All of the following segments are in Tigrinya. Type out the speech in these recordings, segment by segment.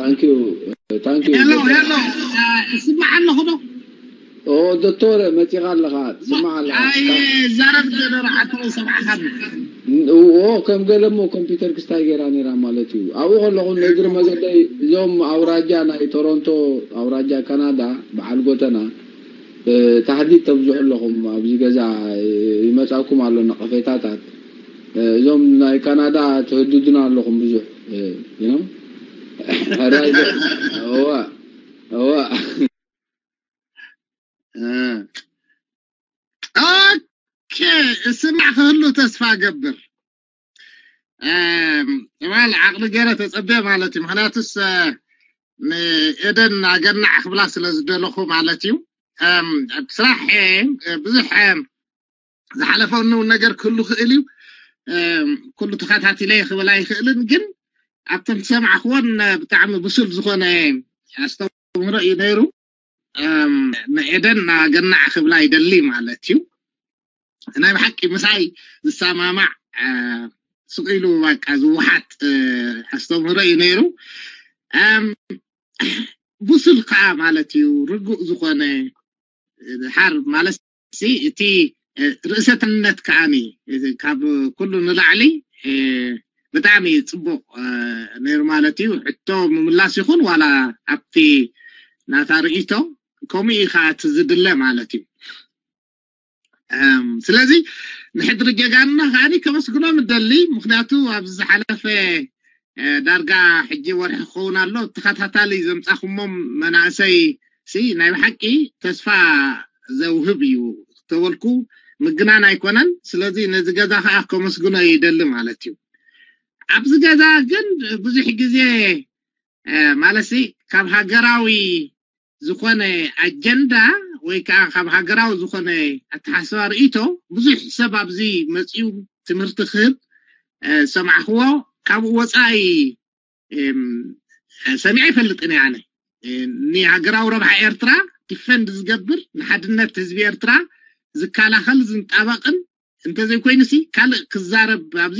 Thank you. Thank you. Hello, hello. ስማዕ ኣለኹ ዶ? ኦ ዶክተር፣ መጺኻ ኣለኻ? ትስማዕ ኣለኻ? ኣይ ዛረብ ዶ ረሓቶ ሰማዕኻ? ኦ ከም ገለሞ ኮምፒውተር ክስታይ ገይራ ነይራ ማለት እዩ። ኣብኡ ከለኹ ንእግሪ መገደይ እዞም ኣውራጃ ናይ ቶሮንቶ ኣውራጃ ካናዳ በዓል ጎተና ታህዲድ ተብዝሑ ኣለኹም ኣብዚ ገዛ ይመጻኩም ኣሎ ነቐፌታታት። እዞም ናይ ካናዳ ትህድዱና ኣለኹም ብዙሕ you know ሕራይ እዋ እዋ ኦኬ፣ እስማዕ ክህሉ ተስፋ ገብር። እዋል ዓቕሊ ገይረ ተጸበ ማለት እዩ። ምክንያቱስ ንኤደን ኣገናዕ ክብላ ስለ ዝደለኹ ማለት እዩ። ስራሕ ብዙሕ ዝሓለፈኒ እውን ነገር ክህሉ ክእል እዩ። ኩሉ ተኸታቲለ ክብል ኣይክእልን፣ ግን ኣብተን ዝሰማዕክዎን ብጣዕሚ ብሱል ዝኾነ ኣስተምህሮ እዩ ነይሩ። ንኤደን ኣገናዕ ክብላ ይደሊ ማለት እዩ። ናይ ብሓቂ ምሳይ ዝሰማማዕ ስቕ ኢሉ በቃ ዝወሓጥ ኣስተምህሮ እዩ ነይሩ። ብሱል ከዓ ማለት እዩ፣ ርጉእ ዝኾነ ድሓር ማለት እቲ ርእሰትነት ከዓኒ ካብ ኩሉ ንላዕሊ ብጣዕሚ ፅቡቕ ነይሩ ማለት እዩ። ሕቶ ምምላስ ይኹን ዋላ ኣብቲ ናታ ርእይቶ ከምኡ እዩ ከዓ እቲ ዝድለ ማለት እዩ። ስለዚ ንሕድሪ ጀጋንና ከዓኒ ከመስግኖም እደሊ። ምክንያቱ ኣብዚ ዝሓለፈ ዳርጋ ሕጂ ወርሒ ክኸውን ኣሎ ተኸታታሊ ዘምፃኹሞም መናእሰይ ሲ ናይ ብሓቂ ተስፋ ዘውህብ እዩ ተበልኩ ምግናን ኣይኮነን። ስለዚ ነዚ ገዛ ከዓ ከመስግኖ ይደሊ ማለት እዩ። ኣብዚ ገዛ ግን ብዙሕ ግዜ ማለት ሲ ካብ ሃገራዊ ዝኾነ ኣጀንዳ ወይ ከዓ ካብ ሃገራዊ ዝኾነ ኣተሓሳስባ ርእይቶ ብዙሕ ሰብ ኣብዚ መፅኡ ትምህርቲ ክህብ ሰማዕክዎ። ካብኡ ወፃኢ ሰሚዐ ይፈልጥን እየ ኣነ። ንሃገራዊ ረብሓ ኤርትራ ዲፈንድ ዝገብር፣ ንሓድነት ህዝቢ ኤርትራ ዝከላኸል ዝንጣበቕን እንተዘይኮይኑሲ ካልእ ክዛረብ ኣብዚ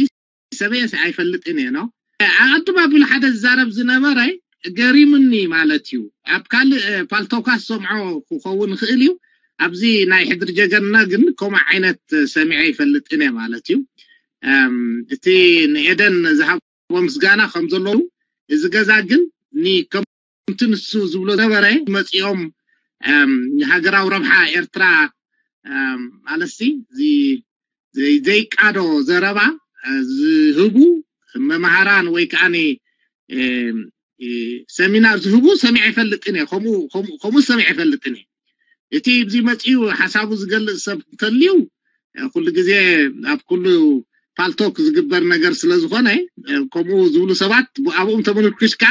ሰበየሲ ኣይፈልጥን እየ ነው። ኣቐድም ኣቢሉ ሓደ ዝዛረብ ዝነበረ ገሪምኒ ማለት እዩ። ኣብ ካልእ ፓልቶካ ዝሰምዖ ክኸውን ይኽእል እዩ። ኣብዚ ናይ ሕድሪ ጀገና ግን ከምኡ ዓይነት ሰሚዐ ይፈልጥን እየ ማለት እዩ። እቲ ንኤደን ዝሃቦ ምስጋና ከም ዘለዉ፣ እዚ ገዛ ግን ከምቲ ንሱ ዝብሎ ነበረ መፂኦም ንሃገራዊ ረብሓ ኤርትራ ማለትሲ ዘይቃዶ ዘረባ ዝህቡ መምሃራን ወይ ከዓ ሰሚናር ዝህቡ ሰሚዐ ይፈልጥን እየ። ከምኡ ሰሚዐ ይፈልጥን እየ። እቲ ብዚ መፅኡ ሓሳቡ ዝገልፅ ሰብ እንተልዩ ኩሉ ግዜ ኣብ ኩሉ ፓልቶክ ዝግበር ነገር ስለ ዝኾነ ከምኡ ዝብሉ ሰባት ኣብኦም ተመርኩስካ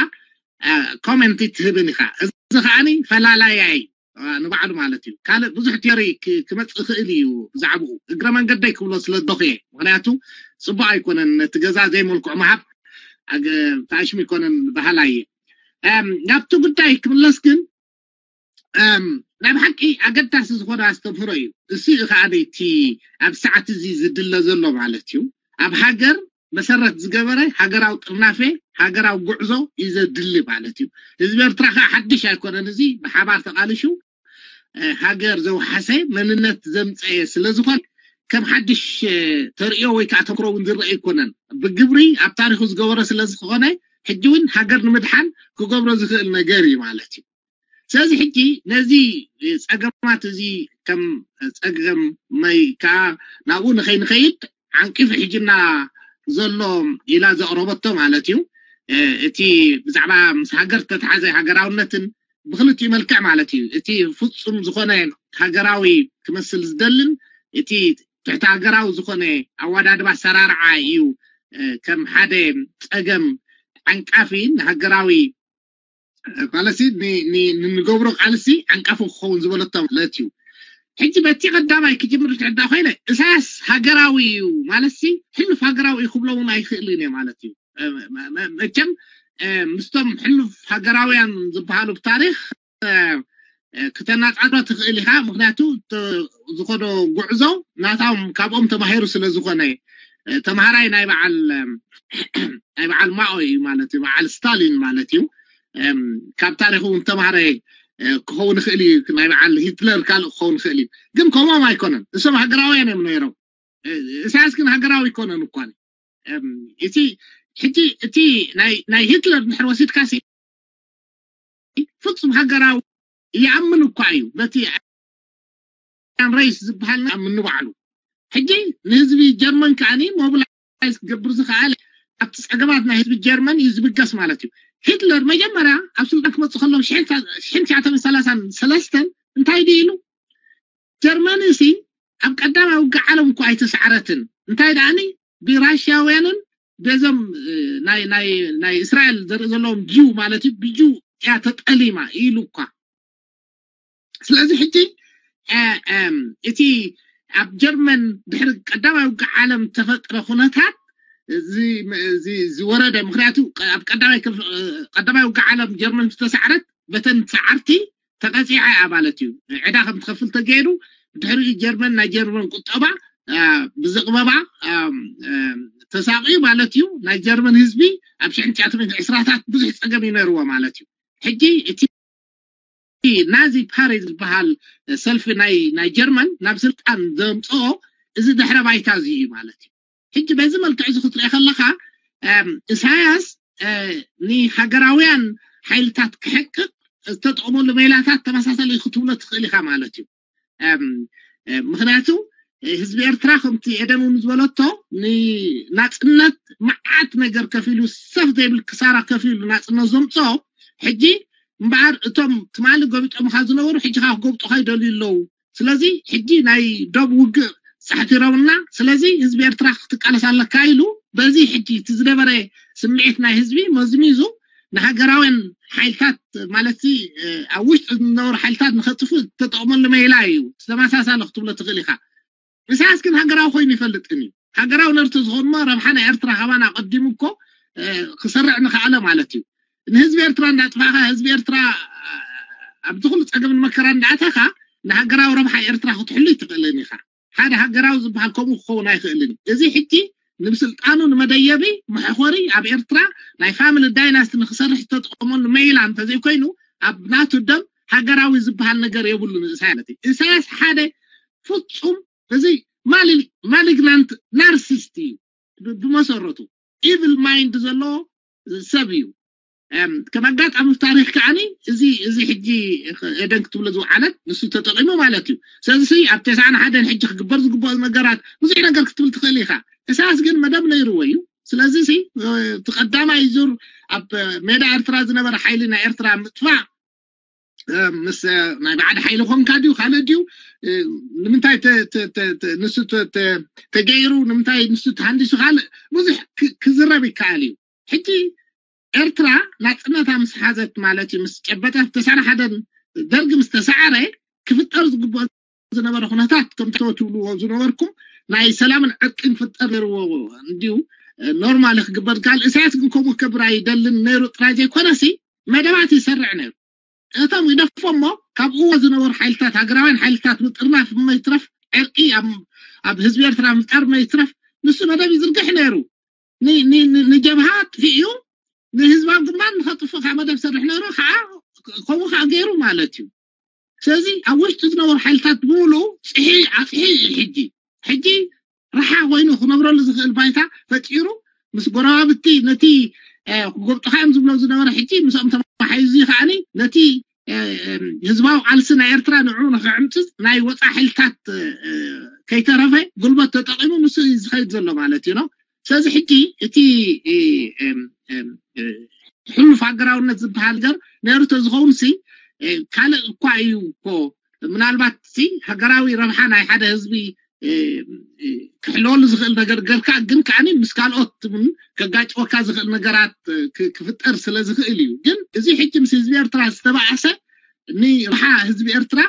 ኮመንት ትህብን ኢኻ። እዚ ከዓኒ ፈላላያይ ንባዕሉ ማለት እዩ። ካልእ ብዙሕ ቲዮሪ ክመፅእ ይኽእል እዩ ብዛዕባኡ። እግረ መንገደይ ክብሎ ስለ ዘለኹ እየ። ምክንያቱ ፅቡቅ ኣይኮነን ነቲ ገዛ ዘይመልክዑ ምሃብ፣ ታሽሙ ይኮነን በሃላይ እየ። ናብቲ ጉዳይ ክምለስ ግን ናይ ብሓቂ ኣገዳሲ ዝኾነ ኣስተምህሮ እዩ። እሱ እዩ ከዓ እቲ ኣብ ሰዓት እዚ ዝድለ ዘሎ ማለት እዩ። ኣብ ሃገር መሰረት ዝገበረ ሃገራዊ ጥርናፌ፣ ሃገራዊ ጉዕዞ እዩ ዘድሊ ማለት እዩ። ህዝቢ ኤርትራ ከዓ ሓድሽ ኣይኮነን። እዚ ብሓባር ተቃልሹ ሃገር ዘውሓሰ መንነት ዘምፀየ ስለዝኾን ከም ሓድሽ ተርእዮ ወይ ከዓ ተምክሮ እውን ዝረአ ኣይኮነን። ብግብሪ ኣብ ታሪኹ ዝገበረ ስለዝኾነ ሕጂ እውን ሃገር ንምድሓን ክገብሮ ዝኽእል ነገር እዩ ማለት እዩ። ስለዚ ሕጂ ነዚ ፀገማት እዚ ከም ፀገም መይ ከዓ ናብኡ ንኸይንኸይድ ዓንቂፉ ሕጅና ዘሎ ኢላ ዘቕረበቶ ማለት እዩ። እቲ ብዛዕባ ምስ ሃገር ተተሓዘ ሃገራውነትን ብክልቲኡ መልክዕ ማለት እዩ። እቲ ፍፁም ዝኾነ ሃገራዊ ክመስል ዝደልን እቲ ትሕቲ ሃገራዊ ዝኾነ ኣወዳድባ ኣሰራርዓ እዩ ከም ሓደ ፀገም ዓንቃፊ ንሃገራዊ ማለትሲ ንገብሮ ቃልሲ ዓንቃፊ ክኸውን ዝበለቶ ማለት እዩ። ሕጂ በቲ ቀዳማይ ክጅምር ትዕዳ ኮይነ እሳያስ ሃገራዊ እዩ ማለትሲ ሕሉፍ ሃገራዊ እዩ ክብሎ እውን ኣይክእልን እየ ማለት እዩ። መቸም ምስቶም ሕሉፍ ሃገራውያን ዝበሃሉ ብታሪክ ክተናጻሮ ትኽእል ኢኻ። ምክንያቱ ዝኾነ ጉዕዞ ናታም ካብኦም ተማሂሩ ስለ ዝኾነ ተምሃራይ ናይ በዓል ናይ በዓል ማኦ እዩ ማለት እዩ። በዓል ስታሊን ማለት እዩ። ካብ ታሪክ እውን ተማሃረ ክኸውን ይኽእል እዩ። ናይ በዓል ሂትለር ካልእ ክኸውን ይኽእል እዩ። ግን ከምኦም ኣይኮነን። እሶም ሃገራውያን እዮም ነይሮም። ኢሳያስ ግን ሃገራዊ ኣይኮነን እኳ። እቲ ሕጂ እቲ ናይ ሂትለር ድሕር ወሲድካሲ ፍጹም ሃገራዊ ይኣምን እኳ እዩ። በቲ ሬስ ዝበሃል ይኣምን ንባዕሉ። ሕጂ ንህዝቢ ጀርመን ከዓኒ ሞብላይዝ ክገብር ዝኸኣለ ኣብቲ ጸገማት ናይ ህዝቢ ጀርመን እዩ ዝብገስ ማለት እዩ። ሂትለር መጀመርያ ኣብ ስልጣን ክመጽእ ከሎ ሽሕን ትሽዓተ ሚእትን ሰላሳን ሰለስተን እንታይ ድዩ ኢሉ? ጀርመን ሲ ኣብ ቀዳማይ ውግእ ዓለም እኳ ኣይተሳዕረትን። እንታይ ደኣኒ ብራሽያውያንን በዞም ናይ ናይ ናይ እስራኤል ዘርኢ ዘለዎም ጅው ማለት እዩ ብጅው እያ ተጠሊማ ኢሉ እኳ። ስለዚ ሕጂ እቲ ኣብ ጀርመን ድሕሪ ቀዳማይ ውግእ ዓለም ተፈጥረ ኩነታት ዝወረደ፣ ምክንያቱ ኣብ ቀዳማይ ውግእ ዓለም ጀርመን ዝተሳዕረት በተን ሰዓርቲ ተቐፂዓ እያ ማለት እዩ። ዕዳ ከም ትኸፍል ተገይሩ። ድሕሪኡ ጀርመን ናይ ጀርመን ቁጠባ ብዝቕበባ ተሳቕዩ ማለት እዩ። ናይ ጀርመን ህዝቢ ኣብ ሽሕን ትሽዓተ ሚእትን ዕስራታት ብዙሕ ፀገም እዩ ነይርዎ ማለት እዩ። ሕጂ እቲ ናዚ ፓርቲ ዝበሃል ሰልፊ ናይ ናይ ጀርመን ናብ ስልጣን ዘምፅኦ እዚ ድሕረ ባይታ እዚ እዩ ማለት እዩ። ሕጂ በዚ መልክዕ እዚ ክትሪኦ ከለካ እሳያስ ንሃገራውያን ሓይልታት ክሕቅቅ ዝተጠቕመሉ ሜላታት ተመሳሳሊ ክትብሎ ትኽእል ኢኻ ማለት እዩ። ምክንያቱ ህዝቢ ኤርትራ ከምቲ ኤደን እውን ዝበለቶ ንናፅነት መዓት ነገር ከፊሉ ሰብ ዘይብል ክሳራ ከፊሉ ናፅነት ዘምፅኦ ሕጂ እምበኣር እቶም ትማሊ ጎቢጦምካ ዝነበሩ ሕጂ ከዓ ክጎብጡካ ይደልዩ ኣለዉ። ስለዚ ሕጂ ናይ ዶብ ውግእ ፃሕቲሮምና፣ ስለዚ ህዝቢ ኤርትራ ክትቃለስ ኣለካ ኢሉ በዚ ሕጂ እቲ ዝነበረ ስምዒት ናይ ህዝቢ መዝሚዙ ንሃገራውያን ሓይልታት ማለት ኣብ ውሽጢ ዝነበሩ ሓይልታት ንኸጥፉ ተጠቕመሉ መይላ እዩ። ዝተመሳሳለ ክትብሎ ትኽእል ኢኻ። ኢሳያስ ግን ሃገራዊ ኮይኑ ይፈልጥን እዩ። ሃገራዊ ነርተ ዝኾኑማ ረብሓ ናይ ኤርትራ ካባና ኣቐዲሙ እኮ ክሰርዕ ንኽኣለ ማለት እዩ። ንህዝቢ ኤርትራ እንዳጥፋእካ ህዝቢ ኤርትራ ኣብዚ ኩሉ ፀገምን መከራ እንዳኣተካ ንሃገራዊ ረብሓ ኤርትራ ክትሕሉ ይትኽእልን ኢኻ። ሓደ ሃገራዊ ዝበሃል ከምኡ ክኸውን ኣይኽእልን እዩ። እዚ ሕጂ ንብስልጣኑ ንመደየቢ መሐኾሪ ኣብ ኤርትራ ናይ ፋሚሊ ዳይናስቲ ንክሰርሕ ዝተጠቐመሉ መይላ እንተዘይኮይኑ ኣብ ናቱ ደም ሃገራዊ ዝበሃል ነገር የብሉን። ኢሳያስ ማለት እዩ። ኢሳያስ ሓደ ፍጹም እዚ ማሊግናንት ናርሲስት እዩ። ብመሰረቱ ኢቭል ማይንድ ዘለዎ ሰብ እዩ። ከም ኣጋጣሚ ታሪክ ከዓኒ እዚ እዚ ሕጂ ኤደን ክትብሎ ዝወዓለት ንሱ ተጠቂሙ ማለት እዩ። ስለዚ ኣብ ተስዓን ሓደን ሕጂ ክግበር ዝግበኦ ነገራት ብዙሕ ነገር ክትብል ትኽእል ኢኻ። ኢሳያስ ግን መደብ ነይርዎ እዩ። ስለዚ እቲ ቀዳማይ ዙር ኣብ ሜዳ ኤርትራ ዝነበረ ሓይሊ ናይ ኤርትራ ምጥፋእ ምስ ናይ ባዕዲ ሓይሊ ኮንካ ድዩ ካልእ ድዩ ንምንታይ ንሱ ተገይሩ ንምንታይ ንሱ ተሃንዲሱ ካልእ ብዙሕ ክዝረብ ይከኣል እዩ። ሕጂ ኤርትራ ናፅነታ ምስ ሓዘት ማለት እዩ ምስ ጨበጠት ተሳዕረ ሓደን ደርጊ ምስ ተሳዕረ ክፍጠር ዝግብኦ ዝነበረ ኩነታት ከም ትብልዎ ዝነበርኩም ናይ ሰላምን ዕርቅን ክፍጠር ነርዎ እንዲሁ ኖርማል ክግበር ካል እሳያስ ግን ከምኡ ክገብር ኣይደልን ነይሩ ጥራይ ዘይኮነሲ መደባት ይሰርዕ ነይሩ። እቶም ይደፎ እሞ ካብኡ ዝነበሩ ሓይልታት ሃገራውያን ሓይልታት ምጥርናፍ መይትረፍ ዕርቂ ኣብ ህዝቢ ኤርትራ ምፍጣር መይትረፍ ንሱ መደብ ይዝርግሕ ነይሩ። ንጀብሃ ኣጥፊኡ ንህዝባዊ ግንባር ንኸጥፍእ ካብ መደብ ሰርሕ ነይሩ ከዓ ከምኡ ከዓ ገይሩ ማለት እዩ። ስለዚ ኣብ ውሽጢ ዝነበሩ ሓይልታት ብምሉ ፅሒ ኣፅሒ እዩ። ሕጂ ሕጂ ረሓ ኮይኑ ክነብረሉ ዝኽእል ባይታ ፈጢሩ ምስ ጎረባብቲ ነቲ ክጎብጡካ እዮም ዝብሎ ዝነበረ ሕጂ ምስኦም ተማሓይዙ ከዓኒ ነቲ ህዝባዊ ቃልሲ ናይ ኤርትራ ንዕኡ ንክዕምፅፅ ናይ ወፃ ሓይልታት ከይተረፈ ጉልበት ተጠቂሙ ንሱ እዩ ዝኸይድ ዘሎ ማለት እዩ ነው። ስለዚ ሕጂ እቲ ሕሉፍ ሃገራውነት ዝበሃል ነገር ነይሩ ተዝኸውን ሲ ካልእ እኳ እዩ እኮ ምናልባት ሲ ሃገራዊ ረብሓ ናይ ሓደ ህዝቢ ክሕለወሉ ዝኽእል ነገር ገርካ ግን ከዓኒ ምስ ካልኦት እውን ከጋጭወካ ዝኽእል ነገራት ክፍጠር ስለ ዝኽእል እዩ። ግን እዚ ሕጂ ምስ ህዝቢ ኤርትራ ዝተባኣሰ ንረብሓ ህዝቢ ኤርትራ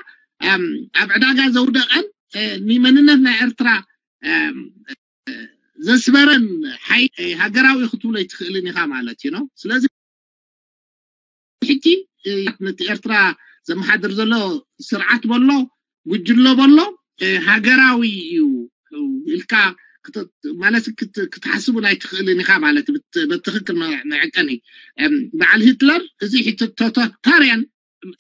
ኣብ ዕዳጋ ዘውደቐን ንመንነት ናይ ኤርትራ ዘስበረን ሓይ ሃገራዊ ክትብሎ ኣይትኽእልን ኢኻ ማለት እዩ ነው። ስለዚ ሕጂ ነቲ ኤርትራ ዘመሓድር ዘሎ ስርዓት በሎ ጉጅሎ በሎ ሃገራዊ እዩ ኢልካ ማለት ክትሓስቡ ናይ ትኽእልን ኢኻ ማለት ብትኽክል መዐቀኒ በዓል ሂትለር እዚ ቶታሊታርያን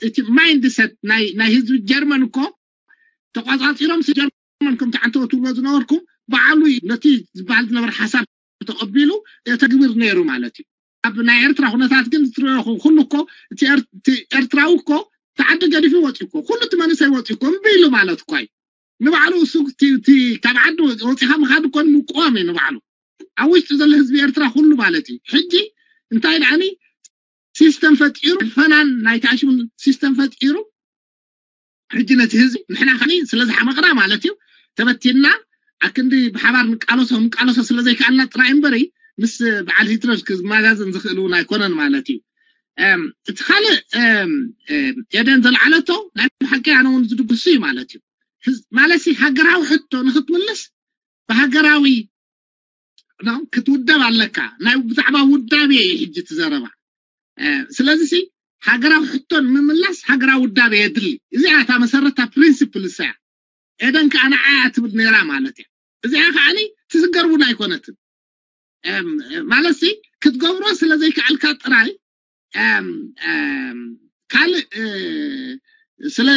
እቲ ማይንድሰት ናይ ህዝቢ ጀርመን እኮ ተቋፃፂሮም ጀርመን ከም ተዓንተወ ትብሎ ዝነበርኩም ባዕሉ ነቲ ዝበሃል ዝነበረ ሓሳብ ተቐቢሉ ተግብር ነይሩ ማለት እዩ። ኣብ ናይ ኤርትራ ኩነታት ግን ዝትረኹ ኩሉ እኮ እቲ ኤርትራዊ እኮ ተዓዲ ገዲፉ ወፂ እኮ ኩሉ እቲ መንእሰይ ወፂ እኮ እምቢ ኢሉ ማለት እኳ እዩ። ንባዕሉ እሱ ካብ ዓዲ ወፂኻ ምኻድ እኮ ምቋም እዩ ንባዕሉ ኣብ ውሽጢ ዘሎ ህዝቢ ኤርትራ ኩሉ ማለት እዩ። ሕጂ እንታይ ደኣኒ ሲስተም ፈጢሩ ፈናን ናይ ታሽሙን ሲስተም ፈጢሩ ሕጂ ነቲ ህዝቢ ንሕና ከኒ ስለ ዝሓመቕና ማለት እዩ ተበቲንና ኣክንዲ ብሓባር ንቃለሶ ንቃለሶ ስለ ዘይከኣልና ጥራይ እምበሪ ምስ በዓል ሂትለር ክመዛዘን ዝኽእል እውን ኣይኮነን ማለት እዩ። እቲ ካልእ ኤደን ዘልዓለቶ ናይ ብሓቂ ኣነ እውን ዝድግሱ እዩ ማለት እዩ። ማለት ሃገራዊ ሕቶ ንክትምልስ ብሃገራዊ ክትውደብ ኣለካ። ናይ ብዛዕባ ውዳቤ እዩ ሕጂ እቲ ዘረባ። ስለዚ ሃገራዊ ሕቶ ንምምላስ ሃገራዊ ውዳቤ የድሊ። እዚኣ እታ መሰረታ ፕሪንሲፕል እሳ እያ። ኤደን ከዓ ንዓያ ትብል ነይራ ማለት እያ። እዚኣ ከዓ ትስገር እውን ኣይኮነትን። ማለት ክትገብሮ ስለ ዘይከኣልካ ጥራይ ካልእ ስለ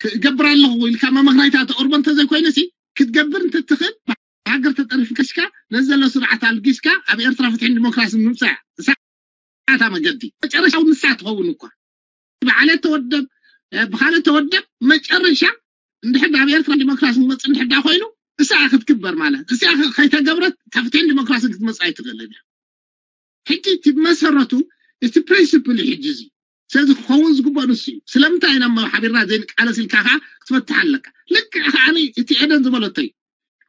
ክገብር ኣለኹ ኢልካ መመኽናይታ ተቕርቦ እንተዘይኮይኑ ክትገብር እንትትኽእል ሃገር ተጠርፊ ከሽካ ነዚ ዘሎ ስርዓት ኣልጊስካ ኣብ ኤርትራ ፍትሕን ዲሞክራሲ ምምፃእ እሳታ መገዲ መጨረሻው ንሳ ትኸውን እኳ ብዓለት ተወደብ ብኻልእ ተወደብ መጨረሻ እንድሕር ኣብ ኤርትራ ዲሞክራሲ ክመፅእ እንድሕር ዳ ኮይኑ እሳ ክትግበር ማለት እሳ ከይተገብረት ካብ ፍትሕን ዲሞክራሲን ክትመፅእ ኣይትኽእልን እያ። ሕጂ እቲ ብመሰረቱ እቲ ፕሪንስፕል እዩ ሕጂ እዚ ስለዚ ክኸውን ዝግበኦ ንሱ እዩ። ስለምንታይ ኢና እሞ ሓቢርና ዘይንቃለስ ኢልካ ከዓ ክትፈትሕ ኣለካ። ልክዕ ከዓ እቲ ኤደን ዝበለቶ እዩ።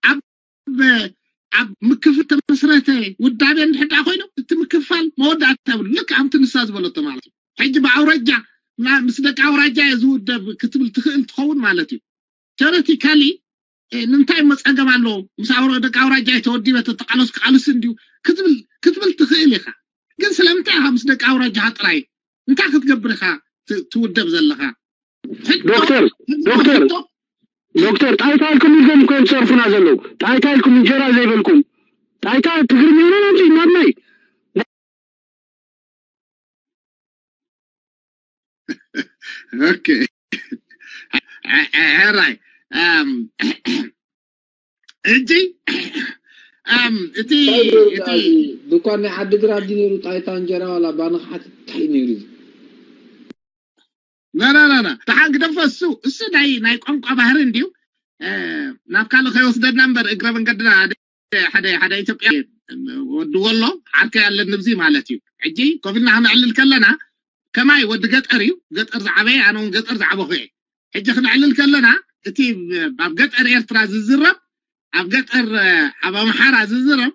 ኣብ ኣብ ምክፍል ተመስረተ ውዳቤ እንድሕር ደኣ ኮይኑ እቲ ምክፋል መወዳእታ የብሉ። ልክዕ ኣብቲ ንሳ ዝበለቶ ማለት እዩ። ሕጂ ብኣውራጃ ምስ ደቂ ኣውራጃ እየ ዝውደብ ክትብል ትኽእል ትኸውን ማለት እዩ። ቴዎሬቲካሊ ንምንታይ እሞ ፀገም ኣለዎ? ምስ ደቂ ኣውራጃ ተወዲበ ተተቃለስኩ ቃልሲ እንድዩ ክትብል ክትብል ትኽእል ኢኻ። ግን ስለምንታይ ኢኻ ምስ ደቂ ኣውራጃኻ ጥራይ እንታይ ክትገብር ኢኻ ትውደብ ዘለኻ? ዶክተር ዶክተር ዶክተር ጣይታ ኢልኩም ኢልኩም እኮ እዮም ዝፀርፉና ዘለዉ። ጣይታ ኢልኩም እንጀራ ዘይበልኩም ጣይታ ትግርኛ ኢና እንጂ እናድናይ ኦኬ ሕራይ እጂ እቲ ድኳን ናይ ዓዲግራት ድዩ ነይሩ ጣይታ እንጀራ ዋላ ባና ክሓትት እንታይ ነይሩ እዚ ናናናና ደሓን ግደፎ እሱ እሱ ናይ ናይ ቋንቋ ባህሪ እንድዩ ናብ ካልእ ከይወስደና እምበር እግረ መንገድና ሓደ ሓደ ኢትዮጵያ ወዲ ወሎ ዓርከይ ኣለኒ ብዚ ማለት እዩ። ሕጂ ኮፍ ኢልና ክነዕልል ከለና ከማይ ወዲ ገጠር እዩ፣ ገጠር ዝዓበየ ኣነ እውን ገጠር ዝዓበኹ እየ። ሕጂ ክነዕልል ከለና እቲ ኣብ ገጠር ኤርትራ ዝዝረብ ኣብ ገጠር ኣብ ኣምሓራ ዝዝረብ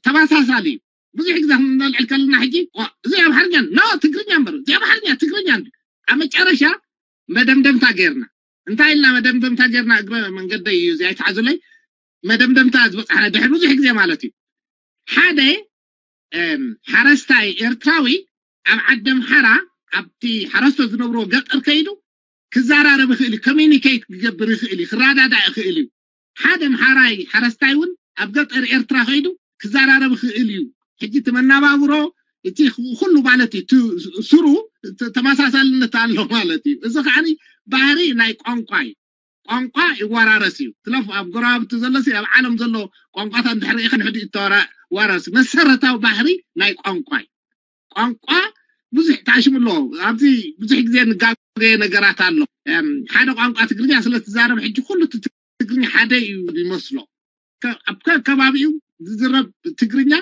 ተመሳሳሊ እዩ። ብዙሕ ግዜ ክነልዕል ከለና ሕጂ እዚ ኣምሓርኛ ኖ ትግርኛ እምበር እዚ ኣምሓርኛ ትግርኛ ኣብ መጨረሻ መደምደምታ ገይርና እንታይ ኢልና መደምደምታ ገይርና እግረ መንገደይ እዩ እዚ ኣይትሓዙለይ መደምደምታ ዝበፅሓና ድሕሪ ብዙሕ ግዜ ማለት እዩ ሓደ ሓረስታይ ኤርትራዊ ኣብ ዓዲ ኣምሓራ ኣብቲ ሓረስቶት ዝነብርዎ ገጠር ከይዱ ክዘራረብ ይኽእል እዩ ኮሚኒኬት ክገብር ይኽእል እዩ ክረዳዳእ ይኽእል እዩ ሓደ ኣምሓራይ ሓረስታይ እውን ኣብ ገጠር ኤርትራ ከይዱ ክዘራረብ ይኽእል እዩ ሕጂ እቲ መናባብሮ እቲ ኩሉ ማለት እዩ ስሩ ተመሳሳልነት ኣሎ ማለት እዩ እዚ ከዓ ባህሪ ናይ ቋንቋ እዩ ቋንቋ ይወራረስ እዩ ትለፉ ኣብ ጎረባብቲ ዘሎ ኣብ ዓለም ዘሎ ቋንቋታት እንድሕር ሪኢኻ ንሕዲ ይተወራረስ መሰረታዊ ባህሪ ናይ ቋንቋ እዩ ቋንቋ ብዙሕ ታሽሙ ኣለዎ ኣብዚ ብዙሕ ግዜ ንጋገየ ነገራት ኣሎ ሓደ ቋንቋ ትግርኛ ስለትዛረብ ሕጂ ኩሉ ትግርኛ ሓደ እዩ ይመስሎ ኣብ ከባቢኡ ዝዝረብ ትግርኛ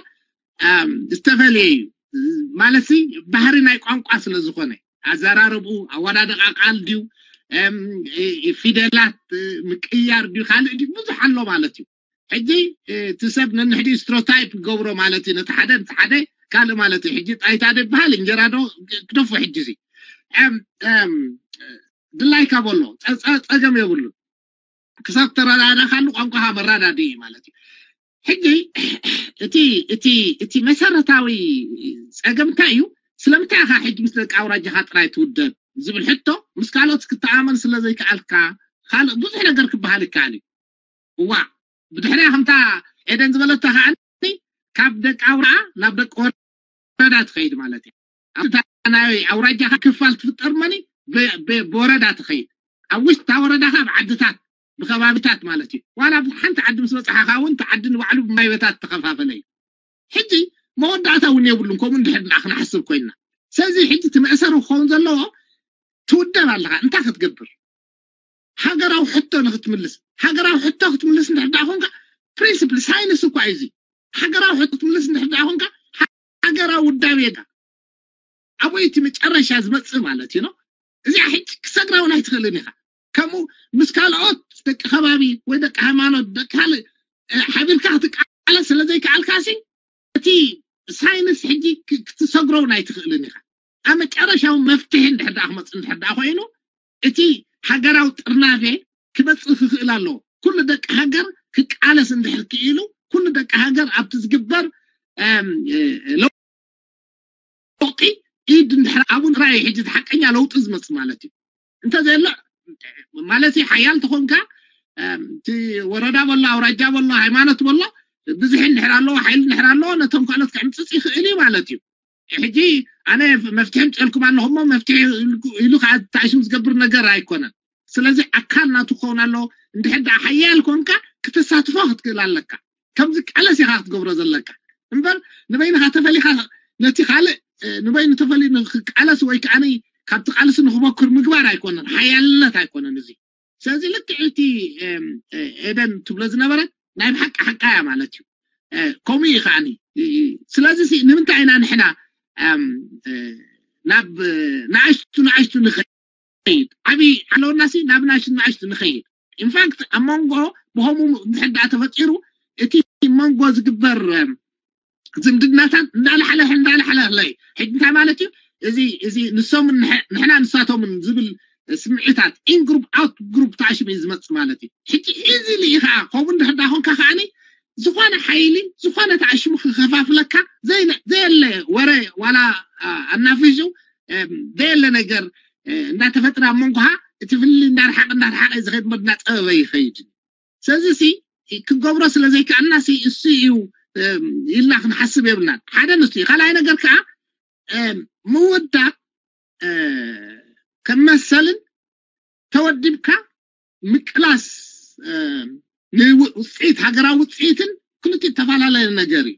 ዝተፈለየ እዩ ማለት ባህሪ ናይ ቋንቋ ስለ ዝኾነ ኣዘራርብኡ ኣወዳድቃ ቃል ድዩ ፊደላት ምቅያር ድዩ ካልእ ድዩ ብዙሕ ኣሎ ማለት እዩ ሕጂ እቲ ሰብ ነንሕዲ ስትሮታይፕ ገብሮ ማለት እዩ ነቲ ሓደ ነቲ ሓደ ካልእ ማለት እዩ ሕጂ ጣይታ ዶ ይበሃል እንጀራ ዶ ክደፎ ሕጂ እዚ ድላይካ በሎ ጸገም የብሉ ክሳብ ተረዳዳካሉ ቋንቋኻ መረዳድኢ እዩ ማለት እዩ ሕጂ እቲ እቲ እቲ መሰረታዊ ጸገም እንታይ እዩ ስለምንታይ ኢኻ ሕጂ ምስ ደቂ ኣውራጃኻ ጥራይ ትውደብ ዝብል ሕቶ ምስ ካልኦት ክትኣመን ስለ ዘይከኣልካ ካልእ ብዙሕ ነገር ክበሃል ይከኣል እዩ እዋ ብድሕሪያ ከምታ ኤደን ዝበለቶ ከዓኒ ካብ ደቂ ኣውራ ናብ ደቂ ወረዳ ትኸይድ ማለት እዩ። ኣብታ ናይ ኣውራጃኻ ክፋል ትፍጠር መኒ ብወረዳ ትኸይድ። ኣብ ውሽጣ ወረዳኻ ብዓድታት ብከባቢታት ማለት እዩ። ዋላ ሓንቲ ዓዲ ምስ በፅሓኻ እውን እቲ ዓዲ ንባዕሉ ብማይበታት ተኸፋፈለ እዩ። ሕጂ መወዳእታ እውን የብሉን። ከምኡ እንድሕር ደኣ ክንሓስብ ኮይንና፣ ስለዚ ሕጂ እቲ መእሰሪ ክኸውን ዘለዎ ትውደብ ኣለኻ። እንታይ ክትገብር? ሃገራዊ ሕቶ ንክትምልስ። ሃገራዊ ሕቶ ክትምልስ እንድሕር ደኣ ኮንካ፣ ፕሪንስፕል ሳይንስ እኳ እዩ እዚ። ሃገራዊ ሕቶ ክትምልስ እንድሕር ደኣ ኮንካ፣ ሃገራዊ ውዳቤ ዳ ኣበይ እቲ መጨረሻ ዝመጽእ ማለት እዩ። እዚኣ ሕጂ ክሰግራ እውን ኣይትኽእልን ኢኻ። ከምኡ ምስ ካልኦት ደቂ ከባቢ ወይ ደቂ ሃይማኖት ደቂ ካልእ ሓቢርካ ክትቃለስ ስለ ዘይከኣልካሲ እቲ ሳይንስ ሕጂ ክትሰግሮ እውን ኣይትኽእልን ኢኻ። ኣብ መጨረሻዊ መፍትሒ እንድሕር ደኣ ክመፅእ እንድሕር ደኣ ኮይኑ እቲ ሃገራዊ ጥርናፌ ክመፅእ ክኽእል ኣለዎ። ኩሉ ደቂ ሃገር ክቃለስ እንድሕር ክኢሉ ኩሉ ደቂ ሃገር ኣብቲ ዝግበር ለውጢ ኢድ እንድሕር ኣብኡ ጥራይ ሕጂ እቲ ሓቀኛ ለውጢ ዝመፅእ ማለት እዩ። እንተዘየሎ ማለት ሓያል ተኾንካ እቲ ወረዳ በሎ ኣውራጃ በሎ ሃይማኖት በሎ ብዙሕ እንድሕር ኣለዎ ሓይሊ እንድሕር ኣለዎ ነቶም ካልኦት ክዕምፅፅ ይኽእል እዩ ማለት እዩ። ሕጂ ኣነ መፍትሒ ምፅአልኩም ኣለኹ እሞ መፍትሒ ኢሉ ከዓ ተኣሽም ዝገብር ነገር ኣይኮነን። ስለዚ ኣካል ናቱ ክኸውን ኣለዎ። እንድሕር ደኣ ሓያል ኮንካ ክተሳትፎ ክትክእል ኣለካ። ከምዚ ቃለስ ኢኻ ክትገብሮ ዘለካ እምበር ንበይንኻ ተፈሊኻ ነቲ ካልእ ንበይኑ ተፈሊ ንክቃለስ ወይ ከዓ ካብቲ ቃልሲ ንክበኩር ምግባር ኣይኮነን፣ ሓያልነት ኣይኮነን እዚ። ስለዚ ልክዕ እቲ ኤደን ትብሎ ዝነበረ ናይ ብሓቂ ሓቃ እያ ማለት እዩ። ከምኡ እዩ ከዓኒ። ስለዚ ንምንታይ ኢና ንሕና ናብ ንኣሽቱ ንኣሽቱ ንኸይድ ዓብዪ ኣለውና ሲ ናብ ናሽን ንኣሽቱ ንኸይድ ኢንፋክት ኣብ መንጎ ብኸምኡ እንድሕር ደኣ ተፈጢሩ እቲ መንጎ ዝግበር ዝምድናታት እንዳላሕለሐ እንዳላሕለሐ እዩ። ሕጂ እንታይ ማለት እዩ? እዚ እዚ ንሶምን ንሕና ንሳቶምን ዝብል ስምዒታት ኢን ግሩፕ ኣውት ግሩፕ ተኣሽሙ እዩ ዝመፅእ ማለት እዩ። ሕጂ እዚ ልኢኻ ከምኡ እንድሕር ደኣ ኮንካ ከዓኒ ዝኾነ ሓይሊ ዝኾነ ተኣሽሙ ክከፋፍለካ ዘየለ ወረ ዋላ ኣናፊሱ ዘየለ ነገር እንዳተፈጥረ ኣብ መንጎኻ እቲ ፍልልይ እንዳረሓቀ እንዳረሓቀ ዝኸይድ እምበር እንዳፀበበ ይኸይድ። ስለዚ ሲ ክገብሮ ስለ ዘይከኣልና ሲ እሱ እዩ ኢልና ክንሓስብ የብልናን። ሓደ ንሱ እዩ። ካልኣይ ነገር ከዓ ምውዳብ ከም መሰልን ተወዲብካ ምቅላስ ንውፅኢት ሃገራዊ ውፅኢትን ክልቲኡ ተፈላለየ ነገር እዩ።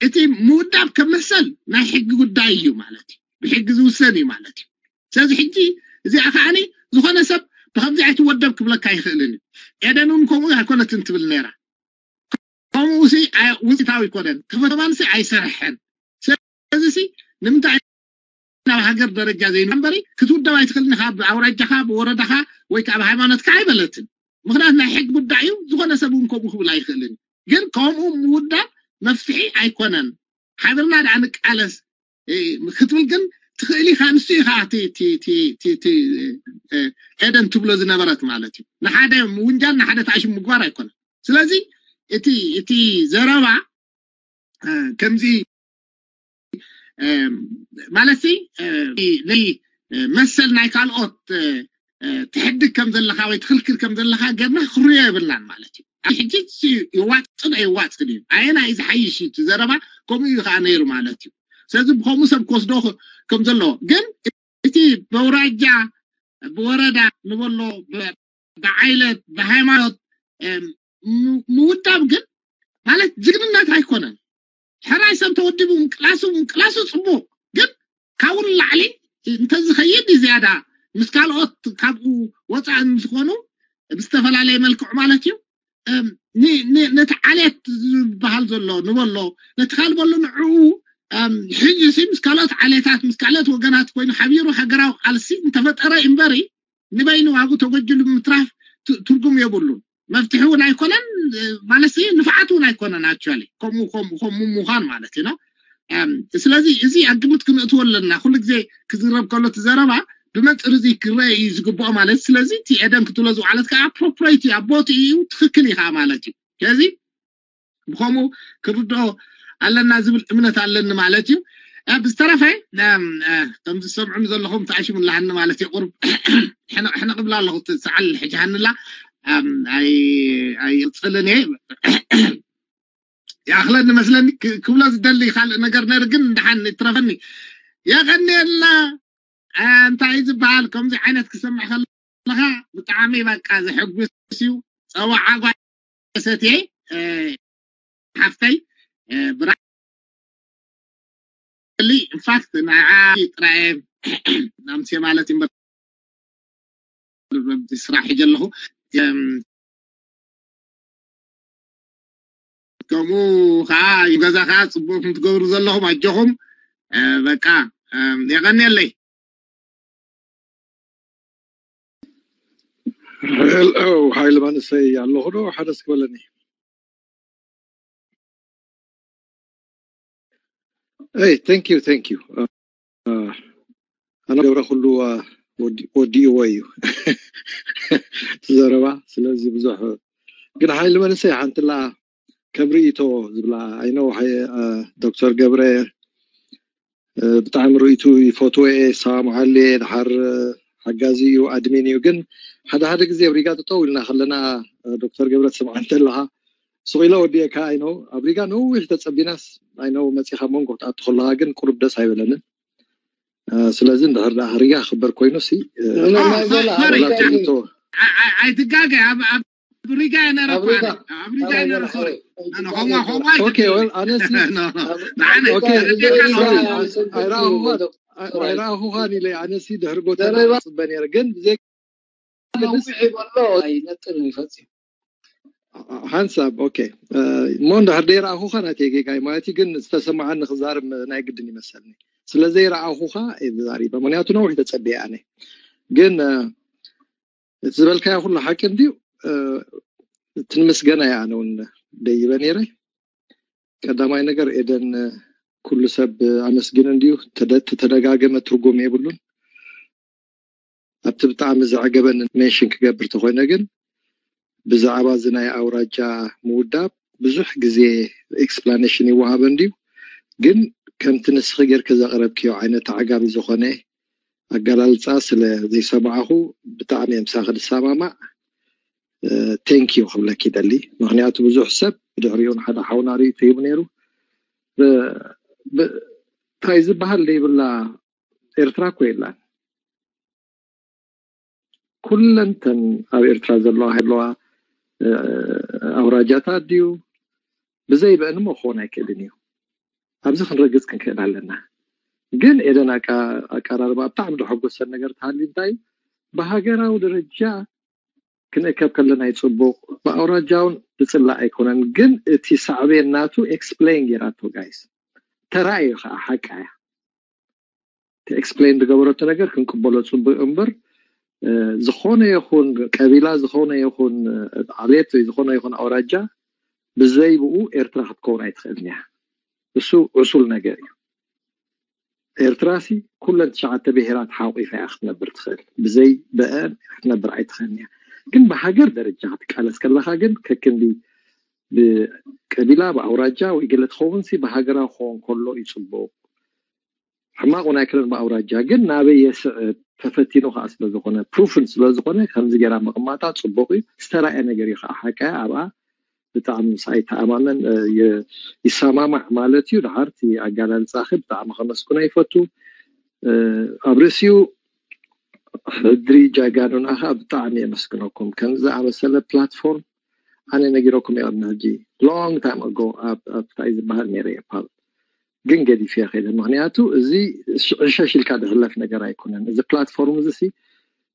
እቲ ምውዳብ ከም መሰል ናይ ሕጊ ጉዳይ እዩ ማለት እዩ። ብሕጊ ዝውሰን እዩ ማለት እዩ። ስለዚ ሕጂ እዚኣ ከዓኒ ዝኾነ ሰብ ብከምዚ ኣይትወደብ ክብለካ ይኽእልን እዩ። ኤደን እውን ከምኡ ኣይኮነትን ትብል ነይራ። ከምኡ ሲ ውፅኢታዊ ኣይኮነን። ተፈተማን ሲ ኣይሰርሐን። ስለዚ ሲ ንምንታይ ናብ ሃገር ደረጃ ዘይንበር ክትውደብ ኣይትኽእልን ኢኻ ብኣውራጃኻ ብወረዳኻ ወይ ከዓ ብሃይማኖትካ ኣይበለትን። ምክንያት ናይ ሕግ ጉዳይ እዩ። ዝኾነ ሰብ እውን ከምኡ ክብል ኣይኽእልን። ግን ከምኡ ምውዳብ መፍትሒ ኣይኮነን። ሓቢርና ደኣ ንቃለስ ክትብል ግን ትኽእል ኢኻ። ንሱ ኢኻ ኤደን ትብሎ ዝነበረት ማለት እዩ። ንሓደ ምውንጃል ንሓደ ተኣሽሙ ምግባር ኣይኮነን። ስለዚ እቲ እቲ ዘረባ ከምዚ ማለት ሲ ናይ መሰል ናይ ካልኦት ትሕድግ ከም ዘለካ ወይ ትክልክል ከም ዘለካ ገርና ክርዮ የብልናን ማለት እዩ። ሕጂ ይዋፅን ኣይዋፅን እዩ። ኣየና እዩ ዝሓይሽ እዩ ዘረባ። ከምኡ እዩ ከዓ ነይሩ ማለት እዩ። ስለዚ ብከምኡ ሰብ ክወስዶ ከም ዘለዎ ግን እቲ በውራጃ ብወረዳ ንበሎ ብዓይለት ብሃይማኖት ምውዳብ ግን ማለት ጅግንነት ኣይኮነን። ሕራይ ሰብ ተወዲቡ ምቅላሱ ምቅላሱ ፅቡቅ ግን ካብኡ ንላዕሊ እንተዝኸይድ ዝያዳ ምስ ካልኦት ካብኡ ወፃኢ ዝኾኑ ብዝተፈላለየ መልክዑ ማለት እዩ። ነቲ ዓሌት ዝበሃል ዘሎ ንበሎ ነቲ ካልእ በሎ ንዕኡ ሕጂ ሲ ምስ ካልኦት ዓሌታት ምስ ካልኦት ወገናት ኮይኑ ሓቢሩ ሃገራዊ ቃልሲ እንተፈጠረ እምበሪ ንበይኑ ኣብኡ ተጎጅሉ ምትራፍ ትርጉም የብሉን። መፍትሒ እውን ኣይኮነን ማለት ንፍዓት እውን ኣይኮነን። ኣክቹዋሊ ከምኡ ከምኡ ከምኡ ምዃን ማለት እዩ። ስለዚ እዚ ኣብ ግምት ክንእትዎ ኣለና። ኩሉ ግዜ ክዝረብ ከሎ እቲ ዘረባ ብመንፅር እዚ ክረአ እዩ ዝግብኦ ማለት። ስለዚ እቲ ኤደን ክትብሎ ዝውዓለት ከዓ ኣፕሮፕሬት እዩ፣ ኣብ ቦትኡ እዩ፣ ትክክል እዩ ከዓ ማለት እዩ። ስለዚ ብከምኡ ክንርድኦ ኣለና ዝብል እምነት ኣለኒ ማለት እዩ። ብዝተረፈ ከም ዝሰምዑኒ ዘለኹም ተኣሽሙ ኣለሃኒ ማለት እዩ። ቁርብ ሕነቕ ሕነቕ እብላ ኣለኹ። ሰዓል ሕጂ ሃንላ ኣም፣ ኣይ ኣይቕጽልን እየ። ይኣኽለኒ መስለኒ። ክ- ክብሎ ዝደሊ ካልእ ነገር ነር ግን፣ ድሓን ይትረፈኒ። የቐንየልና። እ፣ እንታይ ዝበሃል ከምዚ ዓይነት ክሰምዕ ከለኻ ብጣዕሚ በቃ ዘሐጉስ እዩ። ጸዋዓ ጓል ሰትየ፣ እ፣ ሓፍተይ፣ እ፣ ብራ- ኢንፋክት ንዓ ጥራየ ናምሴ ማለት እምበር ስራሕ ሒጀ ኣለኹ። እም፣ ከምኡ ከዓ እዩ ገዛ ከዓ ጽቡቅ ትገብሩ ዘለኹም፣ ኣጆኹም። እ፣ በቃ፣ እም፣ የቐንየለይ። ሄሎ፣ ሓይሊ መንእሰይ ኣለኹ ዶ? ሓደ እስኪ በለኒ። Hey, thank you, thank you. Uh, ኣነ ገብረ ኩሉ፣ uh, ወዲ- ወዲእዎ እዩ ዘረባ። ስለዚ ብዙሕ ግን ሓይሊ መንእሰይ ሓንትላ ከም ርእይቶ ዝብላ ኣይነው ዶክተር ገብረ፣ እ፣ ብጣዕሚ ርእይቱ ይፈትዎ እየ፣ ይሰማምዓሉ እየ። ድሓር፣ እ፣ ሓጋዚ እዩ፣ ኣድሚን እዩ። ግን ሓደ ሓደ ግዜ ኣብ ሪጋ ጠጠው ኢልና ከለና፣ እ፣ ዶክተር ገብረ ትሰምዓ እንተለኻ፣ ስቕ ኢለ ወዲኤካ። ኣይነው ኣብ ሪጋ ነዊሕ ተጸቢናስ፣ ኣይነው መጺኻ መንጎ ክትኣቱ ከለኻ ግን ቁሩብ ደስ ኣይበለንን። እ፣ ስለዚ እንድሕር ደኣ ሪጋ ክበር ኮይኑ ሲ፣ እ፣ ኖ፣ ኖ፣ ኦ፣ ናይ ሶሪ፣ ዞላ ሶሪ፣ ወላ ኣፍሪካ ሶሪ። ትእቶ ኣ- ኣ- ኣይትጋገ። ኣብ ኣብ ሪጋ ነረ እኮ ኣፍሪካ ኣነ። ኣብ ሪጋ ኣባይ ነረ፣ ዞላ ሶሪ። ኣባይ ኖ፣ ኖ፣ ኸዋ ኸዋ ኦኬ። ኣይትብል። ወል ኣነሲ ኖ፣ ኖ። ኣብ- ንዓነ ኣፍሪካ ኦኬ። ተረዲእካ ሪጋ ሶሪ። ሶሪ፣ ሰልፊ ኣይረኣኹኻ ዶክተር ኣይረኣኹኻን ኢለ። ኣነሲ ድሕሪ ጎተና ዘረባ ክጽበ ነይረ፣ ግን ብዘይ ነዊሕ ይበሎ ኣይነጥርን እዩ ፈፂሙ። ሓንሳብ። ኦኬ። እ፣ እሞ እንድሕር ደይረኣኹኻ ናተይ ጌጋ እዩ ማለት እዩ፣ ግን ዝተሰማዓኒ ክዛርብ ናይ ግድን ይመሰልኒ። ስለ ዘይረኣኹኻ እየ ተዛሪበ፣ ምክንያቱ ነዊሕ ተጸቢየ ኣነ። ግን፣ እ፣ እቲ ዝበልካዮ ኩሉ ሓቂ እንድዩ። እ፣ እቲ ንምስገና እየ ኣነ እውን ደይበ ነይረ። ቀዳማይ ነገር ኤደን፣ እ፣ ኩሉ ሰብ ኣመስግን እንድዩ፣ ተደ- ተደጋገመ ትርጉም የብሉን። ኣብቲ ብጣዕሚ ዘዕገበኒ ሜንሽን ክገብር ተኮይነ ግን፣ ብዛዕባ እዚ ናይ ኣውራጃ ምውዳብ ብዙሕ ግዜ ኤክስፕላኔሽን ይወሃበ እንድዩ፣ ግን ከምቲ ንስኺ ጌርኪ ዘቕረብክዮ ዓይነት ኣዕጋቢ ዝኾነ ኣገላልፃ ስለ ዘይሰማዕኹ ብጣዕሚ እየ ምሳኺ ዝሰማማዕ። ቴንክ ዩ ክብለኪ ይደሊ። ምክንያቱ ብዙሕ ሰብ ብድሕሪኡ ንሓደ ሓውና ርእይቶ ሂቡ ነይሩ። ብ- ብ- እንታይ ዝበሃል ዘይብላ ኤርትራ እኮ የላን። ኩለንተን ኣብ ኤርትራ ዘለዋ ሃለዋ፣ እ፣ ኣውራጃታት ድዩ ብዘይ በእንሞ ክኾን ኣይክእልን እዩ። ኣብዚ ክንረግፅ ክንክእል ኣለና። ግን ኤደን ኣቃ- ኣቀራርባ ብጣዕሚ ደሐጎሰን ነገር ተሃልዩ እንታይ እዩ፣ ብሃገራዊ ደረጃ ክንእከብ ከለና ይፅቡቕ፣ ብኣውራጃውን ዝፅላእ ኣይኮነን። ግን እቲ ሳዕቤን ናቱ ኤክስፕሌን ጌራቶ ጋይስ፣ ተራእዩ ከዓ ሓቃ እያ። እቲ ኤክስፕሌን ዝገበረቶ ነገር ክንቅበሎ ፅቡቅ እምበር፣ እ፣ ዝኾነ ይኹን ቀቢላ፣ ዝኾነ ይኹን፣ እ፣ ዓሌት ወይ ዝኾነ ይኹን ኣውራጃ ብዘይ ብኡ ኤርትራ ክትከውን ኣይትኽእልን እያ። እሱ ዕሱል ነገር እዩ። ኤርትራ ሲ ኩለን ትሽዓተ ብሄራት ሓቂፋ እያ ክትነብር ትኽእል። ብዘይ በአን ክትነብር ኣይትኽእልን እያ። ግን ብሃገር ደረጃ ክትቃለስ ከለኻ ግን ከክንዲ ብቀቢላ ብኣውራጃ ወይ ገለ ትኸውን ሲ ብሃገራዊ ክኸውን ከሎ እዩ ጽቡቕ። ሕማቕ እውን ኣይኮነን ብኣውራጃ፣ ግን ናበይ የስዕብ ተፈቲኑ ከዓ ስለዝኾነ ፕሩፍን ስለዝኾነ ከምዚ ገይራ ምቕማጣ ጽቡቕ እዩ። ዝተራእየ ነገር እዩ ከዓ ሓቀ ኣብኣ ብጣዕሚ ምስ ኣይተኣማመን፣ እ፣ የ- ይሰማማዕ ማለት እዩ። ድሓር እቲ ኣገላልጻኺ ብጣዕሚ ከመስግኖ ይፈቱ። እ፣ ኣብ ርእሲኡ ሕድሪ ጃጋኑና ከዓ ብጣዕሚ የመስግነኩም። ከምዚ ዝኣመሰለ ፕላትፎርም ኣነ ነጊረኩም እየ ቅድሚ ሕጂ ሎንግ ታይም ኣጎ ኣብ ኣብ እንታይ ዝበሃል ነይረ እየ ፓል ግን ገዲፈ ከይደ። ምክንያቱ እዚ ሽ- ዕሸሽ ኢልካ ዝሕለፍ ነገር ኣይኮነን። እዚ ፕላትፎርም እዚ ሲ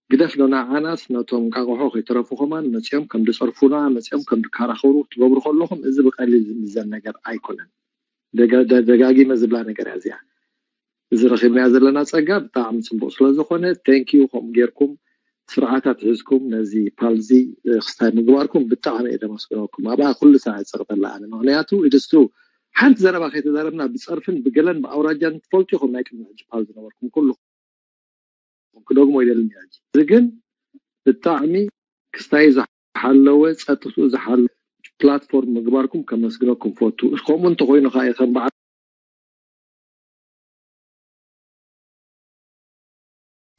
ግደፍ ዶ ንዓናስ ነቶም እንቃቆሖ ከይተረፉ ከማን መፂኦም ከም ዝፀርፉና መፂኦም ከም ዝከራኸሩ ክትገብሩ ከለኹም እዚ ብቀሊል ዝምዘን ነገር ኣይኮነን። ደጋ- ደ- ደጋጊመ ዝብላ ነገር እያ እዚኣ። እዚ ረኺብናዮ ዘለና ፀጋ ብጣዕሚ ፅቡቅ ስለዝኾነ ቴንኪዩ። ከምኡ ጌርኩም ስርዓታት ሒዝኩም ነዚ ፓልዚ ክስታይ ምግባርኩም ብጣዕሚ እየ ደመስግነኩም። ኣብኣ ኩሉ ሰዓት ፀቕጠላ ኣነ ምክንያቱ ኢድስትሩ ሓንቲ ዘረባ ከይተዛረብና ብፀርፍን ብገለን ብኣውራጃን ትፈልጡ ኢኹም ናይ ቅድሚ ሕጂ ፓል ዝነበርኩም ኩሉ ክደግሞ ይደልን እያ። እዚ ግን ብጣዕሚ ክስታይ ዝሓለወ ፀጥትኡ ዝሓለወ ፕላትፎርም ምግባርኩም ከመስግነኩም ፈቱ። ከምኡ እንተኮይኑ ከዓ ከም በዓል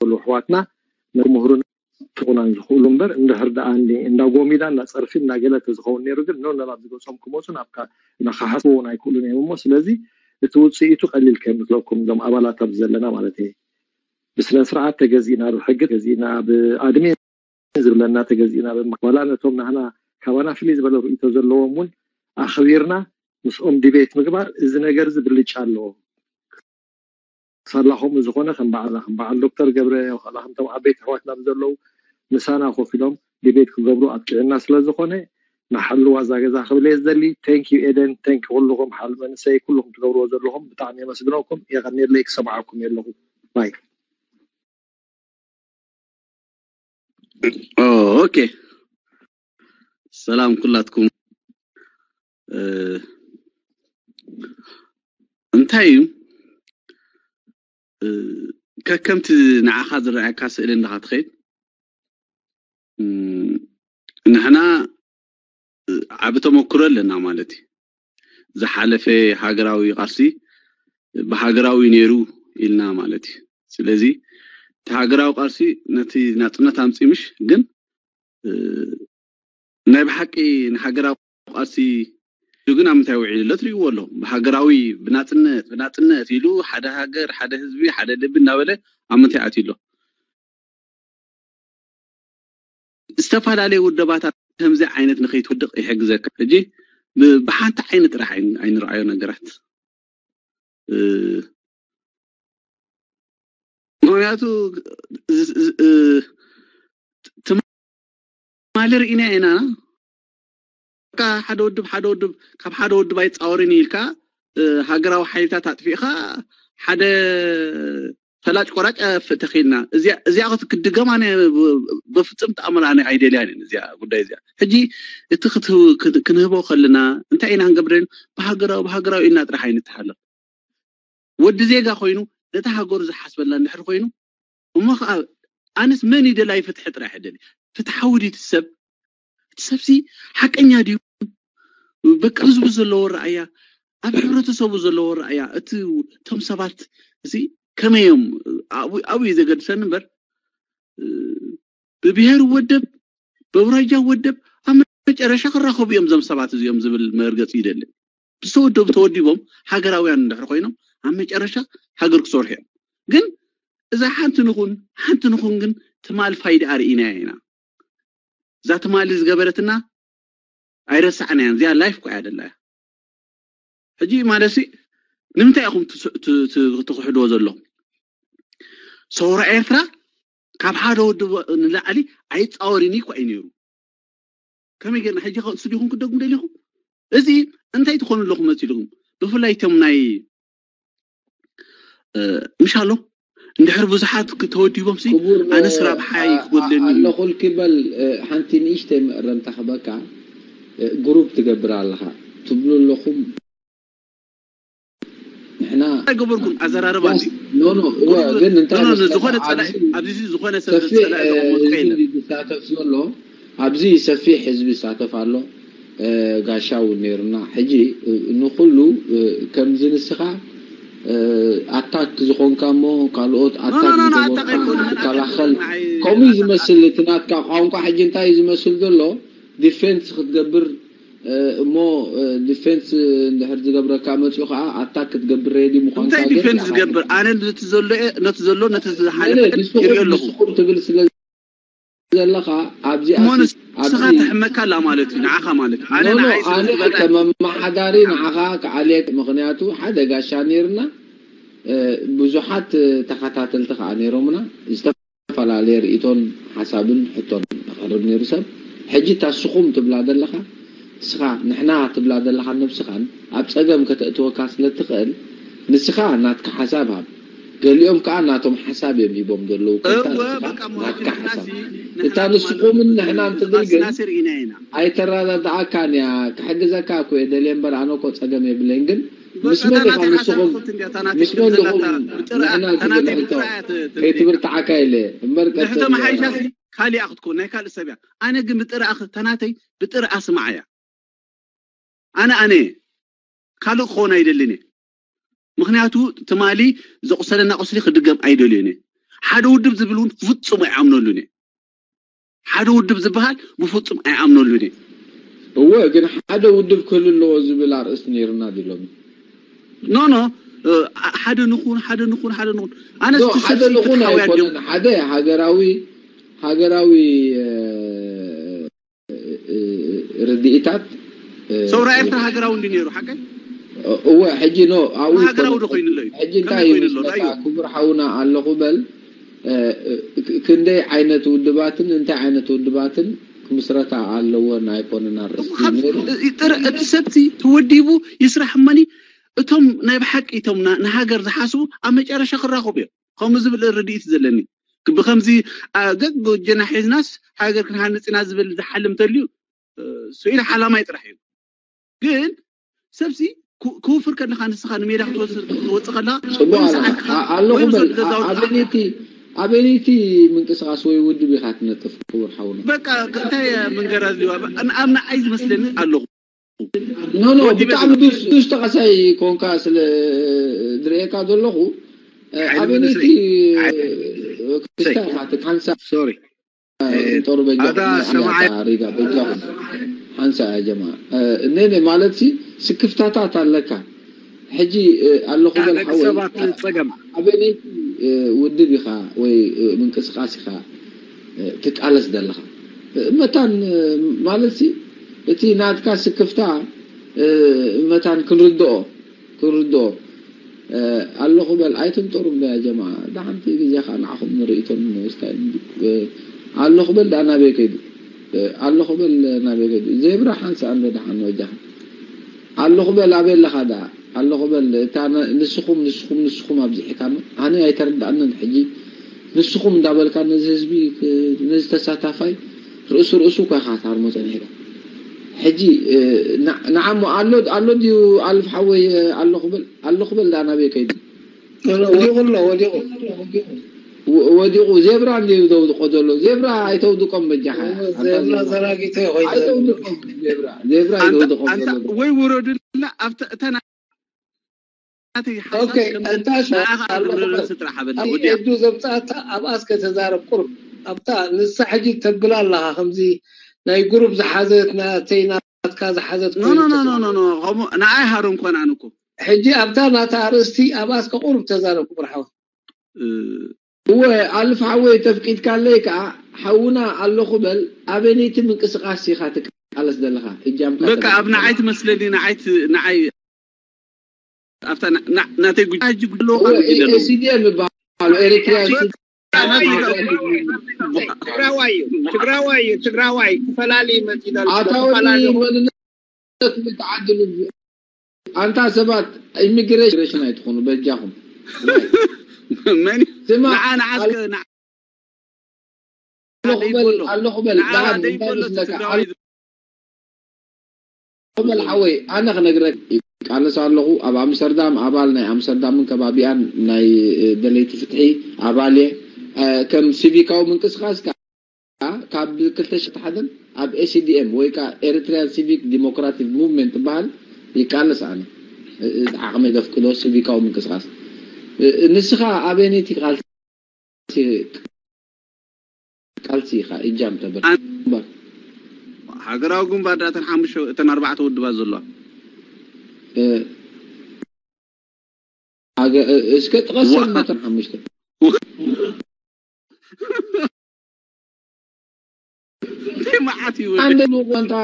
ኣሕዋትና ምሁሩን ክኾናን ዝኽእሉ እምበር፣ እንድሕር ደኣ እንዲ-፣ እንዳ ጎሚዳ፣ እንዳ ጸርፊ፣ እንዳ ገለ ተዝኸውን ነይሩ ግን፣ ኖ፣ ኖ፣ ናብ ዝገጾም ክመጹ፣ ናብ ካ-፣ ናብ ክሓስብዎ እውን ኣይክእሉን እዮም እሞ፣ ስለዚ እቲ ውጽኢቱ ቀሊል ከይመስለኩም፣ እዞም ኣባላት ኣብዚ ዘለና ማለት እየ። ብስነ ስርዓት ተገዚእና፣ ብሕጊ ተገዚእና፣ ብኣድሚን ዝብለና ተገዚእና፣ ብማ-፣ ዋላ ነቶም ናህና ካባና ፍልይ ዝበለ ርእይቶ ዘለዎም እውን ኣኽቢርና ምስኦም ዲቤት ምግባር፣ እዚ ነገር እዚ ብልጫ ኣለዎ። ሳላ ከምኡ ዝኾነ ከም በዓልና፣ ከም በዓል ዶክተር ገብረ፣ ዋላ ከምቶም ዓበይቲ ኣሕዋትና ብዘለዉ ምሳና ኮፍ ኢሎም ዲቤት ክገብሩ ኣብቂዕና ስለ ዝኾነ፣ ንሓልዋ እዛ ገዛ ክብል እየ ዝደሊ። Thank you ኤደን፣ thank you ኩልኹም ሓል መንሰይ፣ ኩልኹም ትገብርዎ ዘለኹም ብጣዕሚ የመስግነኩም። የቐንየለይ፣ ክሰምዓኩም እየ ኣለኹ። ባይ። ኦ፣ ኦኬ። ሰላም ኩላትኩም። እ፣ እንታይ እዩ፣ እ፣ ከከምቲ ንዓኻ ዝረኣየካ ስእሊ እንዳኻ ትኸይድ፣ እም፣ ንሕና፣ እ፣ ዓቢ ተመክሮ ኣለና ማለት እዩ። ዝሓለፈ ሃገራዊ ቃልሲ ብሃገራዊ ነይሩ ኢልና ማለት እዩ። ስለዚ እቲ ሃገራዊ ቃልሲ ነቲ ናጽነት ኣምጺኡ፣ ምሽ ግን፣ እ፣ ናይ ብሓቂ ንሃገራዊ ቃልሲ ኢሉ ግን ኣብ ምንታይ ውዒሉ ኣሎ ትርእይዎ ኣለኹም። ብሃገራዊ፣ ብናጽነት፣ ብናጽነት ኢሉ ሓደ ሃገር፣ ሓደ ህዝቢ፣ ሓደ ልቢ እናበለ ኣብ ምንታይ ኣትዩ ኣሎ? ዝተፈላለዩ ውደባታት ከምዚ ዓይነት ንኸይትወድቕ ይሕግዘካ። ሕጂ ብ-፣ ብሓንቲ ዓይነት ጥራሕ ኣይ-፣ ኣይንርኣዮ ነገራት። እ፣ ምኽንያቱ ዝ-፣ ዝ-፣ እ፣ ትማሊ ርኢና ኢና። በቃ ሓደ ውድብ፣ ሓደ ውድብ፣ ካብ ሓደ ውድብ ኣይጻወርን ኢልካ፣ እ፣ ሃገራዊ ሓይልታት ኣጥፊእካ ሓደ ፈላጭ ቆራጭ ኣፍ-፣ ተኺልና። እዚኣ፣ እዚኣ ክት-፣ ክትድገም ኣነ ብ-፣ በፍጹም ተኣምር ኣነ ኣይደልያን እየ እዚኣ ጉዳይ እዚኣ። ሕጂ እቲ ክት-፣ ክት-፣ ክንህቦ ከለና እንታይ ኢና ክንገብር ደሊና? ብሃገራዊ፣ ብሃገራዊ ኢልና ጥራሕ ኣይንተሓለፍ። ወዲ ዜጋ ኮይኑ ነታ ሃገሩ ዝሓስበላ እንድሕር ኮይኑ፣ እሞ ኸዓ ኣነስ መን እዩ ደላይ ፍትሒ ጥራሕ ደሊ? ፍትሓዊ ድዩ እቲ ሰብ? እቲ ሰብሲ ሓቀኛ ድዩ? በቃ ህዝቡ ዘለዎ ረኣያ፣ ኣብ ሕብረተሰቡ ዘለዎ ረኣያ፣ እቲ፣ እቶም ሰባት እዚ ከመይ እዮም? ኣብኡ፣ ኣብኡ እዩ ዘገድሰኒ እምበር፣ እ፣ ብብሄር ወደብ፣ በውራጃ ወደብ፣ ኣብ መጨረሻ ክራኸቡ እዮም እዞም ሰባት እዚኦም ዝብል መርገጺ ይደሊ። ዝተወደቡ ተወዲቦም ሃገራውያን እንድሕር ኮይኖም ኣብ መጨረሻ ሃገር ክሰርሑ እዮም። ግን እዛ ሓንቲ ንኹን፣ ሓንቲ ንኹን ግን ትማል ፋይዳ ርኢናያ ኢና። እዛ ትማሊ ዝገበረትና ኣይረሳዕናያን። እዚኣ ላይፍ እኮ እያ ደላያ። ሕጂ ማለት ሲ ንምንታይ ኢኹም ትስ-፣ ት-፣ ት-፣ ትኽሕድዎ ዘለኹም? ሰውራ ኤርትራ ካብ ሓደ ውድብ ንላዕሊ ኣይጻወርን እዩ እኮ እዩ ነይሩ። ከመይ ጌርና ሕጂ ከ እሱ ዲኹም ክደግሙ ደሊኹም? እዚ እንታይ ትኾኑ ኣለኹም መሲልኩም? ብፍላይ እቶም ናይ፣ እ፣ ምሽ ኣሎ እንድሕር ብዙሓት ክ-፣ ተወዲቦም ሲ ክቡር፣ ኣነስ እ፣ ራብሓይ ኣ-፣ ክጎድለኒ እዩ። ኣለኹልኪ በል፣ እ፣ ሓንቲ ንእሽተይ መእረምታ ክበካ፣ እ፣ ግሩፕ ትገብር ኣለኻ ትብሉ ኣለኹም። ንሕና ኣይገበርኩን ኣዘራርባ እንዲ። ኖ፣ ኖ፣ እወ፣ ግሩፕ፣ ግን እንታይ ኖ፣ ኖ፣ መሰለካ? ዝኾነ ጸላኢ፣ ኣብዚ ኣብዚ ዚ-፣ ዝኾነ ሰብ ሰፊሕ፣ ዝጸላኢ እ፣ ዘቑሞ ህዝቢ የለን። እንዲ ዝሳተፍ ዘሎ፣ ኣብዚ ሰፊሕ ህዝቢ ይሳተፍ ኣሎ። እ፣ ጋሻ እውን ነይሩና። ሕጂ፣ እ፣ ንኹሉ፣ እ፣ ከምዚ ንስኻ፣ እ፣ ኣታክ ዝኾንካ እሞ ካልኦት ኖ፣ ኖ፣ ኣታክ ኖ፣ ኖ፣ ዝገበሩኻ ኣታክ ኣይኮነን፣ ኣታክ ትከላኸል። ኣይኮነን። ከምኡ እዩ ዝመስል እቲ ናትካ ቋንቋ። ሕጂ እንታይ እዩ ዝመስል ዘሎ? ዲፌንስ ክትገብር፣ እ፣ እሞ፣ እ፣ ዲፌንስ እንድሕር ዝገብረካ መፂኡ ከዓ ኣታክ ክትገብር ሬዲ ምዃንካ እንታይ ግን ዲፌንስ ይሓትት። ዝገብር? ኣነ ነቲ ዘሎ እየ፣ ነቲ ዘሎ፣ ነቲ ዝሓለፈ ነነ፣ ንስኹም፣ ይሪኦ ኣለኹ። ንስኹም ትብል ስለ ዘለኻ ኣብዚኣ እሞ ሲ-፣ ንስኻ ኣብዚ ትሕመካ ኣላ ማለት እዩ፣ ንዓኻ ማለት እዩ። ኣነ ኖ፣ ኖ፣ ንዓይ ስለ ኣነ ዝበልካ ከም ኣመሓዳሪ ንዓኻ ክዓልየክ፣ ምኽንያቱ ሓደ ጋሻ ነይርና፣ እ፣ ብዙሓት ተኸታተልቲ ከዓ ነይሮምና፣ ዝተፈላለየ ርእይቶን ሓሳብን ሕቶን ኣቕርብ ነይሩ ሰብ። ሕጂ እታ ንስኹም ትብላ ዘለኻ፣ ንስኻ ንሕና ትብላ ዘለኻን ነብስኻን ኣብ ጸገም ከተእትወካ ስለ ትኽእል፣ ንስኻ ናትካ ሓሳብ ሃብ። ገሊኦም ከኣ ናቶም ሓሳብ እዮም ሂቦም ዘለዉ። ኮንታ እወ፣ ንስኻ በቃ እሞ ናትካ ሕጂ ንሕና ሓሳብ። ሲ፣ ንሕና እታ እኮ ንስኹምን ንሕናን ትብል ግን ንስኻ ስናስር ኢና ኢና። ኣይተረዳድኣካን እያ። ክሕግዘካ እኮ እየ ደልየ እምበር ኣነ እኮ ጸገም የብለይን። ግን ምስ በቃ መን እታ ኢኻ ናተይ ንስኹም፣ ሓሳብ ትኽክል እንድያ፣ እታ ናተይ ምስ መን ትኽክል ዲኹም ዘላ እታ ብጥርኣ፣ ንሕና እታ ትብል ናተይ ሕቶ ብጥርኣ እያ ት-፣ ት-፣ ከይትብርትዓካ ኢለ እምበር ንሕቶ ቀጽል። መሓይሻ ሲ ካሊኣ ክትኮን ናይ ካልእ ሰብ እያ። ኣነ ግን ብጥርኣ ክ-፣ እታ ናተይ ብጥርኣ ስምዓ እያ። ኣነ ኣነ እየ። ካልእ ክኸውን ኣይደልን እየ። ምኽንያቱ ትማሊ ዘቑሰለና ቁስሊ ክድገም ኣይደልዮን እየ። ሓደ ውድብ ዝብል እውን ፍጹም ኣይኣምነሉን እየ። ሓደ ውድብ ዝበሃል ብፍጹም ኣይኣምነሉን እየ። እወ ግን ሓደ ውድብ ክህሉ ኣለዎ ዝብል ኣርእስቲ ነይርና ድሎም ኖ ኖ ሓደ ንኹን ሓደ ንኹን ሓደ ንኹን ኣነ ሓደ ንኹን ኣይኮነን። ሓደ ሃገራዊ ሃገራዊ ርድኢታት ሰውራ ኤርትራ ሃገራዊ እንዲ ነይሩ ሓቀይ እወ ሕጂ ኖ ኣብኡ ሃገራዊ ዶ ኮይኑ ኣሎ እዩ? ሕጂ እንታይ እዩ ክቡር ሓውና ኣለኹ በል ክንደይ ዓይነት ውድባትን እንታይ ዓይነት ውድባትን ክምስረታ ኣለወን ኣይኮነን ኣርእስቲ ነይሩ። እቲ ሰብቲ ተወዲቡ ይስራሕ እመኒ እቶም ናይ ብሓቂ እቶም ንሃገር ዝሓስቡ ኣብ መጨረሻ ክራኸቡ እዮም። ከምኡ ዝብል ርድኢት ዘለኒ ብከምዚ ገጽ ጎጀና ሒዝናስ ሃገር ክንሃንጽ ኢና ዝብል ዝሓልም ተልዩ ስኢል ሓላማይ ጥራሕ እዩ። ግን ሰብሲ ክውፍር ከለካ ንስኻ ንሜዳ ክትወፅእ ከለካ ኣለኹ በል ኣበይቲ ኣበይቲ ምንቅስቃስ ወይ ውድብ ኢኻ ትነጥፍ ክቡር ሓውና በቃ እንታይ መንገራ ዝዋ ኣብ ንዓይ ዝመስለኒ ኣለኹ ኖ ኖ ብጣዕሚ ዱሽ ተቃሳይ ኮንካ ስለ ዝርእየካ ዘለኹ ኣበይቲ ክስታይ ኢኻ ትሓንሳ ሶሪ ጦር በጃ ሪጋ በጃ ሓንሳ ያ ጀማ እኔ ማለት ሲ ስክፍታታት ኣለካ ሕጂ ኣለኹ በል ሓወይ ጸገም ኣበይቲ ውድብ ኢኻ ወይ ምንቅስቃስ ኢኻ ትቃለስ ዘለኻ መታን ማለት ሲ እቲ ናትካ ስክፍታ መታን ክንርድኦ ክርድኦ ኣለኹ በል ኣይትንጠሩ እምበያ ጀማ ደሓንቲ ግዜኻ ንዓኹም ንርእይቶም ንምውስታይ ኣለኹ በል ደኣ ናበይ ከይዱ ኣለኹ በል ናበይ ከይዱ ዜብራ ሓንሳእ እንዶ ደሓን ወጃኻ ኣለኹ በል ኣበይ ኣለኻ ደኣ ኣለኹ በል እታ ንስኹም ንስኹም ንስኹም ኣብዚሕካና ኣነ ኣይተረድኣንን ሕጂ ንስኹም እንዳበልካ ነዚ ህዝቢ ነዚ ተሳታፋይ ርእሱ ርእሱ እኳ ኢኻ ታርሞ ጸኒሕካ ሕጂ ንዓሞ ኣሎ ኣሎ ድዩ ኣልፍ ሓወይ ኣለኹ በል ኣለኹ በል ዳ ናበይ ከይዱ ወዲቑ ኣሎ ወዲቑ ወዲቑ ዜብራ እንዲዩ ዘውድቆ ዘሎ ዜብራ ኣይተውድቆም በጃኻ ዜብራ ዘራጊተ ኮይዘብራ ዜብራ ይዘውድቆም ዘሎ ወይ ውረዱልና ኣብታ እታ ናተይ ሓሳብ ከምዚ ንዓኻ ኣለኹ በል ጥራሕ ኣበላ ወዲኣ ኤዱ ዘምጻኣታ ኣብኣ እስከ ተዛረብ ቁሩብ ኣብታ ንሳ ሕጂ ተብላ ኣለኻ ከምዚ ናይ ግሩፕ ዝሓዘት ናተይ ናትካ ዝሓዘት ኖ ኖ ኖ ኖ ኖ ኖ ከምኡ ንዓይ ሃሮም ኮን ኣነ እኮ ሕጂ ኣብታ ናታ ኣርእስቲ ኣብኣ እስከ ቁሩብ ተዛረብ ክቡር ሓወይ እወ ኣልፍ ሓወይ ተፍቂድካለይ ከዓ ሓውና ኣለኹ በል ኣበነይቲ ምንቅስቃስ ኢኻ ትቃለስ ዘለኻ እጃምካ በቃ ኣብ ንዓይ ትመስለኒ ንዓይ ንዓይ ኣብታ ናተይ ጉጅ ጉጅሎ ካብ ጉጅለ ኣለዎ። ኤሲዲኤም ይበሃሉ ኤሪትሪያ ትግራዋይ እዩ ትግራዋይ እዩ ትግራዋይ ክፈላሊ መፂእ ኣሎ ኣታዊ ክፈላሊ መንነት ተዓድሉ ኣንታ ሰባት ኢሚግሬሽን ኣይትኾኑ በጃኹም መን ስማ ንዓ ንዓ እስከ ንዓ ኣለኹ በል ኣለኹ በል ንዓ ደይ በሎ ትግራዋይ በል ሓወይ ኣነ ክነግረክ ይቃለስ ኣለኹ ኣብ ኣምስተርዳም ኣባል ናይ ኣምስተርዳምን ከባቢኣን ናይ ደለይቲ ፍትሒ ኣባል እየ ከም ሲቪካዊ ምንቅስቃስ ካብ ክልተ ሽሕን ሓደን ኣብ ኤሲዲኤም ወይ ከዓ ኤሪትሪያን ሲቪክ ዲሞክራቲክ ሙቭመንት ትበሃል ይቃለስ ኣነ ዓቕመይ ዘፍቅዶ ሲቪካዊ ምንቅስቃስ ንስኻ ኣበየነይቲ ቃልሲ ቃልሲ ኢኻ እጃም ተበር ሃገራዊ ግንባር ዳእተን ሓሙሽተ እተን ኣርባዕተ ውድባት ዘለዋ እስከ ጥቀሰን መተን ሓሙሽተ መዓት እዩ ኣንተ ንቆንታ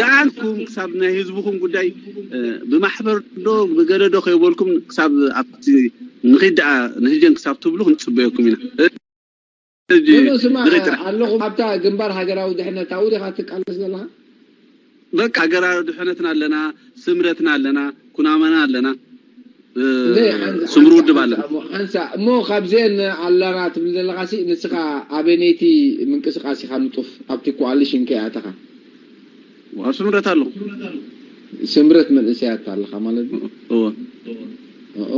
ደኣንኩም ክሳብ ናይ ህዝብኹም ጉዳይ ብማሕበር ዶ ብገለ ዶ ከይበልኩም ክሳብ ኣብቲ ንኺድ ደኣ ንህጀን ክሳብ ትብሉ ክንጽበየኩም ኢና ኣለኹም ኣብታ ግንባር ሃገራዊ ድሕነት ኣብኡ ዲኻ ትቃለስ ዘለኻ በቃ ሃገራዊ ድሕነትና ኣለና ስምረትና ኣለና ኩናማና ኣለና ስምሪ ውድብ ኣለና ሓንሳ እሞ ካብዚአን ኣለና ትብል ዘለኻ ሲ ንስኻ ኣበነይቲ ምንቅስቃስ ኢኻ ንጡፍ ኣብቲ ኮኣሊሽን ከይኣተኻ ኣብ ስምረት ኣለኹ ስምረት መንእሰያት ኣለኻ ማለት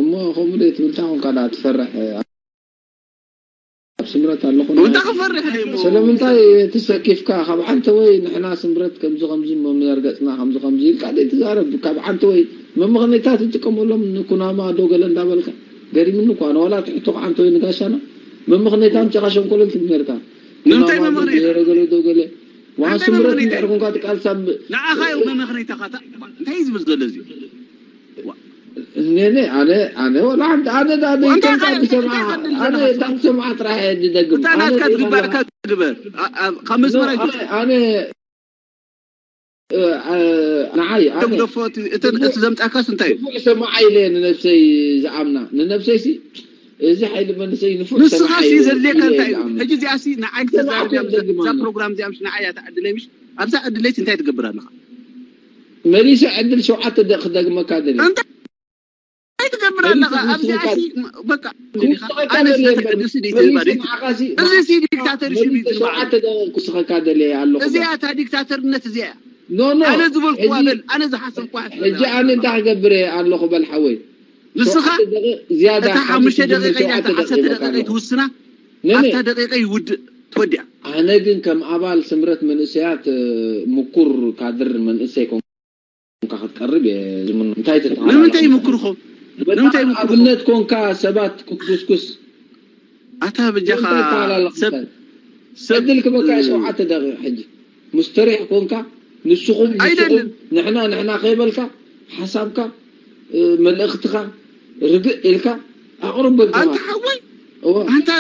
እሞ ከምኡ ደ ትብል እንታይ ኮንካ ዳ ትፈርሕ ኣብ ስምረት ኣለኹ እንታይ ክፈርሕ ስለምንታይ ተሰኪፍካ ካብ ሓንተ ወይ ንሕና ስምረት ከምዚ ከምዚ መምነር ገፅና ከምዚ ከምዚ ኢልካ ደ ትዛረብ ካብ ሓንተ ወይ መምኽነይታት ትጥቀመሎም ንኩናማ ዶ ገለ እንዳበልካ ገሪምኒ እኳ ንዋላ ትሕቶ ዓንተ ወይ ንጋሻና መምኽነይታ ምጽኻ ሸንኮለል ትብል ነርካ። ንምንታይ መምኽነይታ? ገለ ዶ ገለ። ዋ ኣንታይ ስምረት መምኽነይታ? እንድሕር ኮንካ ትቃልሳ ብ- ንዓኻ እዩ መመኽነይታኻ። እንታይ እዩ ዝብል ዘሎ እዚ? ነነ ኣነ ኣነ ወላ ሓንቲ ኣነ ዳ ወንታ ደይተንካ ኻይ ብሰምዓ እንታይ ትብል ኣነ ዘለኻ? ታብ ሰምዓ ጥራሕ እየ ዝደግም። እታ ኣነ ናትካ ዘይብላ- ዝግባእካ ግበር። ኣ- ኣ- ካብ መስመር ኖ፣ ኣይትውጽእ። ኣነ ኣነ እ፣ እ፣ ንዓይ ኣነ ግደፎ እቲ እቲ እቲ ዘምጻካስ እንታይ እዩ? ንፉዕ ሰማዓ ኢለ ንነብሰይ ዝኣምና ንነብሰይ ሲ እዚ ሓይሊ መንእሰይ ንፉዕ ንስኻ ሰማዓ ሲ ኢለ ዘድልየካ ኢለ እንታይ እዩ? ዝኣምና። ሕጂ እዚኣ ሲ ንዓይ ሰማዓ ክተዛርብ እያ ክደግማ እዛ ኣለኹ። ፕሮግራም እዚኣ ምሽ ንዓይ እያ ትዓድለይ ምሽ ኣብዛ ዕድለይስ እንታይ ትገብር ኣለኻ? መሊሰ ዕድል ሸውዓተ ደ- ክደግመካ ደልየ። እንታይ ትገብር ኣለኻ? ኣብዚኣ ሲ በቃ ክውስኸካ ኣነ ደልየ ስለዚ እምበር፣ ዕድል ሲ መሊሰ ደይትህባ ደይት ንዓኻ ሲ እዚ ሲ ዲክታተርሽፕ እዩ መሊሰ ዝበሃል። ሸውዓተ ደ- ክውስኸካ ደልየ ኣለኹ። እዚኣ እታ ዲክታተርነት እዚኣ እያ። ኖ ኖ ኣነ ዝበልኩዋ ሕጂ- በል ኣነ ዝሓሰብኩዋ ሕጂ ኣነ እንታይ ክገብር እየ ኣለኹ በል ሓወይ። ንስኻ ሸውዓተ ደቂቕ ዝያዳ ሓሙሽተ ደቂቕ እያ ሸውዓተ እታ ዓሰርተ ደቂቕ ደቂቕ ኣለኹ። ትውስና ነነ ኣብታ ደቂቕ ይውድእ ትወዲኣ። ኣነ ግን ከም ኣባል ስምረት መንእሰያት እ፣ ምኩር ካድር መንእሰይ ኮንካ ክትቀርብ እየ ዝምኖ። እንታይ ትተሃላለኹ? ንምንታይ ይምክርኹም? በጣም ንምንታይ ይምክርኹም? ኣብነት ኮንካ ሰባት ክትጉስጉስ ኣታ በጃኻ እንታይ ትተሃላለኹ? ሰብ ሰብ ዕድል ክበካ እ፣ ሸውዓተ ደቂቕ ሕጂ ሙስተሪሕ ኮንካ ንስኹም ንስኹም ኣይደልን። ንሕና ንሕና ከይበልካ ሓሳብካ እ፣ መልእኽትኻ ርግእ ኢልካ ኣቕርብ በልካ ኣንታ ማለት። ሓወይ እወ። ኣንታ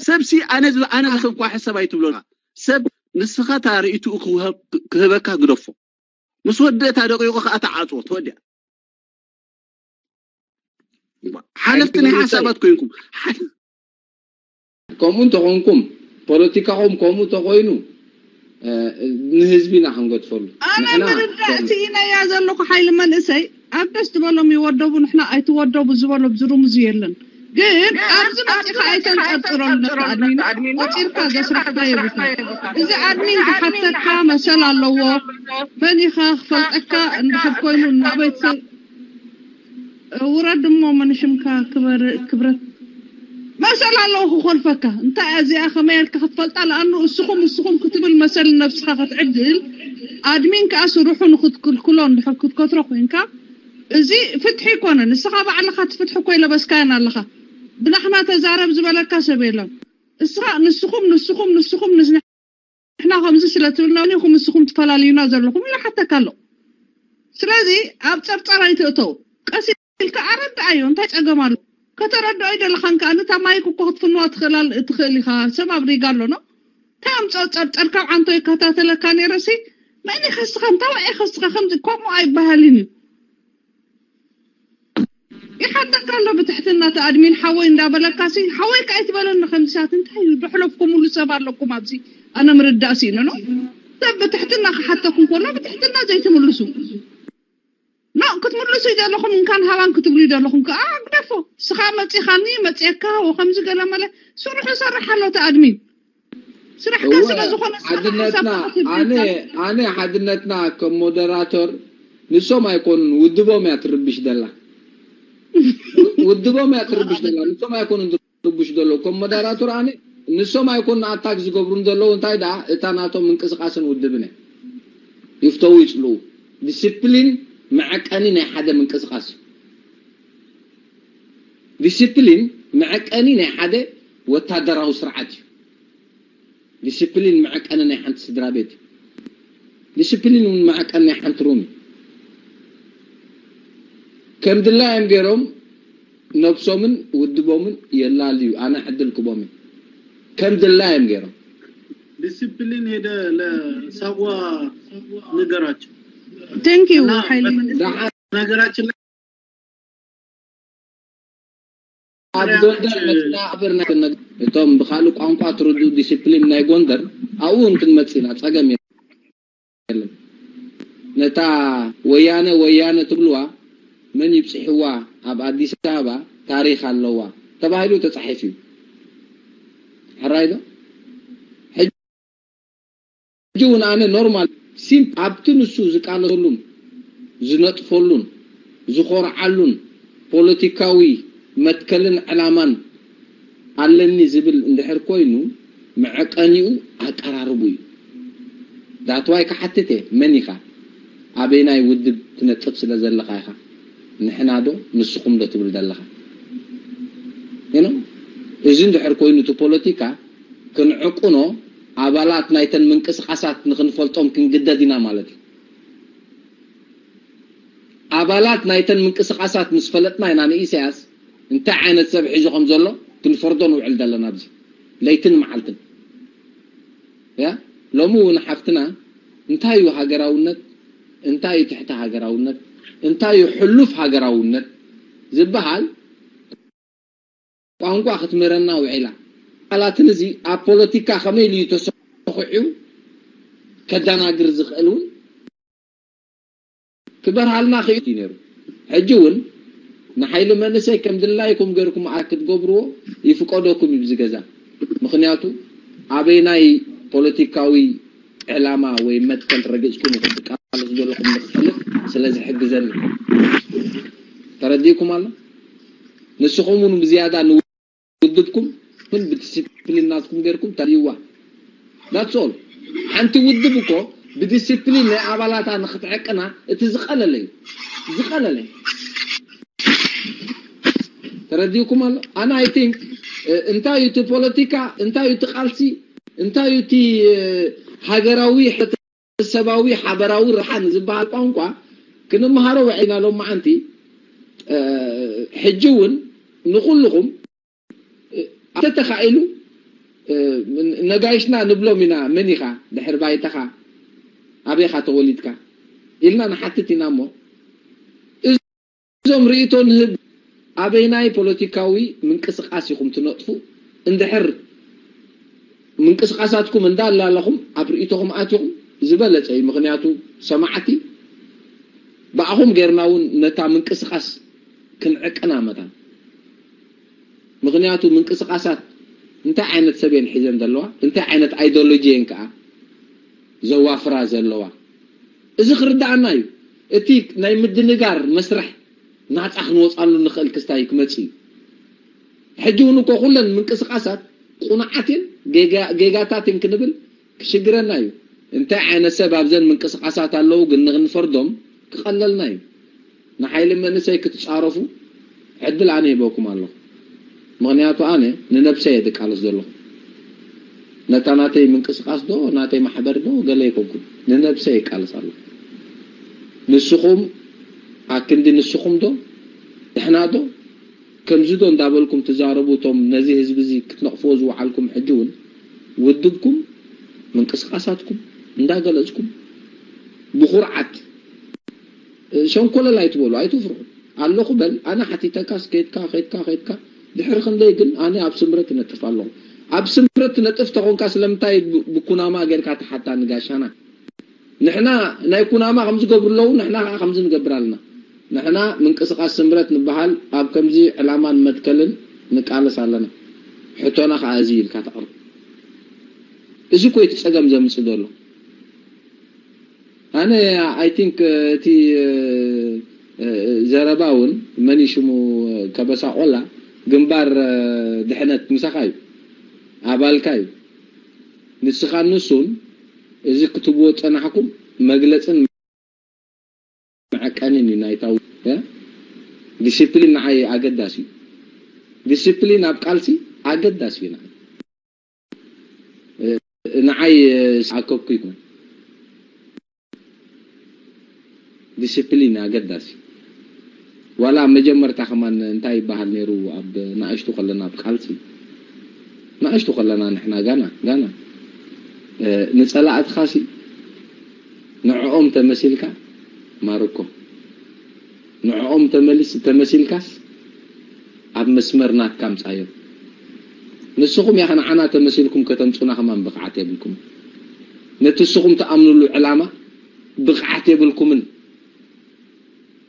ሰብ ሲ ኣነ ዝብ- ኣነ ዝኸብኳ ሕሰብ ኣይትብሎና ሰብ ንስኻ እታ ርእይትኡ ክውሃብ ክህበካ ግደፎ ምስ ወደ እታ ደቂቑ ከዓ ተዓፅዎ ትወዲያ ሓለፍቲ ናይ ሓሳባት ኮይንኩም ሓደ ከምኡ እንተኾንኩም ፖለቲካኹም ከምኡ እንተኾይኑ እ፣ ንህዝቢ ኢና ክንገድፈሉ ኣነ ንሕና ምርዳእ ስኢነያ ዘለኹ ሓይሊ መንእሰይ ኣብ ደስ ዝበሎም ይወደቡ ንሕና ኣይትወደቡ ዝበሎ ዝርምዙ የለን። ግን ኣብዚ መፂኻ ኣይተንጠርጥሮም ነቲ ኣድሚን ቆፂርካ ዘስረሕካ የብልካ። እዚ ኣድሚን ዝሓተካ መሰል ኣለዎ። መን ኢኻ ክፈልጠካ እንድሕር ኮይኑ ናበይ ትሰ- ውረድ እሞ መን ሽምካ ክበር ክብረት መሰል ኣለዎ ክኾልፈካ። እንታይ እዚኣ ከመይ ኢልካ ክትፈልጣ ለኣኑ እስኹም እስኹም ክትብል መሰል ነብስኻ ክትዕድል ኣድሚን ከኣ ስርሑ ንክትክልክሎ እንድሕር ክትከትሮ ኮይንካ እዚ ፍትሒ ይኮነ። ንስኻ ባዕልኻ ትፍትሒ እኮ ይለበስካየን ኣለኻ። ብናሕና ተዛረብ ዝበለካ ሰብ የለን። እስኻ ንስኹም ንስኹም ንስኹም ንስ ንሕና ከምዚ ስለ ትብልና ኢኹም ንስኹም ትፈላልዩና ዘለኹም ኢሉ ሓተካ ኣሎ። ስለዚ ኣብ ጸርጸር ኣይትእተው። ቀስ ኢልካ ኣረድኣዮ እንታይ ጸገም ኣሎ? ከተረድኦ ይደለኻን ከኣ ነታ ማይክ እኮ ክትፍንዋ ትኽእል ኣል- ትኽእል ኢኻ። ሰብ ኣብ ሪጋ ኣሎ ኖ? እንታይ ኣምጽኦ ጸርጸር ካብ ዓንቶ ይከታተለካ ነይረሲ መን ኢኻ እስኻ እንታይ ኢኻ እስኻ ከምዚ ከምኡ ኣይበሃልን እዩ። ይሓተካ ኣሎ ብትሕትና እቲ ኣድሚን ሓወይ እንዳበለካ ሲ ሓወይ ከ ኣይትበለኒ ከምዚሳት እንታይ እዩ ብሕለፍኩምሉ ሰብ ኣለኩም ኣብዚ ኣነ ምርዳእ ሲእነ ኖ ሰብ ብትሕትና ክሓተኩም ከሎ ብትሕትና ዘይትምልሱ ኖ ክትምልሱ ይደለኹም እንካን ሃባን ክትብሉ ይደለኹም ከኣ ግደፎ ስኻ መጺኻኒ መጺእካ ወከምዚ ገለ መለ ስርሑ ሰርሕ ኣሎ እቲ ኣድሚን ስራሕካ እወ ስለ ዝኾነ ሓድነትና ኣነ ኣነ ሓድነትና ከም ሞደራተር ንሶም ኣይኮኑን ውድቦም እያ ትርብሽ ደላ ውድቦም እያ ትርብሽ ደላ ንሶም ኣይኮኑን ትርብሽ ደሎ ከም ሞደራተር ኣነ ንሶም ኣይኮኑን ኣታክ ዝገብሩን ዘለዉ እንታይ ደኣ እታ ናቶም ምንቅስቃስን ውድብን እያ ይፍተው ይጽልኡ ዲስፕሊን መዐቀኒ ናይ ሓደ ምንቅስቃስ እዩ ዲስፕሊን መዐቀኒ ናይ ሓደ ወታደራዊ ስርዓት እዩ ዲስፕሊን መዐቀኒ ናይ ሓንቲ ስድራ ቤት እዩ ዲስፕሊን እውን መዐቀኒ ናይ ሓንቲ ሩም እዩ ከም ድላዮም ገይሮም ነብሶምን ውድቦምን የላልዩ ኣነ ዕድል ክቦም እዩ ከም ድላዮም ገይሮም ዲስፕሊን ሄደ ለሳዋ ንገራቸው thank you እና ሓይለ በነገራችን ላይ ኣብ ጎንደር መፅና ኣበር ናይ እቶም ብካልእ ቋንቋ ትርድኡ ዲስፕሊን ናይ ጎንደር ኣብኡ እውን ክንመፅ ኢና ፀገም የለን ነታ ወያነ ወያነ ትብልዋ መን ይብፅሕዋ ኣብ ኣዲስ ኣበባ ታሪክ ኣለዋ ተባሂሉ ተፃሒፍ እዩ ሕራይ ዶ ሕጂ እውን ኣነ ኖርማል ሲም ኣብቲ ንሱ ዝቃለሰሉን ዝነጥፈሉን ዝኾርዓሉን ፖለቲካዊ መትከልን ዕላማን ኣለኒ ዝብል እንድሕር ኮይኑ መዐቀኒኡ ኣቀራርቡ እዩ ዳትዋይ ክሓትት እየ መን ኢኻ ኣበይናይ ውድብ ትነጥፍ ስለ ዘለኻ ኢኻ ንሕና ዶ ንስኹም ዶ ትብል ዘለኻ you know እዚ እንድሕር ኮይኑ እቲ ፖለቲካ ክንዕቅኖ ኣባላት ናይተን ምንቅስቃሳት ንክንፈልጦም ክንግደድ ኢና ማለት እዩ። ኣባላት ናይተን ምንቅስቃሳት ምስ ፈለጥና ኢና ንኢሳያስ እንታይ ዓይነት ሰብ ሒዙ ከም ዘሎ ክንፈርዶ ንውዕል ዘለና ኣብዚ ለይትን መዓልትን። ያ ሎሚ እውን ሓፍትና እንታይ እዩ ሃገራውነት፣ እንታይ እዩ ትሕቲ ሃገራውነት፣ እንታይ እዩ ሕሉፍ ሃገራውነት ዝበሃል ቋንቋ ክትምህረና ውዒላ። ቃላትን እዚ ኣብ ፖለቲካ ከመይ ኢሉ እዩ ተሰኺዑ ከደናግር ዝኽእል እውን ክበርሃልና ክኢሉ እዩ ነይሩ። ሕጂ እውን ንሓይሊ መንእሰይ ከም ድላይኩም ገይርኩም ክትገብርዎ ይፍቀደኩም እዩ ብዚ ገዛ። ምኽንያቱ ኣበይናይ ፖለቲካዊ ዕላማ ወይ መትከል ረጊጽኩም ኢኹም ትቃለሱ ዘለኹም ንክፈልጥ ስለ ዝሕግዘኒ። ተረዲእኩም ኣሎ? ንስኹም እውን ብዝያዳ ንውድብኩም ግን ብዲሲፕሊን ናትኩም ገይርኩም ተርእይዋ። That's all። ሓንቲ ውድብ እኮ ብዲሲፕሊን ናይ ኣባላታ ንክትዕቅና እቲ ዝቐለለ እዩ። ዝቐለለ እዩ። ተረዲእኩም ኣሎ? ኣነ I think እንታይ እዩ እቲ ፖለቲካ፣ እንታይ እዩ እቲ ቃልሲ፣ እንታይ እዩ እቲ ሃገራዊ ሰባዊ ሓበራዊ ረብሓ ንዝበሃል ቋንቋ ክንመሃሮ ውዒልና ሎማዓንቲ። ሕጂ እውን ንኩልኹም ተተኻኢሉ ነጋይሽና ንብሎም ኢና። መን ኢኻ ድሕሪ ባይታኻ ኣበይኻ ተወሊድካ ኢልና ንሓትት ኢና እሞ እዞም ርእይቶ ንህብ ኣበይናይ ፖለቲካዊ ምንቅስቃስ ኢኹም ትነጥፉ? እንድሕር ምንቅስቃሳትኩም እንዳላለኹም ኣብ ርእይቶኹም ኣትኹም ዝበለጸ እዩ። ምኽንያቱ ሰማዕቲ ብኣኹም ጌርና እውን ነታ ምንቅስቃስ ክንዕቅና መታን። ምኽንያቱ ምንቅስቃሳት እንታይ ዓይነት ሰብ እየን ሒዘን ዘለዋ፣ እንታይ ዓይነት ኣይዲዮሎጂ እየን ከዓ ዘዋፍራ ዘለዋ፣ እዚ ክርዳኣና እዩ። እቲ ናይ ምድንጋር መስርሕ ናፃ ክንወፃሉ ንኽእል ክስታይ ክመፅእ እዩ። ሕጂ እውን እኮ ኩለን ምንቅስቃሳት ቁኑዓት እየን፣ ጌጋታት እየን ክንብል ክሽግረና እዩ። እንታይ ዓይነት ሰብ ኣብዘን ምንቅስቃሳት ኣለዉ ግን ንክንፈርዶም ክቐለልና እዩ። ንሓይሊ መንእሰይ ክትፃረፉ ዕድል ኣነ ሂበኩም ኣለኹ። ምኽንያቱ ኣነ ንነብሰይ እየ ዝቃለስ ዘለኹ። ነታ ናተይ ምንቅስቃስ ዶ ናተይ ማሕበር ዶ ገለ ኣይኮንኩን፣ ንነብሰይ ይቃለስ ኣለኹ። ንስኹም ኣክንዲ ንስኹም ዶ ንሕና ዶ ከምዚ ዶ እንዳበልኩም ትዛረቡ? እቶም ነዚ ህዝቢ እዚ ክትነቕፍዎ ዝወዓልኩም ሕጂ እውን ውድብኩም ምንቅስቃሳትኩም እንዳገለጽኩም ብኩርዓት ሸንኮለል ኣይትበሉ፣ ኣይትፍርሑ። ኣለኹ በል፣ ኣነ ሓቲተካስ ከይድካ ከይድካ ከይድካ ድሕሪ ክንደይ ግን ኣነ ኣብ ስምረት እነጥፍ ኣለኹ። ኣብ ስምረት ትነጥፍ ተኾንካ ስለምንታይ ብኩናማ ጌርካ ትሓታ ንጋሻና? ንሕና ናይ ኩናማ ከም ዝገብሩ ኣለዉ፣ ንሕና ከዓ ከምዚ ንገብር ኣለና። ንሕና ምንቅስቃስ ስምረት ንበሃል ኣብ ከምዚ ዕላማን መትከልን ንቃለስ ኣለና። ሕቶና ከዓ እዚ ኢልካ ተቕርብ። እዚ እኮ እቲ ጸገም ዘምጽእ ዘሎ። ኣነ I think እቲ ዘረባ እውን መን እዩ ሽሙ ከበሳ ቆላ ግንባር ድሕነት ምሳኻ እዩ፣ ኣባልካ እዩ። ንስኻ ንሱን እዚ ክትብዎ ጸናሕኩም መግለጽን መዐቀንን እዩ ናይታ ዲሲፕሊን ንዓይ ኣገዳሲ እዩ። ዲሲፕሊን ኣብ ቃልሲ ኣገዳሲ እዩ ንዓይ። ንዓይ ኣከብኩ ይኮን ዲሲፕሊን ኣገዳሲ። ዋላ ኣብ መጀመርታ ከማን እንታይ ይበሃል ነይሩ ኣብ ንኣሽቱ ከለና ኣብ ቃልሲ ንኣሽቱ ከለና ንሕና ጋና ጋና ንጸላእትኻሲ ንዕኦም ተመሲልካ ማርኮ ንዕኦም ተመልስ ተመሲልካስ ኣብ መስመር ናትካ ኣምጻዮም። ንስኹም ያኸ ንዓና ተመሲልኩም ከተምጹና ከማን ብቕዓት የብልኩም። ነቲ ንስኹም ትኣምኑሉ ዕላማ ብቕዓት የብልኩምን።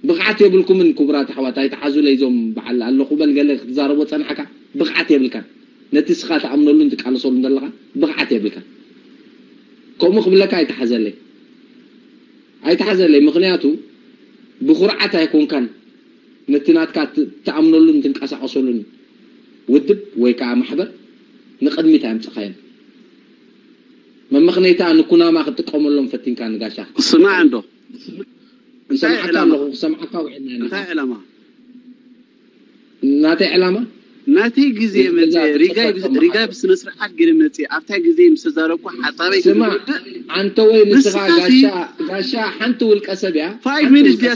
ብቕዓት የብልኩምን ክቡራት ኣሕዋት፣ ኣይትሓዙለይ። እዞም በዓል ኣለኹ በል ገለ ክትዛረቦ ጸናሕካ ብቕዓት የብልካን። ነቲ እስኻ ትኣምነሉን ትቃለሰሉን ዘለኻ ብቕዓት የብልካን። ከምኡ ክብለካ ኣይትሓዘለይ። ኣይትሓዘለይ፣ ምኽንያቱ ብኹርዓት ኣይኮንካን ነቲ ናትካ ትኣምነሉን ትንቀሳቐሰሉን ውድብ ወይ ከዓ ማሕበር ንቕድሚት ኣየምፀኻዮን። መመኽነይታ ንኩናማ ክትጥቀመሎም ፈቲንካ ንጋሻ። ስማዕ እንዶ። እንታይ ሰማዕካ ዕላማ? ኣለኹ፣ ክሰምዓካ ውዒልና ኢና። እንታይ ዕላማ? ናተይ ዕላማ? ናተይ ግዜ መጽ ሪጋይ ሪጋይ ብስነ ስርዓት ገለ መጽ ኣብታ ግዜ ምስ ተዛረብኩ ሓሳበይ ስማ። ኣንተ ወይ ንስኻ ጋሻ ጋሻ ሓንቲ ውልቀ ሰብ እያ። Five minutes እያ።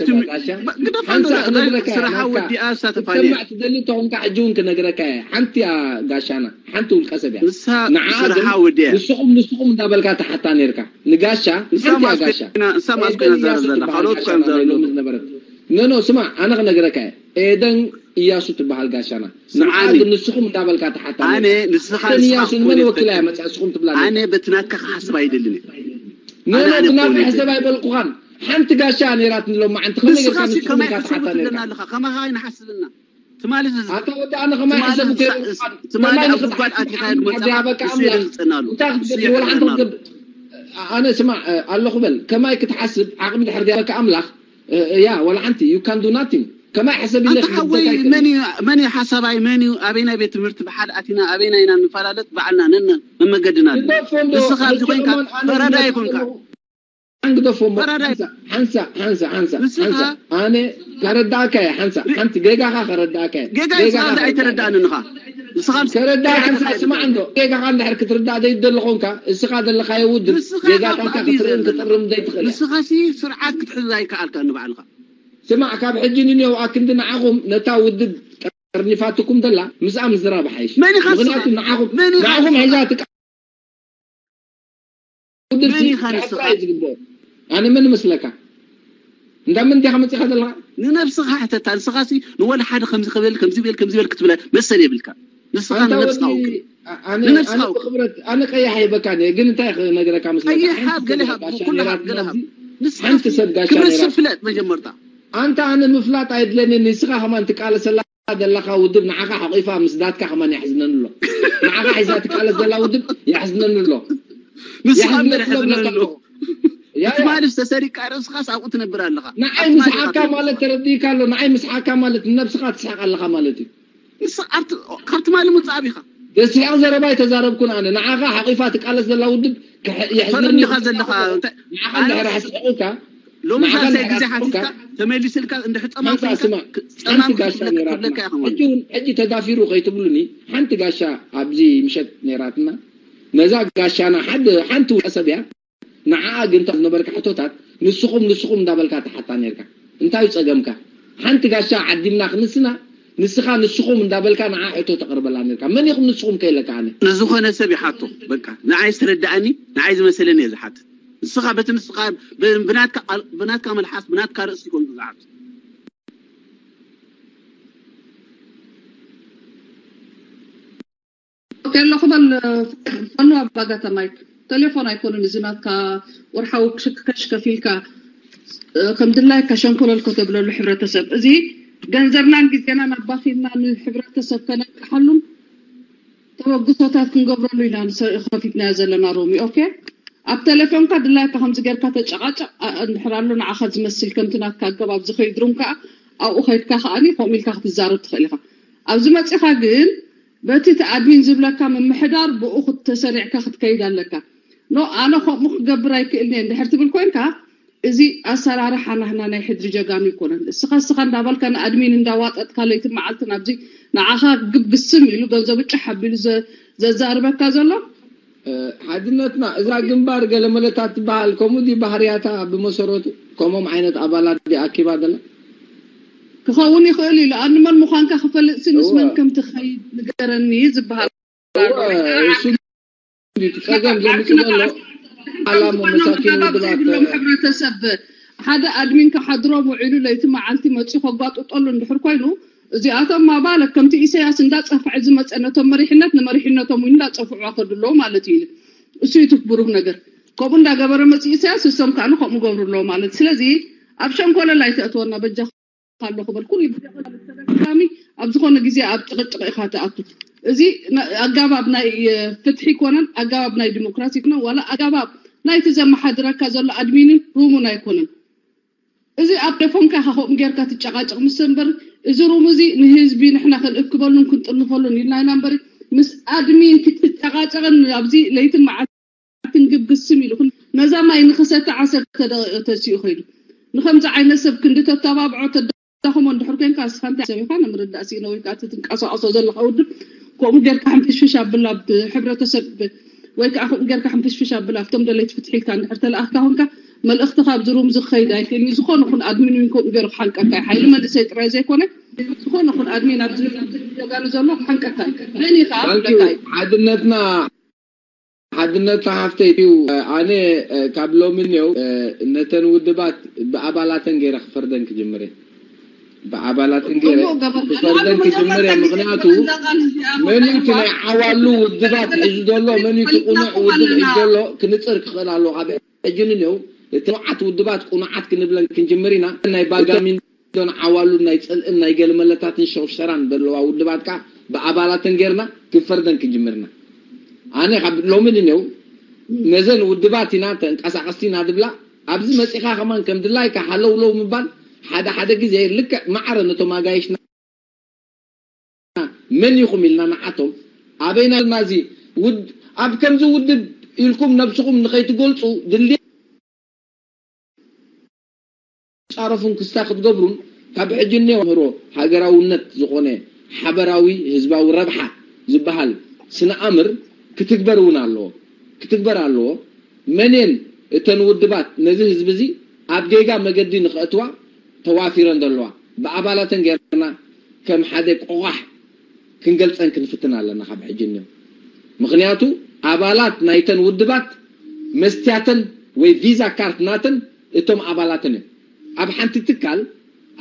ስራሕ ወዲኣ ሳተፋኒ ትሰማዕ ትደሊ ተኾንካ ሕጂ እውን ክነግረካ እየ። ሓንቲ እያ ጋሻና ሓንቲ ውልቀ ሰብ እያ። ንስኻ ንዓ ስራሓ ወዲኣ። ንስኹም ንስኹም እንዳበልካ ተሓታ ነርካ ንጋሻ ንሳ ሓንቲ እያ ጋሻ። ንሳ ማስኮና ዘረብ ዘላ ካልኦት እኳ እዮም ዘረብ ሎሚ ዝነበረት። ኖ ኖ ስማ ኣነ ክነግረካ እየ። ኤደን እያሱ ትበሃል ጋሻና። ንዓ ግን ንስኹም እንዳበልካ ተሓታ ኣነ ንስኻ እያሱ ንመን ወክላ እያ መፅያ ንስኹም ትብላ ኣነ በትናትካ ክሓስብ ኣይደልን እየ። ኖ ኖ ብናትካ ሕሰብ ኣይበልኩኻን። ሓንቲ ጋሻ ነይራት ንሎማዓንቲ ከመይ ጌርካ ንስኹም ኢልካ ተሓታ ነይርካ። ከማኻ ኣይንሓስብና ትማሊ ኣታ ወዲ ኣነ ከማይ ሕሰብ ከማይ ንኽእል ትማሊ ኣብ ጉድጓድ ኣቲኻ ድመፃ ዝፀናሉ እንታይ ክትገብር ወላ ሓንቲ ክትገብር ኣነ ስማዕ ኣለኹ በል ከማይ ክትሓስብ ዓቕሚ ድሕር ዲያበካ ኣምላኽ ያ ወላ ሓንቲ you can do nothing ከማይ ሕሰብ ኢለ ኣንታ ሓወይ ክግበካ ይኽእል። መን እዩ መን እዩ ሓሳባይ መን እዩ ኣበይናይ ቤት ትምህርቲ ብሓደ ኣቲና ኣበይና ኢና ንፈላለጥ ባዕልና ነነ መመገድና ኣለና ግደፎ እንዶ፣ ንስኻ ኣብዚ ደቂ ኮይንካ እማን ኣነ ፈራዳይ ግደፎ ይኮንካ ኣለኹ። ኣንግደፎ እሞ፣ ፈራዳይ ሓንሳ፣ ሓንሳ፣ ሓንሳ፣ ሓንሳ፣ ንስኻ ሓንሳ። ኣነ ከረዳእካ እየ፣ ሓንሳ፣ ሓንቲ ጌጋኻ ከረዳእካ እየ። ጌጋ ንስኻ ጌጋኻ እንዳ ከረዳእካ እየ። ኣይተረዳእንን ኢኻ። ንስኻ ምስ ከረዳእ ሓንሳ ስማዕ እንዶ፣ ጌጋኻ እንድሕር ክትርዳእ ዘይትደሊ ኾንካ፣ እስኻ ዘለኻዮ ውድብ ንስኻ ኢኻ ጌጋታትካ ብኣቢይ ክትርእን ዘለና። ክትእርም ዘይትኽእል እያ። ንስኻሲ ስርዓት ክትሕዝ ኣይከኣልካን ንባዕልኻ። ስማዕ፣ ካብ ሕጂ ንኔው ኣክንዲ ንዓኹም ነታ ውድብ ጠርኒፋትኩም ደላ ምስኣ ምዝራብ ሓይሽ። መን ኢኻ ንስኻ? ምኽንያቱ ንዓኹም፣ መን ኢኻ ንዓኹም ንስኻ? ሒዛ ትቃ-፣ ውድብ መን ኢኻ ንስኻ? ክሕብራ እዩ ዝግብኦ። ኣነ መን እመስለካ? እንዳ መን ዲኻ መጺኻ ዘለኻ? ንነብስኻ ሕተታ። ንስኻሲ ንወላ ሓደ ከምዚ ክብል፣ ከምዚ በል፣ ከምዚ በል ክትብለ መሰል የብልካ። ንስኻ ኣንታ ንነብስኻ ወዲ፣ ውክል። ኣ-፣ ኣነ፣ ንነብስኻ ኣነ ውክል። ብኽብረት፣ ኣነ ቀያሕ ኣይበካን እየ፣ ግን እንታይ ክነግረካ መስለካ? ቀይሕ ሓንቲ ሃብ፣ ገለ ሰብ ሃብ፣ ጋሻ ኩሉ ነይራ ሃብ፣ ገለ ሃብ። ትማሊ፣ ንስኻ ሓንቲ ሲ-፣ ሰብ ጋሻ ክብረት ነይራ። ሰብ ፍለጥ መጀመርታ። ኣንታ ኣነ ምፍላጥ ኣየድልየንን፣ ንስኻ ከማን ትቃለሰላ ዘለኻ ውድብ ንዓኻ ሓቒፋ ምስ ናትካ ከማን የሕዝነኒ ኣሎ። ንዓኻ ሒዛ ትቃለስ ዘላ ውድብ የሕዝነኒ ኣሎ። ንስኻ የሕዝነኒ እምበር ኣሎ የሕዝነኒ ብለካ ኣሎ። ኣለኹ። ያ፣ ያ። ትማሊ ዝተሰሪቃ ርእስኻስ ኣብኡ ትነብር ኣለኻ። ንዓይ ኣብቲ ባዶ ምስሓቅካ ኢኻ ማለት ትነብር። ተረዲእካ ኣሎ። ንዓይ ምስሓቅካ ማለት ንነብስኻ ትስሕቅ ኣለኻ ማለት እዩ። ንስ-፣ ኣብቲ-፣ ካብ ትማሊ ምውጻእ ኣቢኻ። ዘስሕቕ ዘረባ ኣይተዛረብኩን ኣነ። ንዓኻ ሓቒፋ ትቃለስ ዘላ ውድብ ክሕ-፣ የሕዝነኒ ፈርም ኢኻ ዘለኻ። እንታይ-፣ ንዓኻ ኣነ እንድሕር ኣስሒቑካ፣ ሎሚ ንዓኻ ሳልሳይ እንድሕር ግዜ ኣስሒቑካ፣ ሓቲትካ፣ ተመሊስልካ፣ እንድሕር ጸማም ሓንሳእ ኮይንካ፣ ስማዕ፣ ክ-፣ ጸማም ሓንቲ ጋሻ ክብለካ፣ ነይራትና። ክብለካ እየ ከማን። ሕጂ እውን፣ ሕጂ ተዳፊሩ ከይትብሉኒ፣ ሓንቲ ጋሻ ኣብዚ ምሸት ነይራትና። ነዛ ጋሻና ሓደ፣ ሓንቲ ውልቀ ሰብ እያ። ንዓኣ ግን እታ ዝነበርካ ሕቶታት ንስኹም ንስኹም እንዳበልካ ትሓታ ነርካ። እንታይ እዩ ጸገምካ? ሓንቲ ጋሻ ዓዲምና ክንስና ንስኻ ንስኹም እንዳበልካ ንዓ ሕቶ ተቕርበላ ነርካ። መን ኢኹም ንስኹም ከይለካ ኣነ? ንዝኾነ ሰብ ይሓቶ። በቃ ንዓይ ዝተረድኣኒ ንዓይ ዝመሰለኒ እየ ዝሓትት። ንስኻ በቲ ንስኻ ብ-፣ ብናትካ ኣል-፣ ብናትካ መልሓስ ብናትካ ርእሲ ይኮን ዝሓት። ኦኬ ኣለኹ በል። ፈኑ ኣባጋታ ማይክ ተሌፎን ኣይኮኑን እዚ ናትካ ወርሓዊ ክሽ-፣ ከሽ ከፊልካ፣ እ፣ ከም ድላይካ ሸንኮለል ከተብለሉ ሕብረተሰብ። እዚ ገንዘብናን ግዜናን ኣባኺንና ንሕብረተሰብ ከነቅሓሉን ተበግሶታት ክንገብረሉ ኢና ንሰ-፣ ከፊትናዮ ዘለና ሮሚ። ኦኬ ኣብ ተሌፎንካ ድላይካ ከምዚ ጌርካ ተጨቃጨቅ፣ ኣ-፣ እንድሕር ኣሎ ንዓኻ ዝመስል ከምቲ ናትካ ኣገባብ ዝኸይድ ሩም ከኣ ኣብኡ ከይድካ ከኣኒ ከምኡ ኢልካ ክትዛረብ ትኽእል ኢኻ። ኣብዚ መጺኻ ግን በቲ እቲ ኣድሚን ዝብለካ ምምሕዳር ብኡ ክትተሰሪዕካ ክትከይድ ኣለካ። ኖ ኣነ ከምኡ ክገብር ኣይክእልን እየ እንድሕር ትብል ኮይንካ እዚ ኣሰራርሓ ናህና ናይ ሕድሪ ጀጋኑ ኣይኮነን። እስኻ እስኻ እንዳበልካ ንኣድሚን እንዳዋጠጥካ ለይትን መዓልትን ኣብዚ ንዓኻ ግብ ግስም ኢሉ ገንዘቡ ጫሕ ኣቢሉ ዘ-፣ ዘዛርበካ ዘሎ። እ፣ ሓድነትና እዛ ግንባር ገለ መለታት ትበሃል ከምኡ ድዩ ባህርያታ ብመሰረቱ? ከምኦም ዓይነት ኣባላት ድያ ኣኪባ ዘላ? ክኸውን ይኽእል እዩ። ለኣን መን ምዃንካ ክፈልጥሲ ምስ እወ። መን ከም ትኸይድ ንገረኒ ዝበሃል ኣሎ። እወ፣ እሱ እንዲ እቲ ጸገም ዘምጽእ ዘሎ ዓላሞ መሳኪን ውድባት ዘይብሎም ሕብረተሰብ ሓደ ኣድሚን ክሓድሮም ውዒሉ ለይቲ መዓልቲ መጺኡ ከጓጥጠሉ እንድሕር ኮይኑ እዚኣቶም ኣባላት ከምቲ ኢሰያስ እንዳጸፍዐ ዝመጸ ነቶም መሪሕነት ንመሪሕነቶም እውን እንዳጸፍዑ ከድለዉ ማለት እዩ። እሱ እዩ እቲ ብሩህ ነገር። ከምኡ እንዳገበረ መጺኡ ኢሰያስ እሶም ከኣ ከምኡ ገብሩ ኣለዉ ማለት። ስለዚ ኣብ ሸንኮለል ኣይተእትወና በጃ። ኣለኹ በል ኩሉ ግዜ ተደጋጋሚ ኣብ ዝኾነ ግዜ ኣብ ጭቕጭቕ ኢኻ ትኣቱ። እዚ ና-፣ ኣጋባብ ናይ፣ እ፣ ፍትሒ ኣይኮነን፣ ኣጋባብ ናይ ዲሞክራሲ ኣይኮነን፣ ዋላ ኣጋባብ ናይቲ ዘመሓድረካ ዘሎ ኣድሚንን ሩሙን ኣይኮነን። እዚ ኣብ ቴሌፎንካ ኢኻ ከምኡ ጌርካ ትጨቓጨቕ ምስ እምበር እዚ ሩም እዚ ንህዝቢ ንሕና ክንእክበሉን ክንጥንፈሉን ኢልና ኢና እምበር ምስ ኣድሚን ክትጨቓጨቕን ኣብዚ ለይትን መዓልትን ትንግብ ግስም ኢሉ ነዛ ማይ ንኽሰቲ ዓሰርተ ደቂቕ ተሲኡ ኸይዱ። ንኸምዚ ዓይነት ሰብ ክንዲ ተተባብዖ ተደ-፣ ተኸሞ እንድሕር ኮንካ ንስኻ እንታይ ሰብ ኢኻ ንምርዳእ ስኢነ ወይ ከዓ እቲ ትንቀሳቐሶ ዘለኻ ውድብ ከምኡ ጌርካ ሕንፍሽፍሽ ኣብላ ብሕብረተሰብ ወይ ከዓ ከምኡ ጌርካ ሕንፍሽፍሽ ኣብላ ኣብቶም ደለይቲ ፍትሒ ኢልካ እንድሕር ተለኣኽካ ኮንካ መልእኽትኻ ኣብዚ ሩም ዝኸይድ ኣይክእልን እዩ። ዝኾነ ኹን ኣድሚን እውን ከምኡ ገይሩ ክሓንቀካ እዩ። ሓይሊ መንእሰይ ጥራይ ዘይኮነ ዝኾነ ኹን ኣድሚን ኣብዚ ጀጋኑ ዘሎ ክሓንቀካ እዩ። መን እዩ ከዓ ክብለካ እዩ። ሓድነትና ሓድነትና ሃፍተይ እዩ። ኣነ ካብ ሎሚ እኒው ነተን ውድባት ብኣባላተን ገይረ ክፈርደን ክጅምር እየ። ብኣባላተን ገይረ ክፈርደን ክጅምር እየ። ምክንያቱ መን እዩ እቲ ናይ ዓዋሉ ውድባት ሒዙ ዘሎ፣ መን እዩ እቲ ቁኑዕ ውድብ ሒዙ ዘሎ ክንፅር ክኽእል ኣለዎ። ካብ ሕጂ ንኔው እቲ ንውዓት ውድባት ቁኑዓት ክንብለን ክንጅምር ኢና። ናይ ባጋሚንዶን ዓዋሉን ናይ ፅልእን ናይ ገልመለታትን ሸውሸራን ዘለዋ ውድባት ከዓ ብኣባላተን ጌርና ክንፈርደን ክንጅምር ኢና። ኣነ ካብ ሎሚ ንኔው ነዘን ውድባት ኢና ተንቀሳቐስቲ ኢና ድብላ ኣብዚ መፂኻ ከማን ከም ድላይካ ሃለውለው ምባል ሓደ ሓደ ግዜ ልክዕ ማዕረ ነቶም ኣጋይሽና መን ኢኹም ኢልና ንዓቶም ኣበይና ኢልና እዚ ውድ ኣብ ከምዚ ውድብ ኢልኩም ነብስኹም ንኸይትገልፁ ድልየ ፃረፉን ክስታ ክትገብሩን ካብ ሕጂ እኒኦ ምህሮ ሃገራውነት ዝኾነ ሓበራዊ ህዝባዊ ረብሓ ዝበሃል ስነ ኣምር ክትግበር እውን ኣለዎ ክትግበር ኣለዎ። መን እየን እተን ውድባት ነዚ ህዝቢ እዚ ኣብ ጌጋ መገዲ ንኸእትዋ ተዋፊረን ዘለዋ? ብኣባላተን ጌርና ከም ሓደ ቆቋሕ ክንገልፀን ክንፍትን ኣለና ካብ ሕጂ እኒኦ። ምኽንያቱ ኣባላት ናይተን ውድባት መስትያተን ወይ ቪዛ ካርት ናተን እቶም ኣባላተን እዮም። ኣብ ሓንቲ ትካል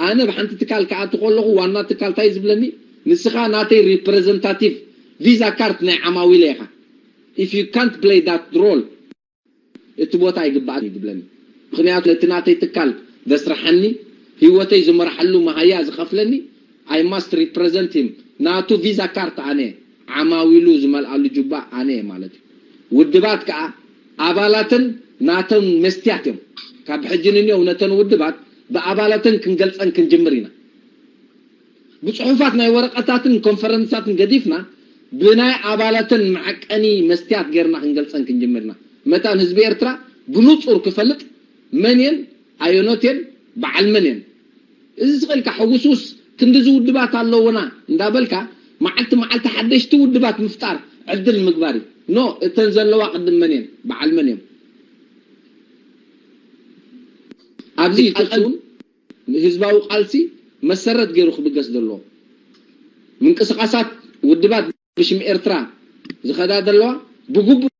ኣነ ኣብ ሓንቲ ትካል ክኣቱ ከለኹ ዋና ትካል እንታይ ዝብለኒ ንስኻ ናተይ ሪፕሬዘንታቲቭ ቪዛ ካርት ናይ ዓማዊለ ኢኻ። If you can't play that role እቲ ቦታ ኣይግባኣን እዩ ዝብለኒ። ምኽንያቱ ነቲ ናተይ ትካል ዘስርሓኒ ህይወተይ ዝመርሓሉ መሃያ ዝኸፍለኒ I must represent him። ናቱ ቪዛ ካርት ኣነ ዓማዊሉ ዝመልኣሉ ጁባ ኣነ ማለት እዩ። ውድባት ከዓ ኣባላትን ናተን መስትያት እዮም። ካብ ሕጂ ንንየው ነተን ውድባት ብኣባላተን ክንገልፀን ክንጅምር ኢና። ብፅሑፋት ናይ ወረቐታትን ኮንፈረንሳትን ገዲፍና ብናይ ኣባላተን መዐቀኒ መስትያት ጌርና ክንገልፀን ክንጅምር ኢና። መታን ህዝቢ ኤርትራ ብንፁር ክፈልጥ መን እየን ኣየኖት እየን በዓል መን እየን። እዚ ስቕ ኢልካ ሕውስውስ ክንድዚ ውድባት ኣለውና እንዳበልካ መዓልቲ መዓልቲ ሓደሽቲ ውድባት ምፍጣር ዕድል ምግባር እዩ። ኖ እተን ዘለዋ ቅድም መን እየን በዓል መን እዮም። ኣብዚ ጥቕሲ እውን ንህዝባዊ ቃልሲ መሰረት ገይሩ ክብገስ ዘለዎ ምንቅስቃሳት ውድባት ብሽም ኤርትራ ዝኸዳ ዘለዋ ብግቡእ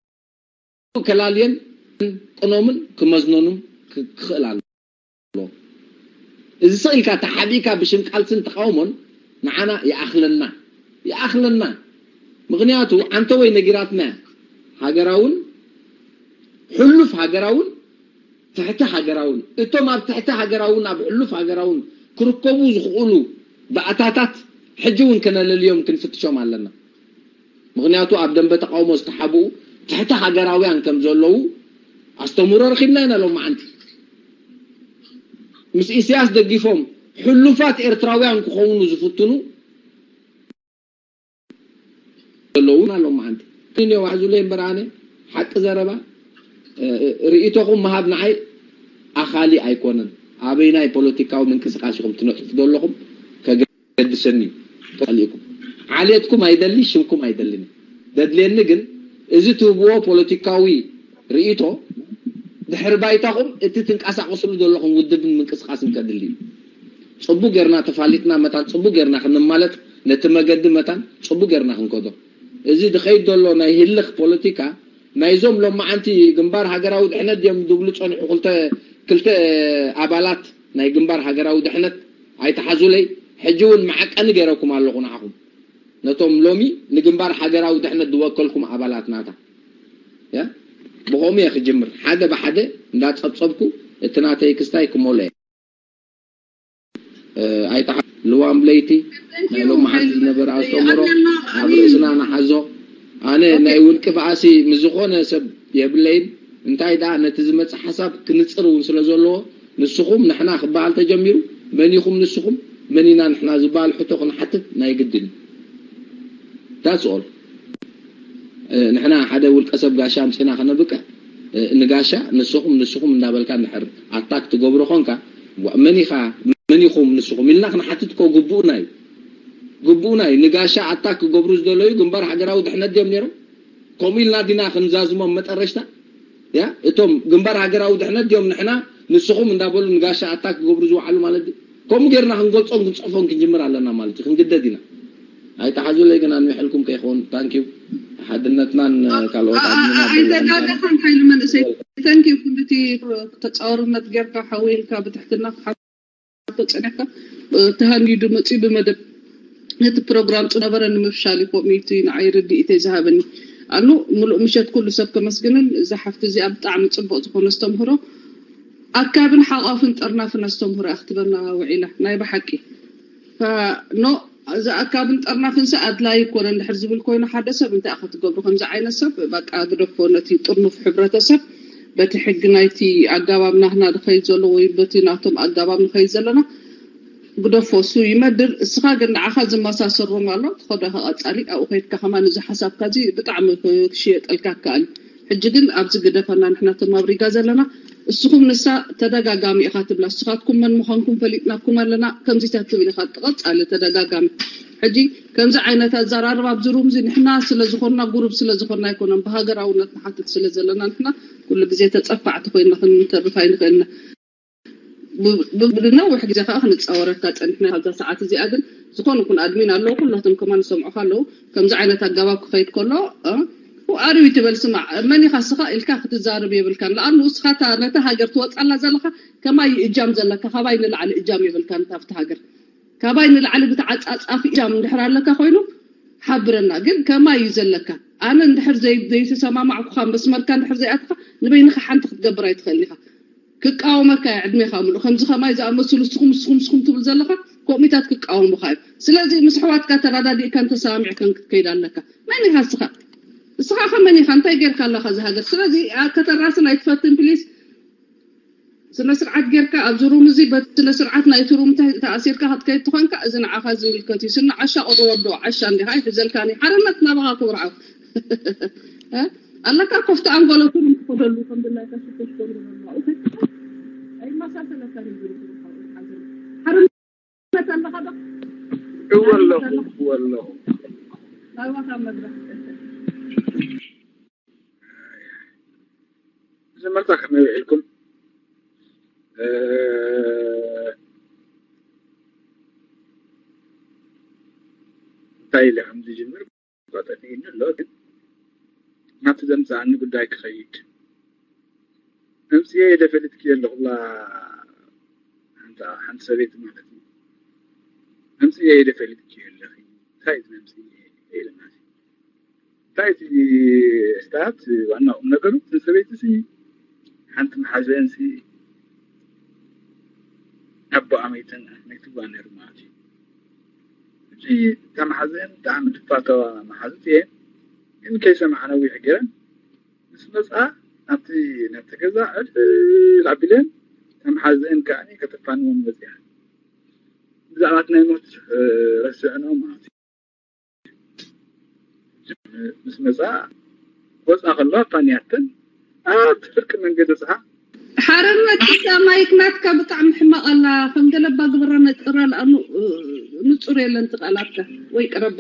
ከላልየን ቅኖምን ክመዝነኑም ክኽእል ኣሎ። እዚ ስቕ ኢልካ ተሓቢእካ ብሽም ቃልስን ተቃውሞን ንዓና ይኣኽለና ይኣኽለና። ምኽንያቱ ዓንተወይ ነጊራትና እያ። ሃገራውን ሕሉፍ ሃገራውን ትሕቲ ሃገራውን እቶም ኣብ ትሕቲ ሃገራውን ኣብ ሕሉፍ ሃገራውን ክርከቡ ዝኽእሉ ባእታታት ሕጂ እውን ከነለልዮም ክንፍትሾም ኣለና። ምኽንያቱ ኣብ ደንበ ተቃውሞ ዝተሓብኡ ትሕቲ ሃገራውያን ከም ዘለዉ ኣስተምህሮ ረኺብና ኢና። ሎማዓንቲ ምስ ኢሳያስ ደጊፎም ሕሉፋት ኤርትራውያን ክኾኑ ዝፍትኑ ዘለዉ ኢና። ሎማዓንቲ ግን የዋሕዙለይ እምበር ኣነ ሓቂ ዘረባ ርእይቶኹም ምሃብ ንዓይ ኣኻሊ ኣይኮነን። ኣበይናይ ፖለቲካዊ ምንቅስቃስ ኢኹም ትነጥፉ ዘለኹም ከገድሰኒ እዩ። ተሊእኩም ዓሌትኩም ኣይደሊ ሽምኩም ኣይደልን። ደድልየኒ ግን እዚ ትህብዎ ፖለቲካዊ ርእይቶ ድሕሪ ባይታኹም እቲ ትንቀሳቀስሉ ዘለኹም ውድብን ምንቅስቃስን ከድሊ እዩ። ጽቡቅ ጌርና ተፋሊጥና መታን ጽቡቅ ጌርና ክንማለጥ ነቲ መገዲ መታን ጽቡቅ ጌርና ክንከዶ። እዚ ድኸይድ ዘሎ ናይ ህልኽ ፖለቲካ ናይዞም ሎማዓንቲ ግንባር ሃገራዊ ድሕነት ድዮም ዝብሉ ጸንሑ ክልተ ክልተ ኣባላት ናይ ግንባር ሃገራዊ ድሕነት ኣይተሓዙለይ። ሕጂ እውን መዓቀኒ ገይረኩም ኣለኹ ንዓኹም ነቶም ሎሚ ንግንባር ሃገራዊ ድሕነት ዝወከልኩም ኣባላት ናታ ያ ብኸምኡ እየ ክጅምር ሓደ ብሓደ እንዳጸብጸብኩ እቲ ናተይ ክስታይ ክመሎ እየ። ኣይታ ልዋም ለይቲ ናይ ሎማዓንቲ ዝነበረ ኣስተምሮ ኣብ ርእስና ንሓዞ። ኣነ ናይ ውልቂ ባእሲ ምስ ዝኾነ ሰብ የብለይን። እንታይ ደኣ ነቲ ዝመጽእ ሓሳብ ክንጽር እውን ስለ ዘለዎ ንስኹም ንሕና ክበሃል ተጀሚሩ መን ኢኹም ንስኹም መን ኢና ንሕና ዝበሃል ሕቶ ክንሓትት ናይ ግድን እዩ። That's all። ንሕና ሓደ ውልቀ ሰብ ጋሻ ኣምጺና ከነብቅዕ ንጋሻ ንስኹም ንስኹም እንዳበልካ እንድሕር ኣታክ ትገብሮ ኾንካ መን ኢኻ መን ኢኹም ንስኹም ኢልና ክንሓትት እኮ ግቡእና እዩ። ግቡእና እዩ። ንጋሻ ኣታክ ክገብሩ ዝደለዩ ግንባር ሃገራዊ ድሕነት ድዮም ነይሮም? ከምኡ ኢልና ዲና ክንዛዝሞም መጠረሽታ? ያ እቶም ግንባር ሃገራዊ ድሕነት ድዮም ንሕና ንስኹም እንዳበሉ ንጋሻ ኣታክ ክገብሩ ዝወዓሉ ማለት ድዩ? ከምኡ ጌርና ክንገልጾን ክንጽሕፎን ክንጅምር ኣለና ማለት እዩ። ክንግደድ ኢና። ኣይተሓዙለይ ግን ኣንዊሐልኩም ከይኸውን። ታንኪዩ። ሓድነትናን ካልኦት ኣድሚና ዘለናን ኣይተጋገኻን ሓይሊ መንእሰይ። ታንኪዩ። ኩሉ እቲ ተጻዋርነት ጌርካ ሓዊልካ ብትሕትና ተጸኒሕካ ተሃንዲዱ መጺኡ ብመደብ ነቲ ፕሮግራም ጽ ነበረ ንምፍሻል እዩ። ከምኡ እቲ ንዓይ ርድኢተይ ዝሃበኒ ኣሉ። ምሉእ ምሸት ኩሉ ሰብ ከመስግንን እዛ ሓፍቲ እዚኣ ብጣዕሚ ጽቡቕ ዝኾነ ኣስተምህሮ፣ ኣካብን ሓቋፍን ጠርናፍን ኣስተምህሮ እያ ክትበና ውዒላ። ናይ ብሓቂ ኖ፣ እዚ ኣካብን ጠርናፍንሲ ኣድላይ ይኮነ እንድሕር ዝብል ኮይኑ ሓደ ሰብ እንታይ ክትገብሩ ከምዚ ዓይነት ሰብ በቃ ግደፎ። ነቲ ጥርኑፍ ሕብረተሰብ በቲ ሕጊ ናይቲ ኣጋባብ ናህና ንኸይድ ዘሎ ወይ በቲ ናቶም ኣጋባብ ንኸይድ ዘለና ግደፎ። እሱ ይመድር። እስኻ ግን ንዓኻ ዝመሳሰል ሮም ኣሎ ትኸዶ ኢኻ ቀጻሊ ኣብኡ ከይድካ ከማን እዚ ሓሳብካ እዚ ብጣዕሚ ክሽየጠልካ ይከኣል እዩ። ሕጂ ግን ኣብዚ ግደፈና ንሕና እቶም ኣብ ሪጋ ዘለና። እስኹም ንሳ ተደጋጋሚ ኢኻ ትብላ። እስኻትኩም መን ምዃንኩም ፈሊጥናኩም ኣለና ከምዚታት ትብል ኢኻ ቀጻሊ ተደጋጋሚ። ሕጂ ከምዚ ዓይነት ኣዘራርባ ኣብዚ ሩም እዚ ንሕና ስለ ዝኾንና ጉሩብ ስለ ዝኾንና ኣይኮነን ብሃገራውነት ንሓትት ስለ ዘለና ንሕና ኩሉ ግዜ ተጸፋዕቲ ኮይና ክንተርፍ ኣይንኽእልና። ብነውሕ ግዜ ከዓ ክንፃወረካ ፀኒሕና። ካብዛ ሰዓት እዚኣ ግን ዝኾነ ኩን ኣድሚን ኣለዉ፣ ኩላቶም ከማን ዝሰምዑኻ ኣለዉ። ከምዚ ዓይነት ኣገባብ ክኸይድ ከሎ ኣሪዊ ትበል ስማዕ፣ መን ኢኻ ስኻ ኢልካ ክትዛረብ የብልካን። ለኣኑ እስኻ ነታ ሃገር ትወፃላ ዘለኻ ከማይ እጃም ዘለካ፣ ካባይ ንላዕሊ እጃም የብልካን። ኣብቲ ሃገር ካባይ ንላዕሊ ብተዓፃፃፊ እጃም እንድሕር ኣለካ ኮይኑ ሓብረና። ግን ከማይ እዩ ዘለካ። ኣነ እንድሕር ዘይተሰማማዕኩኻ መስመርካ እንድሕር ዘይኣትካ ንበይንኻ ሓንቲ ክትገብር ኣይትኽእልን ኢኻ። ክቃወመካ እየ ዕድሜኻ ምሉእ። ከምዚ ከማይ ዝኣመሰሉ ንስኹም ንስኹም ንስኹም ትብል ዘለኻ ከምኡታት ክቃወሙኻ እዮም። ስለዚ ምስ ኣሕዋትካ ተረዳዲእካን ተሰማሚዕካን ክትከይድ ኣለካ። መን ኢኻ እስኻ? እስኻ ከ መን ኢኻ? እንታይ ጌርካ ኣለኻ እዚ ሃገር? ስለዚ ከተራስን ኣይትፈትን ፕሊስ። ስነ ስርዓት ጌርካ ኣብዚ ሩም እዚ በቲ ስነ ስርዓት ናይቲ ሩም ተኣሲርካ ክትከይድ ትኾንካ እዚ ንዓኻ ዝምልከት እዩ። ስኒ ዓሻ ቁሪ ወዶ ዓሻ እንዲኻ ይሕዘልካኒ ሓርነት ናባኻ ክብርዓው ኣለካ ኮፍቲ ኣንጎሎ ኩሉ ትኸደሉ ከም ድላይካ ሽኮር ሽኮር ይበላ ኣይመሳሰለካ ይብል ሓርነት ኣለካ ዶ እወለኹ እወለኹ ናባኻ መድረኽ መጀመርታ ከመይ ውዒልኩም እንታይ ኢለ ከም ዝጅምር ጠፊእኒ ኣሎ ግን ናብቲ ዘምፅኣኒ ጉዳይ ክኸይድ መምፅኤ ደፈሊጥኪ ኣለኹላ ሓንቲ ሰበይቲ ማለት እዩ መምፅኤ ደፈሊጥኪ ኣለኺ እንታይ መምፅኤ ኢለና እንታይ እቲ ስታት ዋና ቁም ነገሩ እቲ ሰበይቲ ሲ ሓንቲ መሓዘን ሲ ኣቦ ኣመይትን ኣሕመይትዋ ነይሩ ማለት እዩ ሕጂ እታ መሓዘን ብጣዕሚ ትፋተዋ መሓዙት እየን ግን ከይሰማዕ ነዊሕ ገይረን ምስ መፅኣ ኣብቲ ናብቲ ገዛ ዕልል ኣቢለን እታ መሓዘን ከዓ ከተፋንወን መፅያ ብዛዕባ ናይ ሞት ረስዕኖ ማለት እዩ ምስ መፃ ወፃ ከሎ ኣፋንያተን ኣብቲ ፍርቂ መንገዲ ፅሓ ሓረን መኪሳ ማይክ ናትካ ብጣዕሚ ሕማቕ ኣላ ከም ገለባ ግበራ ነፅራ ለኣኑ ንፁር የለን ትቃላትካ ወይ ቅረባ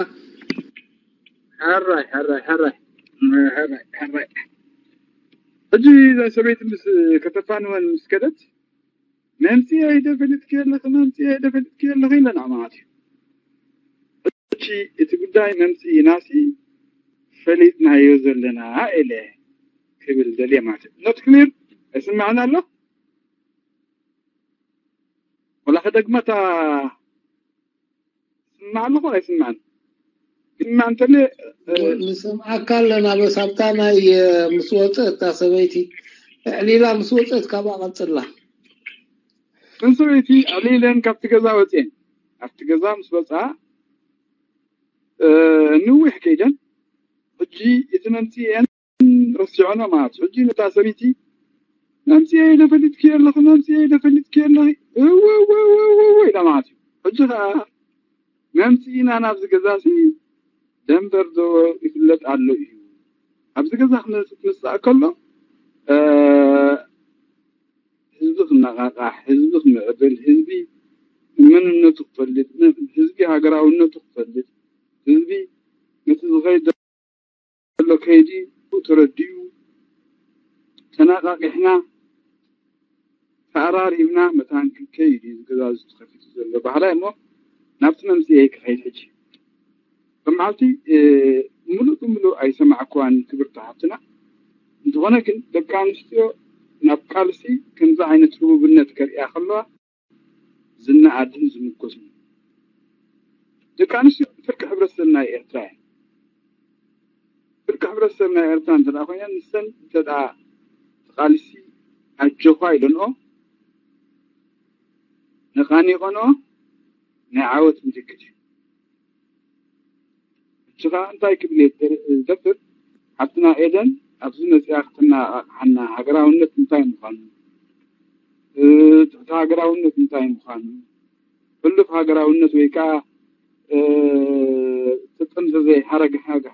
ሕራይ ሕራይ ሕራይ ሕራይ ሕራይ ሕጂ እዛ ሰበይቲ ምስ ከተፋንወን ምስ ከደት መምፅኤ ደፈሊጥኪ ኣለኺ መምፅኤ ደፈሊጥኪ ኣለኺ ኢለና ማለት እዩ ሕጂ እቲ ጉዳይ መምፅኢናሲ ፈሊጥናዮ ዘለና ኢለ ክብል ደልየ ማለት እዩ not clear ኣይስማዕን ኣሎ ወላ ከደግመታ ስማዕ ኣለኹ ኣይስማዕን ስማዕ እንተለ ንሰምዓካ ኣለና በስ ኣብታ ናይ ምስ ወፀት እታ ሰበይቲ ዕሊላ ምስ ወፀት ካብኣ ቀፅላ እተን ሰበይቲ ዕሊለን ካብቲ ገዛ ወፅየን ኣብቲ ገዛ ምስ ወፃ ንዊሕ ከይደን ሕጂ እቲ መምፅኤን ረሲዖኖ ማለት ሕጂ ነታ ሰበይቲ መምፅኤ ኢለ ፈሊጥኪ ኣለኺ መምፅኤ ኢለ ፈሊጥኪ ኣለኺ እወ እወ እወ እወ እወ ኢላ ማለት እዩ ሕጂ ከዓ መምፅኢና ናብዚ ገዛ ሲ ደንበር ዶ ይፍለጥ ኣሎ እዩ ኣብዚ ገዛ ክትመፅእ ከሎ ህዝቢ ክነቃቃሕ ህዝቢ ክምዕብል ህዝቢ መንነቱ ክፈልጥ፣ ህዝቢ ሃገራውነቱ ክፈልጥ፣ ህዝቢ ነቲ ዝኸይድ ዘሎ ከይዲ ተረዲኡ ተነቃቂሕና ተኣራሪብና መታን ክንከይድ እዩ እዚ ገዛ እዚ ተኸፊቱ ዘሎ በሃላይ እሞ ናብቲ መምፅኤ ክኸይድ ሕጂ። መዓልቲ ሙሉእ ብሙሉእ ኣይሰማዕኩዋን ክብርቲ ሓፍትና። እንተኾነ ግን ደቂ ኣንስትዮ ናብ ቃልሲ ከምዚ ዓይነት ህቡብነት ከርእያ ከለዋ ዝነኣድን ዝምጎስን። ደቂ ኣንስትዮ ፍርቂ ሕብረተሰብ ናይ ኤርትራ እየን። ፍርቂ ሕብረተሰብ ናይ ኤርትራ እንተ ኮይነን ንሰን እንተ ተቓልሲ ኣጆኻ ኢለንኦ ነቓኒቐንኦ ናይ ዓወት ምልክት እዩ። ሕጂ ኸዓ እንታይ ክብል እየ ዝደፍር፣ ሓፍትና ኤደን ኣብዚ መፅኣ ክትናቃቅሓና ሃገራውነት እንታይ ምዃኑ፣ ትሕቲ ሃገራውነት እንታይ ምዃኑ፣ ሕሉፍ ሃገራውነት ወይ ከዓ ተጠምዘዘ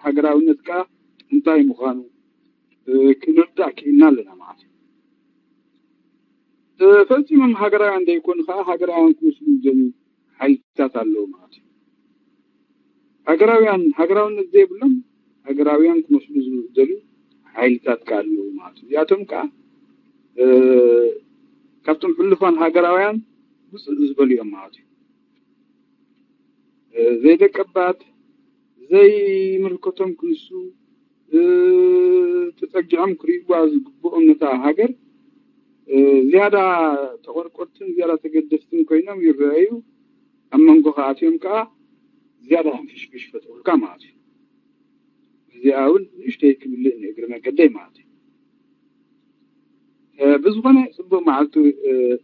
ሃገራውነት ከዓ እንታይ ምዃኑ ክንርዳእ ክኢልና ኣለና ማለት እዩ። ፈፂሞም ሃገራውያን ዘይኮኑ ከዓ ሃገራውያን ክመስሉ ዝደልዩ ሓይልታት ኣለዉ ማለት እዩ። ሃገራውያን ሃገራውነት ዘይብሎም ሃገራውያን ክመስሉ ዝደልዩ ሓይልታት ከዓ ኣለዉ ማለት እዩ። እዚኣቶም ከዓ ካብቶም ሕሉፋን ሃገራውያን ውፅእ ዝበሉ እዮም ማለት እዩ። ዘይደቀባት ዘይምልከቶም ክንሱ ተፀጊዖም ክርእይዋ ዝግብኦም ነታ ሃገር ዝያዳ ተቆርቆርትን ዝያዳ ተገደስትን ኮይኖም ይረኣዩ። ኣብ መንጎ ከኣትዮም ከዓ ዝያዳ ሕንፍሽፍሽ ፈጥሩልካ ማለት እዩ። እዚኣ እውን ንእሽተይ ክምልእ ንእግሪ መገደይ ማለት እዩ። ብዝኾነ ፅቡቅ መዓልቱ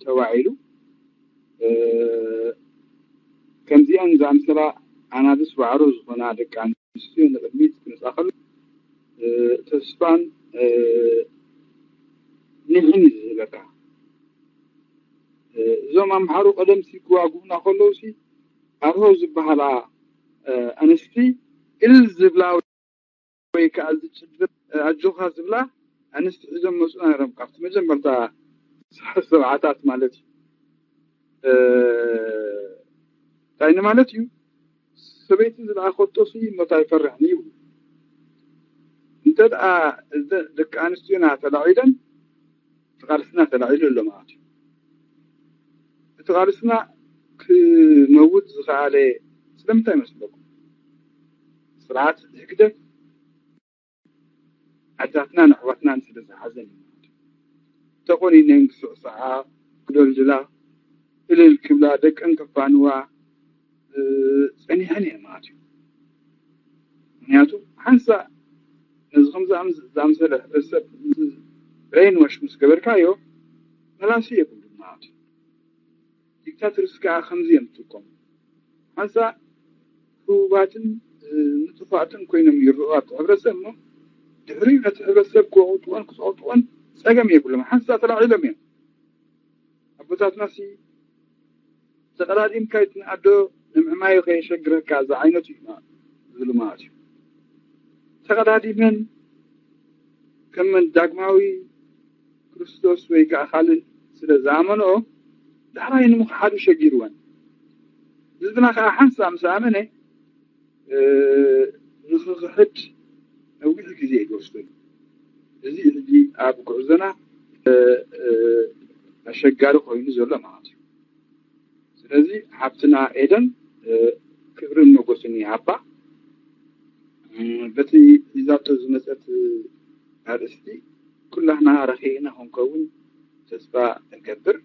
ተዋዒሉ ከምዚኣን ዝኣምሰላ ኣናብስ ዋዕሮ ዝኾና ደቂ ኣንስትዮ ንቅድሚት ክመፃ ከሎ ተስፋን ኒሕን እዩ ዝህበካ። እዞም ኣምሓሩ ቀደም ሲ ክዋግኡና ከለዉ ሲ ኣርሆ ዝበሃላ ኣንስቲ እል ዝብላ ወይ ከዓ ዝጭድር ኣጆኻ ዝብላ ኣንስቲ ሒዞም መፁ ነይሮም ካብቲ መጀመርታ ሰብዓታት ማለት እዩ። እንታይ ንማለት እዩ? ሰበይቲ ዝለኣኸቶ ሲ ሞት ኣይፈርሕን እዩ። እንተ ደኣ ደቂ ኣንስትዮና ተላዒለን እቲ ቃልስና ተላዒሉ ኣሎ ማለት እዩ። እቲ ቃልስና ክመውት ዝኸኣለ ስለምንታይ ይመስለኩም? ስርዓት ህግደፍ ኣዴታትናን ኣሕዋትናን ስለ ዝሓዘን እዩ ማለት እዩ። ተቆኒነን ክስዕስዓ፣ ክደልድላ፣ እልል ክብላ፣ ደቀን ከፋንዋ ጸኒሐን እየን ማለት እዩ። ምክንያቱ ሓንሳእ ነዚ ከም ዝኣምሰለ ሕብረተሰብ ብሬን ዋሽ ምስ ገበርካዮ መላሲ የብሉን ማለት እዩ። ዲክታተርስ ከዓ ከምዚ እዮም ዝጥቀሙ። ሓንሳእ ህቡባትን ንጡፋትን ኮይኖም ይረኡ ኣብቲ ሕብረተሰብ እሞ ድሕሪኡ ነቲ ሕብረተሰብ ክወቕጥዎን ክፀቕጥዎን ፀገም የብሎም። ሓንሳእ ተላዒሎም እዮም። ኣቦታትና ሲ ተቐዳዲምካ ይትንኣዶ ንምዕማዩ ከየሸግረካ ዝዓይነቱ እዩ ዝብሉ ማለት እዩ። ተቐዳዲመን ከም ዳግማዊ ክርስቶስ ወይ ከዓ ካልእ ስለ ዝኣመንኦ ዳሕራይ ንምኽሓዱ ሸጊርወን። ህዝብና ከዓ ሓንሳእ ምስ ኣመነ ንኽኽሕድ ነዊሕ ግዜ እዩ ዝወስደሉ። እዚ ሕጂ ኣብ ጉዕዞና ኣሸጋሪ ኮይኑ ዘሎ ማለት እዩ። ስለዚ ሓብትና ኤደን ክብርን ሞጎስን ይሃባ። በቲ ሒዛቶ ዝመፀት ኣርእስቲ ኩላህና ረኺዕና ክንከውን ተስፋ እገብር።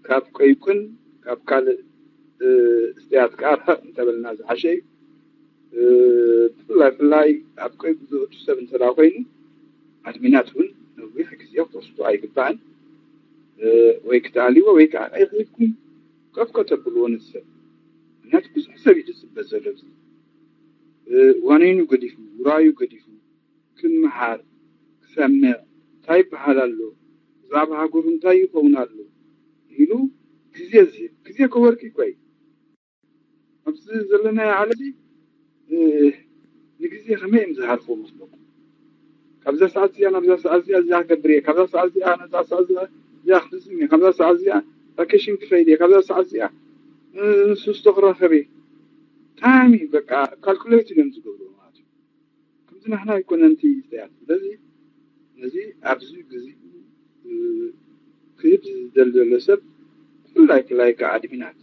ካብ ቆይኩን ካብ ካልእ እስትያት ከዓ ርሕቕ እንተበልና ዝሓሸ እዩ። ብፍላይ ፍላይ ኣብ ቆይኩ ዝእቱ ሰብ እንተዳ ኮይኑ ኣድሚናት እውን ነዊሕ ግዜ ክትወስዱ ኣይግባእን። ወይ ክትኣልዎ ወይ ከዓ ቀይሕኩም ከፍ ከተብልዎ ነቲ ሰብ። ምክንያቱ ብዙሕ ሰብ እዩ ዝፅበ ዘሎ። እዚ ዋነይኑ ገዲፉ ውራዩ ገዲፉ ክምሃር ክሰምዕ እንታይ ይበሃል ኣሎ ብዛዕባ ሃገሩ እንታይ ይኸውን ኣሎ ኢሉ ግዜ ዝህብ ግዜ ከወርቂ እኳ እዩ። ኣብዚ ዘለናዮ ዓለም ንግዜ ከመይ እዮም ዝሃልፎ መስለኩም? ካብዛ ሰዓት እዚኣ ናብዛ ሰዓት እዚኣ እዚኣ ክገብር እየ፣ ካብዛ ሰዓት እዚኣ ነዛ ሰዓት እዚኣ እዚኣ ክፍፅም እየ፣ ካብዛ ሰዓት እዚኣ ቫኬሽን ክኸይድ እየ ካብዛ ሰዓት እዚኣ ንሱ ዝተኽራኸበ ታይም እዩ። በቃ ካልኩሌት እዮም ዝገብሩ ማለት እዩ። ከምዚ ናሕና ኣይኮነን እቲ ዝተያት። ስለዚ ነዚ ኣብዚ ግዜ ክህብ ዝደል ዘሎ ሰብ ብፍላይ ክላይ ከዓ ኣድሚናት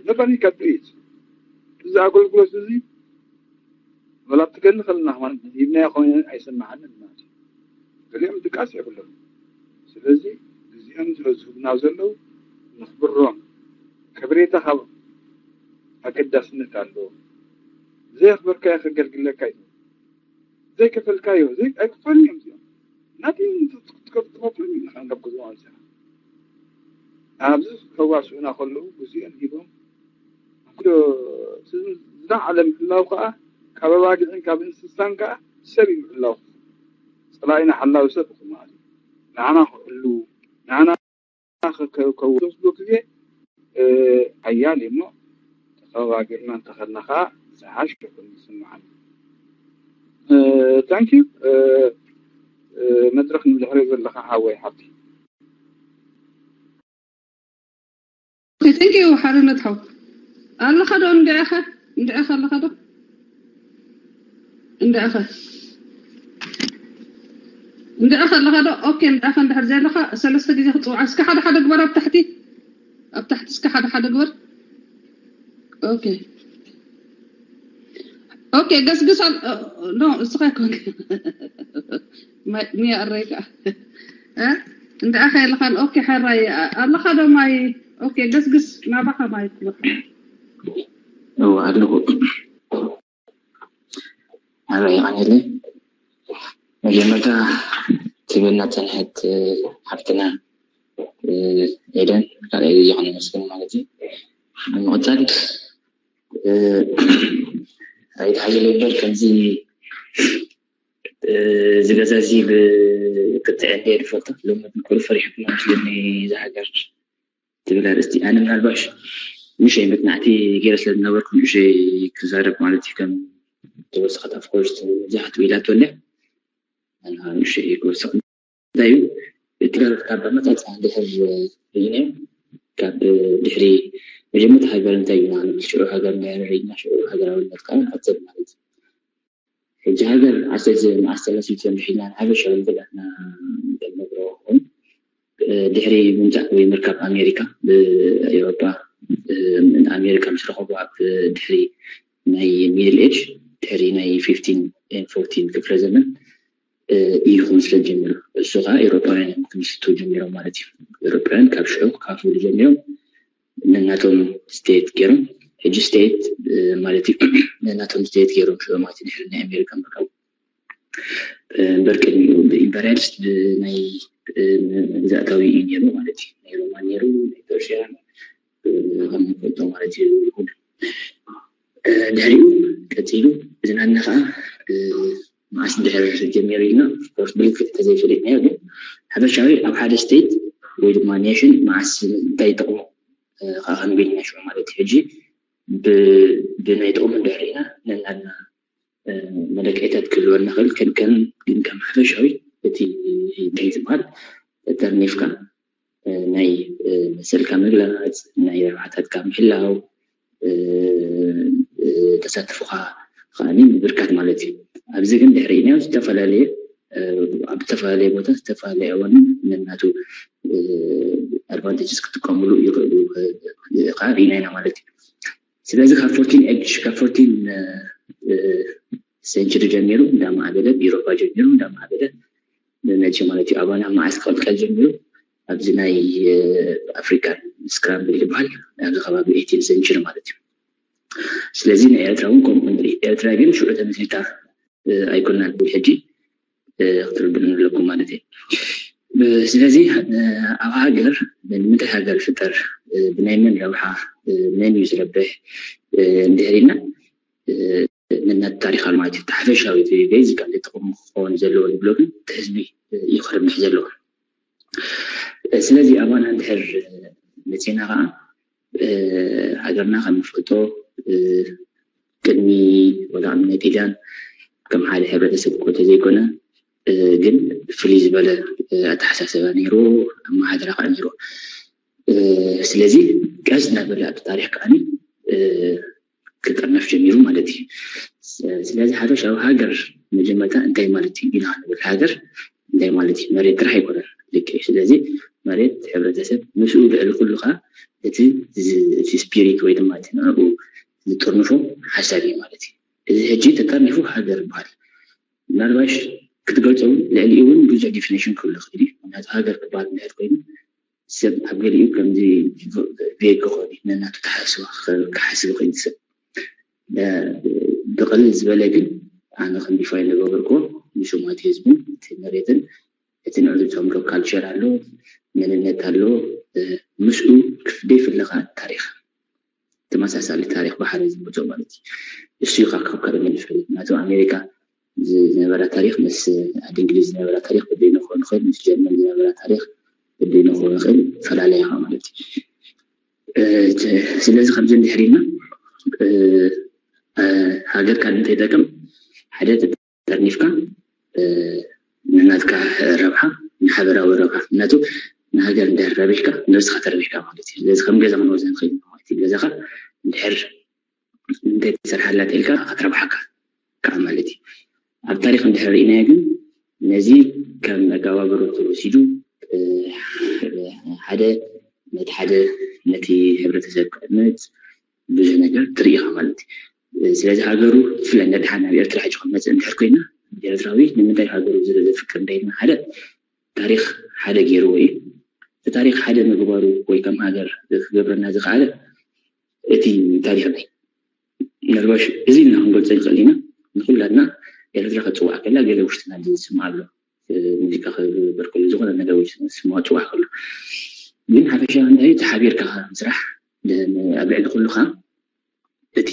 ነባኒ ካብ ዱኢት እዚ ኣገልግሎት እዚ ወላ ትገሊ ከለና ከማን ሂብናዮ ኮይኑ ኣይሰማዓንን ማለት እዩ። ገሊኦም ድቃስ የብሎም። ስለዚ እዚኦም ዝህቡና ዘለዉ ንኽብሮም ከብሬታ ካብ ኣገዳስነት ኣለዎ። ዘየኽበርካዮ ከገልግለካ እዩ። ዘይከፈልካዮ ኣይክፈሉን እዮም እዚኦም ናቲ ትኸፍሎም ኢኻ ናብ ገዝኦም ኣብዚኻ ኣብዚ ከዋስኡና ከለዉ ግዜኦም ሂቦም ዝለዓለ ምሕላው ከዓ ካብ ኣባጊዕን ካብ እንስሳን ከዓ ሰብ እዩ ምሕላው። ፀላኢና ሓላዊ ሰብ ማለት እዩ። ንዓና ክሕሉ ንዓና ከወስዶ ግዜ ሓያል እዩ እሞ ተኸባቢርና እንተኸድና ከዓ ዝሓሽ ይኹን ይስምዓኒ። ታንኪዩ። መድረክ ንድሕሪ ዘለካ ሓወይ ሓብቲ ቴንክ ዩ ሓርነት ሓው ኣለኻ ዶ እንድዕኸ እንድዕኸ ኣለኻ ዶ እንድዕኸ እንድዕኸ ኣለኻ ዶ ኦኬ እንድዕኸ እንድሕር ዘለኻ ሰለስተ ግዜ ክፅውዓ እስከ ሓደ ሓደ ግበር ኣብ ታሕቲ ኣብ ታሕቲ እስከ ሓደ ሓደ ግበር ኦኬ ኦኬ ገስግስ ኖ እስኻ ይኮን ሚያ ኣረይ ከዓ እንድኣ ከይልኻን ኦኬ ሓራይ ኣለኻ ዶ ማይ ኦኬ ገስግስ ናባኻ ማይ ክብር እዎ ኣለኹ ኣበይ ይቐንየለይ መጀመርታ ትብልና ፀንሐት ሓፍትና ኤደን ካልኣይ ዝኾነ መስገን ማለት እዩ ንምቕፃል ኣይትሓይለ እምበር ከምዚ እዚ ገዛ እዚ ብቅጥዒ እንደ ዝፈልጦ ሎሚ ኩሉ ፈሪሕኩም መስለኒ ዝሃገር ትብል ኣርእስቲ ኣነ ምናልባሽ ምሸይ መፅናዕቲ ገይረ ስለ ዝነበርኩ ምሸይ ክዛረብ ማለት እዩ ከም ተወሰኸት ኣፍኮርስ መብዛሕትኡ ኢላቶ እንደ ኣነ ምሸይ ክወስኽ እንታይ እዩ እቲ ካብ መፀፃ እንድሕር ርኢናዮ ካብ ድሕሪ መጀመርታ ሃገር እንታይ እዩ ንብል ሽዑ ሃገር እንዳያረረይና ሽዑ ሃገራውነት ከዓ ንቐፅል ማለት እዩ ሕጂ ሃገር ዓሰርተ መዓስ ተመሲሉ ሰሚሕና ንሓፈሻዊ ንክዳትና ንገብሮ ኾን ድሕሪ ምምፃእ ወይ ምርካብ ኣሜሪካ ብኤውሮጳ ኣሜሪካ ምስ ረኸቡ ኣብ ድሕሪ ናይ ሚድል ኤጅ ድሕሪ ናይ ፊፍቲን ፎርቲን ክፍለ ዘመን እዩ ክምስረት ጀሚሩ እሱ ከዓ ኤውሮጳውያን እዮም ክምስርቱ ጀሚሮም ማለት እዩ ኤውሮጳውያን ካብ ሽዑ ክካፍሉ ጀሚሮም ነናቶም ስቴት ገይሮም ሕጂ ስቴት ማለት እዩ ነናቶም ስቴት ገይሮም ሽዑ ማለት እዩ ድሕሪ ናይ ኣሜሪካ ምርካቡ እምበር ቅድሚኡ ብኢምፐርያልስ ብናይ ግዛእታዊ እዩ ነይሩ ማለት እዩ ናይ ሮማን ነይሩ ናይ ፐርሽያን ከምንፈልጦ ማለት እዩ ይኹን ድሕሪኡ ቀፂሉ እዚ ናና ከዓ መዓስ ድሕር ጀሚሩ ኢልና ኦፍኮርስ ብልክዕ ተዘይፈለጥናዮ ግን ሓፈሻዊ ኣብ ሓደ ስቴት ወይ ድማ ኔሽን መዓስ እንታይ ይጠቕሙ ከዓ ክንብል ኢና ሽዑ ማለት እዩ ሕጂ ብናይ ጥቕሙ እንድሕር ኢና ነናድና መለክዒታት ክህልወና ክእል ከንከን ግን ከም ሓፈሻዊ እቲ እንታይ ዝበሃል ተርኒፍካ ናይ መሰልካ ምግላፅ ናይ ረብሓታትካ ምሕላው ተሳትፎኻ ከዓ ምብርካት ማለት እዩ ኣብዚ ግን ድሕሪ ኢና ዝተፈላለየ ኣብ ዝተፈላለየ ቦታ ዝተፈላለየ እዋን ነናቱ ኣድቫንቴጅስ ክጥቀምሉ ይኽእሉ ከዓ ርኢና ኢና ማለት እዩ ስለዚ ካብ ፎርቲን ኤጅ ካብ ፎርቲን ሴንቸሪ ጀሚሩ እንዳማዕበለ ብኤሮፓ ጀሚሩ እንዳማዕበለ መፂ ማለት እዩ ኣባና መዓስ ክቐልቀል ጀሚሩ ኣብዚ ናይ ኣፍሪካን ስክራምብል ዝበሃል ኣብዚ ከባቢ ኤቲን ሴንቸሪ ማለት እዩ ስለዚ ንኤርትራ እውን ከምኡ ንርኢ ኤርትራ ግን ሽዑ ተመስሪታ ኣይኮና ንብል ሕጂ ክትርድኡ ኣለኩም ማለት እዩ ስለዚ ኣብ ሃገር ንምንታይ ሃገር ይፍጠር ብናይ መን ረብሓ መን እዩ ዝረብሕ እንድሕር ኢልና ነናት ታሪክ ኣሎ ማለት እዩ ሓፈሻዊ ቤዚካል ጥቅሙ ክኸውን ዘለዎ ንብሎ ግን ህዝቢ እዩ ክረብሕ ዘለዎ ስለዚ ኣባና እንድሕር መፂና ከዓ ሃገርና ከም ንፈልጦ ቅድሚ ወላ ቅድሚ ናይ ፒዳን ከም ሓደ ሕብረተሰብ እኮ ተዘይኮነ ግን ፍልይ ዝበለ ኣተሓሳሰባ ነይሩ፣ ኣመሓድራ ከዓ ነይሩ። ስለዚ ቀስ እናበለ ኣብቲ ታሪኽ ከዓኒ ክጠርነፍ ጀሚሩ ማለት እዩ። ስለዚ ሓፈሻዊ ሃገር መጀመርታ እንታይ ማለት እዩ ኢና ንብል፣ ሃገር እንታይ ማለት እዩ? መሬት ጥራሕ ኣይኮነን ልክዕ። ስለዚ መሬት፣ ሕብረተሰብ፣ ምስኡ ልዕሊ ኩሉ ከዓ እቲ ስፒሪት ወይ ድማ እቲ ንዕኡ ዝጥርንፎ ሓሳብ እዩ ማለት እዩ። እዚ ሕጂ ተጠርኒፉ ሃገር ይበሃል። ምናልባሽ ክትገልፆ እውን ልዕሊኡ እውን ብዙሕ ዲፊኒሽን ክህሉ ይኽእል እዩ። ምክንያቱ ሃገር ክበሃል እንድሕር ኮይኑ ሰብ ኣብ ገሊኡ ከምዚ ቬግ ክኸውን እዩ፣ ነናቱ ተሓስባ ክሓስብ ይኽእል ሰብ። ብቕልል ዝበለ ግን ኣነ ከም ዲፋይን ዝገበርኩዎ ንሽማት ህዝብን እቲ መሬትን እቲ ንዕሉ ተምሮ ካልቸር ኣሎ፣ መንነት ኣሎ፣ ምስኡ ክፍደይ ፍለኻ ታሪኽ ተመሳሳሊ ታሪኽ ብሓደ ዝምቶ ማለት እዩ። እሱ እዩ ካብ ካብ ካልእ መንፈል ናቱ ኣሜሪካ ዝነበረ ታሪኽ ምስ ዓዲ እንግሊዝ ዝነበረ ታሪኽ በደይ ንክእል ንኽእል ምስ ጀርመን ዝነበረ ታሪኽ በደይ ንክእል ንኽእል ፈላለያ ኢኻ ማለት እዩ። ስለዚ ከምዚ እንድሕር ኢልና ሃገርካ እንተይጠቅም ሓደ ጠርኒፍካ ንናትካ ረብሓ ንሓበራዊ ረብሓ ምክንያቱ ንሃገር እንድሕር ረቢሕካ ነብስካ ተረቢሕካ ማለት እዩ። ስለዚ ከም ገዛ ክንወስድ ንኽእል ኢና ማለት እዩ። ገዛኻ እንድሕር እንተይተሰርሓላ ተኢልካ ክትረብሓካ ከዓ ማለት እዩ። ኣብ ታሪኽ እንድሕር ርኢናዮ ግን ነዚ ከም መጋባበሮ ተወሲዱ ሓደ ነቲ ሓደ ነቲ ሕብረተሰብ ክዕምፅ ብዙሕ ነገር ትርኢ ኢኻ ማለት እዩ። ስለዚ ሃገሩ ብፍላይ እንዳ ደሓን ናብ ኤርትራ ሕጂ ክንመፅእ እንድሕር ኮይና ኤርትራዊ ንምንታይ ሃገሩ ዝፍቅር እንዳ ኢልና ሓደ ታሪኽ ሓደ ገይርዎ እዩ። እቲ ታሪኽ ሓደ ምግባሩ ወይ ከም ሃገር ክገብረና ዝኸኣለ እቲ ታሪኽና እዩ። ምናልባሽ እዚ ኢልና ክንገልፆ ንኽእል ኢና። ንኩላትና ኤርትራ ክትፅዋዕ ከላ ገለ ውሽጥና ዝስማዕ ኣሎ። ሙዚቃ ክግበር ከሎ ዝኾነ ነገር ውሽጥና ዝስማዕ ፅዋዕ ከሎ ግን ሓፈሻ እንታይ እዩ ተሓቢርካ ምስራሕ ኣብ ልዕሊ ኩሉ ከዓ እቲ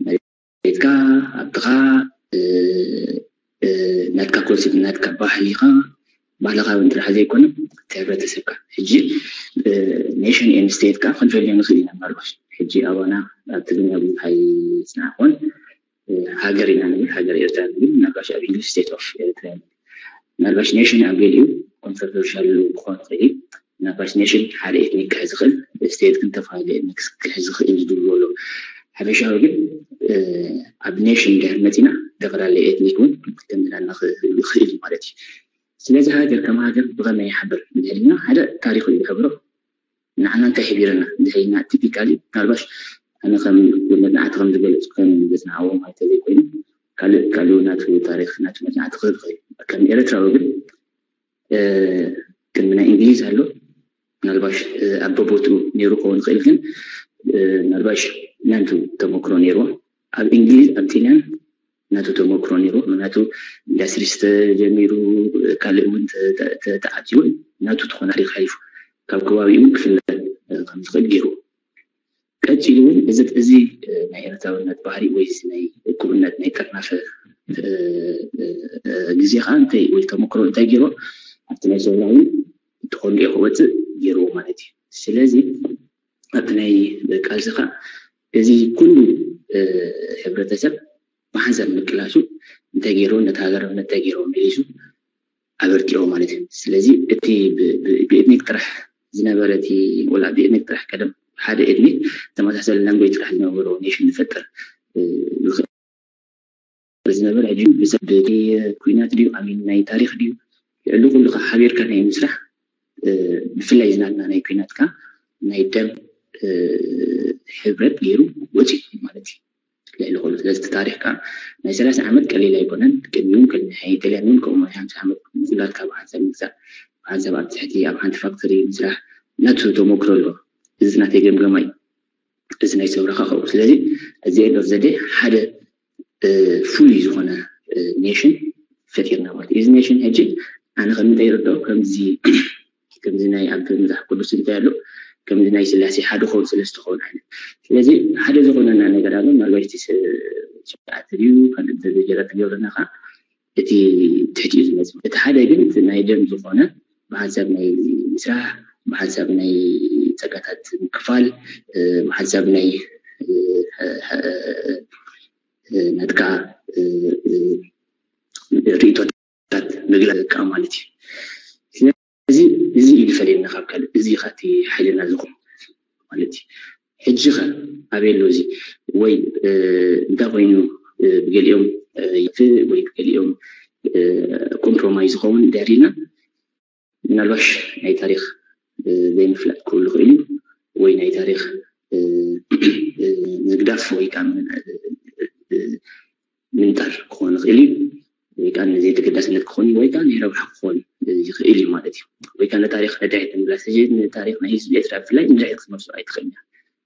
መሬትካ ኣብትኻ ናትካ ኮንሲፕት ናትካ ባህሊኻ ባህልኻ እውን ጥራሕ ዘይኮነ እቲ ሕብረተሰብካ ሕጂ ኔሽን ኤን ስቴት ከዓ ክንፈልዮ ንኽእል ኢና። ምናልባሽ ሕጂ ኣባና ኣብ ትግርኛ ብዙሕ ኣይፅናዕኮን ሃገር ኢና ንብል ሃገር ኤርትራ ንብል ምናልባሽ ኣብ እንግሊዝ ስቴት ኦፍ ኤርትራ ምናልባሽ ኔሽን ኣብ ገሊኡ ኮንትሮቨርሻል ክኾን ይኽእል እዩ። ምናልባሽ ኔሽን ሓደ ኤትኒክ ክሕዝ ይኽእል ስቴት ግን ተፈላለየ ኤትኒክ ክሕዝ ይኽእል ዝድብሉ ኣለዉ። ሓፈሻዊ ግን ኣብ ኔሽን እንድሕር መፂና ዝተፈላለየ ኤትኒክ እውን ክተምናና ይኽእል ማለት እዩ። ስለዚ ሃገር ከም ሃገር ብኸመይ ይሓብር እንድሕር ኢልና ሓደ ታሪኹ እዩ ዝሕብሮ። ንዓና እንታይ ሕቢርና እንድሕር ኢልና ቲፒካሊ ምናልባሽ ኣነ ከም መፅናዕቲ ከም ዝገለፅኩ ከም ዘፅናዕዎ ማለት ተዘይኮይኑ ካልእ ካልእ ናቱ ታሪኽ ናቱ መፅናዕቲ ክህብ ይኽእል። ከም ኤርትራዊ ግን ቅድሚ ናይ እንግሊዝ ኣሎ ምናልባሽ ኣብ በቦትኡ ነይሩ ክኸውን ይኽእል ግን ምናልባሽ ናቱ ተመክሮ ነይርዎ ኣብ እንግሊዝ ኣብ ጢልያን ናቱ ተመክሮ ነይርዎ ምክንያቱ ኢንዳስትሪ ዝተጀሚሩ ካልእ እውን ተዓትዩ ናቱ ዝኾነ ታሪኽ ሓሊፉ ካብ ከባቢኡ ክፍለ ከም ዝኽእል ገይርዎ ቀፂሉ እውን እዚ እዚ ናይ ኤርትራውነት ባህሪ ወይ እዚ ናይ እኩብነት ናይ ጥርናፈ ግዜ ከዓ እንታይ ወይ ተመክሮ እንታይ ገይሮ ኣብቲ ናይ ሰውራ እውን ተኾንዲኦ ክወፅእ ገይርዎ ማለት እዩ። ስለዚ ኣብቲ ናይ ቃልሲ ከዓ እዚ ኩሉ ሕብረተሰብ ብሓንሳብ ምቅላሱ እንታይ ገይርዎ ነቲ ሃገራውነት እንታይ ገይርዎ መሊሱ ኣበርቲዕዎ ማለት እዩ። ስለዚ እቲ ብኤትኒክ ጥራሕ ዝነበረ እቲ ወላ ብኤትኒክ ጥራሕ ቀደም ሓደ ኤትኒክ ተመሳሳሊ ላንጉጅ ጥራሕ ዝነበሮ ኔሽን ዝፈጥር ዝነበረ ሕጂ ብሰብ ኩናት ድዩ ኣሚን ናይ ታሪኽ ድዩ ልዕሊ ኩሉ ከዓ ሓቢርካ ናይ ምስራሕ ብፍላይ ዝናትና ናይ ኩናት ከዓ ናይ ደም ሕብረት ገይሩ ወፂኡ ማለት እዩ። ልዕሊ ኩሉ ስለዚ እቲ ታሪኽ ከዓ ናይ ሰላሳ ዓመት ቀሊል ኣይኮነን። ቅድሚኡ ቅድሚ ሓይ ኢጣልያን እውን ከምኡ ናይ ሓምሳ ዓመት ምቁላል ካብ ሓንሳብ ምግዛእ ብሓንሳብ ኣብ ትሕቲ ኣብ ሓንቲ ፋክተሪ ምስራሕ ናቱ ተመክሮ ኣሎ። እዚ ናተይ ገምገማ እዩ። እዚ ናይ ሰውራ ከዓ ከምኡ ስለዚ እዚ ኤንድ ኦፍ ዘ ዴይ ሓደ ፍሉይ ዝኾነ ኔሽን ፈጢርና ማለት እዩ። እዚ ኔሽን ሕጂ ኣነ ከም እንታይ ይርድኦ ከምዚ ከምዚ ናይ ኣብ መፅሓፍ ቅዱስ እንታይ ኣሎ ከምዚ ናይ ስላሴ ሓደ ኸውን ሰለስተ ኸውን ዓይነት ስለዚ ሓደ ዝኾነና ነገር ኣሎ ምናልባት እቲ ስርዓት ድዩ ካልእ ደረጃ ትገብረና ከዓ እቲ ትሕቲኡ ዝመፅእ እቲ ሓደ ግን እቲ ናይ ደም ዝኾነ ብሓንሳብ ናይ ምስራሕ ብሓንሳብ ናይ ፀጋታት ምክፋል ብሓንሳብ ናይ ናትካ ርእቶ ክልል በቃ ማለት እዩ። ስለዚ እዚ እዩ ዝፈልየና ካብ ካልእ፣ እዚ እዩ እቲ ሓይልና ዝኹን ማለት እዩ። ሕጂ ኸ ኣበይ ኣሎ እዚ? ወይ እንታይ ኮይኑ ብገሊኦም ይፍ ወይ ብገሊኦም ኮምፕሮማይዝ ዝኸውን ደሪና ምናልባሽ ናይ ታሪኽ ዘይምፍላጥ ክህሉ ይኽእል እዩ፣ ወይ ናይ ታሪኽ ምግዳፍ ወይ ከዓ ምንጣር ክኾን ይኽእል እዩ፣ ወይ ከዓ ንዘይተገዳስነት ክኾን እዩ፣ ወይ ከዓ ናይ ረብሓ ክኾን ይኽእል እዩ ማለት እዩ። ወይ ከዓ ንታሪኽ ነዳይ ምምላስ፣ እዚ ንታሪኽ ናይ ህዝቢ ኤርትራ ብፍላይ ንዳይ ክትመልሶ ኣይትኽእል እያ።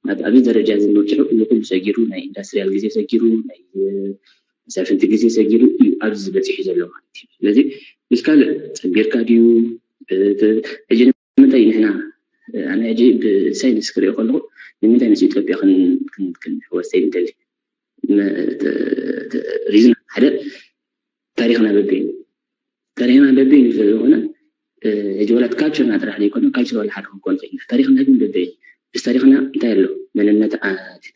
ኣብ ኣብዚ ደረጃ እዚ ምብፅሑ እዚ ኩሉ ሰጊሩ፣ ናይ ኢንዳስትሪያል ግዜ ሰጊሩ፣ ናይ መሳፍንቲ ግዜ ሰጊሩ እዩ ኣብዚ በፂሑ ዘሎ ማለት እዩ። ስለዚ ምስ ካልእ ፀቢርካ ድዩ? ሕጂ ንምንታይ ንሕና ኣነ ሕጂ ብሳይንስ ክሪኦ ከለኹ ንምንታይ ምስ ኢትዮጵያ ክንሕወስ ዘይንደሊ? ሪዝን ሓደ ታሪኽና በበይ ታሪኽና በበይ ስለዝኾነ ሕጂ ወላት ካልቸርና ጥራሕ ዘይኮነ ካልቸር ዋላ ሓደ ክንኮን ክእል ታሪኽና ግን በበይ ምስ ታሪኽና እንታይ ኣሎ መንነት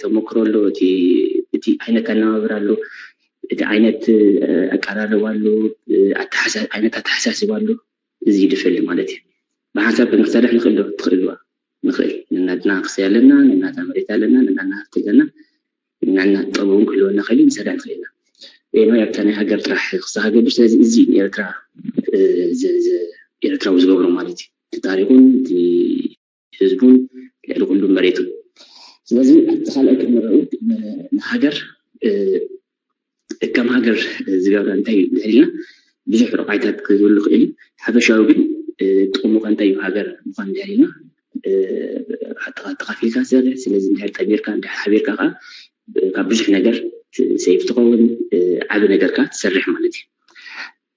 ተመክሮ ኣሎ እቲ ዓይነት ኣነባብር ኣሎ እቲ ዓይነት ኣቀራርባ ኣሎ ዓይነት ኣተሓሳስባ ኣሎ እዚ ይድፈል ማለት እዩ። ብሓንሳብ ክንክሰርሕ ንኽእል ዶ? ትኽእልዋ ንኽእል። ነናትና ክሲ ኣለና፣ ነናትና መሬት ኣለና፣ ነናትና ሃፍቲ ኣለና፣ ነናትና ጥበብ እውን ክህልወና ኽእል ንሰርሕ ንኽእል ኢና። ወይ ኣብታ ናይ ሃገር ጥራሕ ክሳገዱ ስለዚ እዚ ኤርትራ ኤርትራዊ ዝገብሮ ማለት እዩ። እቲ ታሪኹን እቲ ህዝቡን ልዕሊ ኩሉ መሬቱ። ስለዚ ኣብቲ ካልኣይ ክንረኡ ንሃገር ከም ሃገር ዝገብረ እንታይ እዩ እንድሕር ኢልና ብዙሕ ረቋይታት ክህሉ ይኽእል እዩ። ሓፈሻዊ ግን ጥቕሙ ከ እንታይ እዩ ሃገር ምዃን እንድሕር ኢልና ተኻፊልካ ትሰርሕ። ስለዚ እንድሕር ጠሚርካ እንድሕር ሓቢርካ ከዓ ካብ ብዙሕ ነገር ሰይፍ ትኸውን ዓቢ ነገር ከዓ ትሰርሕ ማለት እዩ።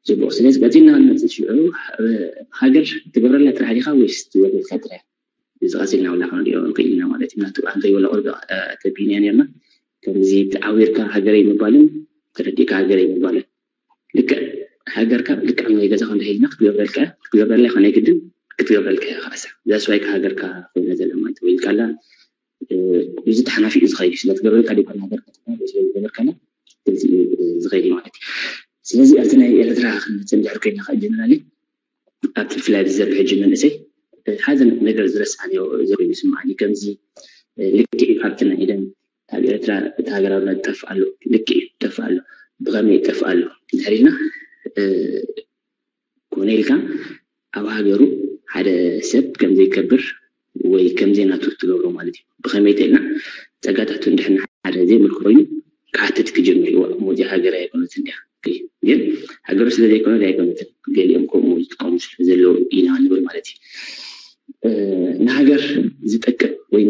ጽቡቕ። ስለዚ ቀፂልና ንመፅእ ሽዑ ሃገር ትገብረላ ጥራሕ ዲኻ ወይስ ትገብረልካ ጥራሕ? እዚ ቀፂልና ውላ ክንሪኦ ንኽእል ኢና ማለት እዩ። ናቱ ኣንተ ይወላ ቁርቢ ተቢንያ ነርና ከምዚ ተዓዊርካ ሃገረይ ምባልን ተረዲእካ ሃገረይ ምባልን ልክዕ ሃገርካ ልክዕ ናይ ገዛኻ እንድሕር ኢልና ክትገብረልካ ክትገብረላ ይኮነ ግድን ክትገብረልካ ኢኻ። ዛስዋይካ ሃገርካ ኮይና ዘላ ማለት ወይ ኢልካላ እዚ ተሓናፊ እዩ ዝኸይድ ስለትገብረልካ ዲኳን ሃገርካ ትበሃል ስለዝገበርካላ እዚ እዩ ዝኸይድ ማለት እዩ። ስለዚ ኣብቲ ናይ ኤርትራ ክንመፅእ እንድሕር ኮይና ከዓ ጀነራሊ ኣብቲ ብፍላይ ኣብዚ ዘሎ ሕጂ መንእሰይ ሓደ ነገር ዝረስዓኒ ዘሎ ኮይኑ ይስምዓኒ። ከምዚ ልክዕ እዩ ሃብትና ኢለን ኣብ ኤርትራ እቲ ሃገራውነት ይጠፍእ ኣሎ፣ ልክዕ እዩ ይጠፍእ ኣሎ፣ ብኸመይ ይጠፍእ ኣሎ እንድሕር ኢልና ኮነ ኢልካ ኣብ ሃገሩ ሓደ ሰብ ከም ዘይከብር ወይ ከም ዘይናቱ ትገብሮ ማለት እዩ። ብኸመይ ተልና ጸጋታቱ እንድሕና ሓደ ዘይምልክ ኮይኑ ክሓትት ክጅምር እዩ። እሞ እዚኣ ሃገር ኣይኮነትን ድያ? ግን ሃገሩ ስለ ዘይኮነ ኣይኮነትን። ገሊኦም ከምኡ ዝጥቀሙ ስለ ዘለዉ ኢና ንብል ማለት እዩ። ንሃገር ዝጠቅም ወይ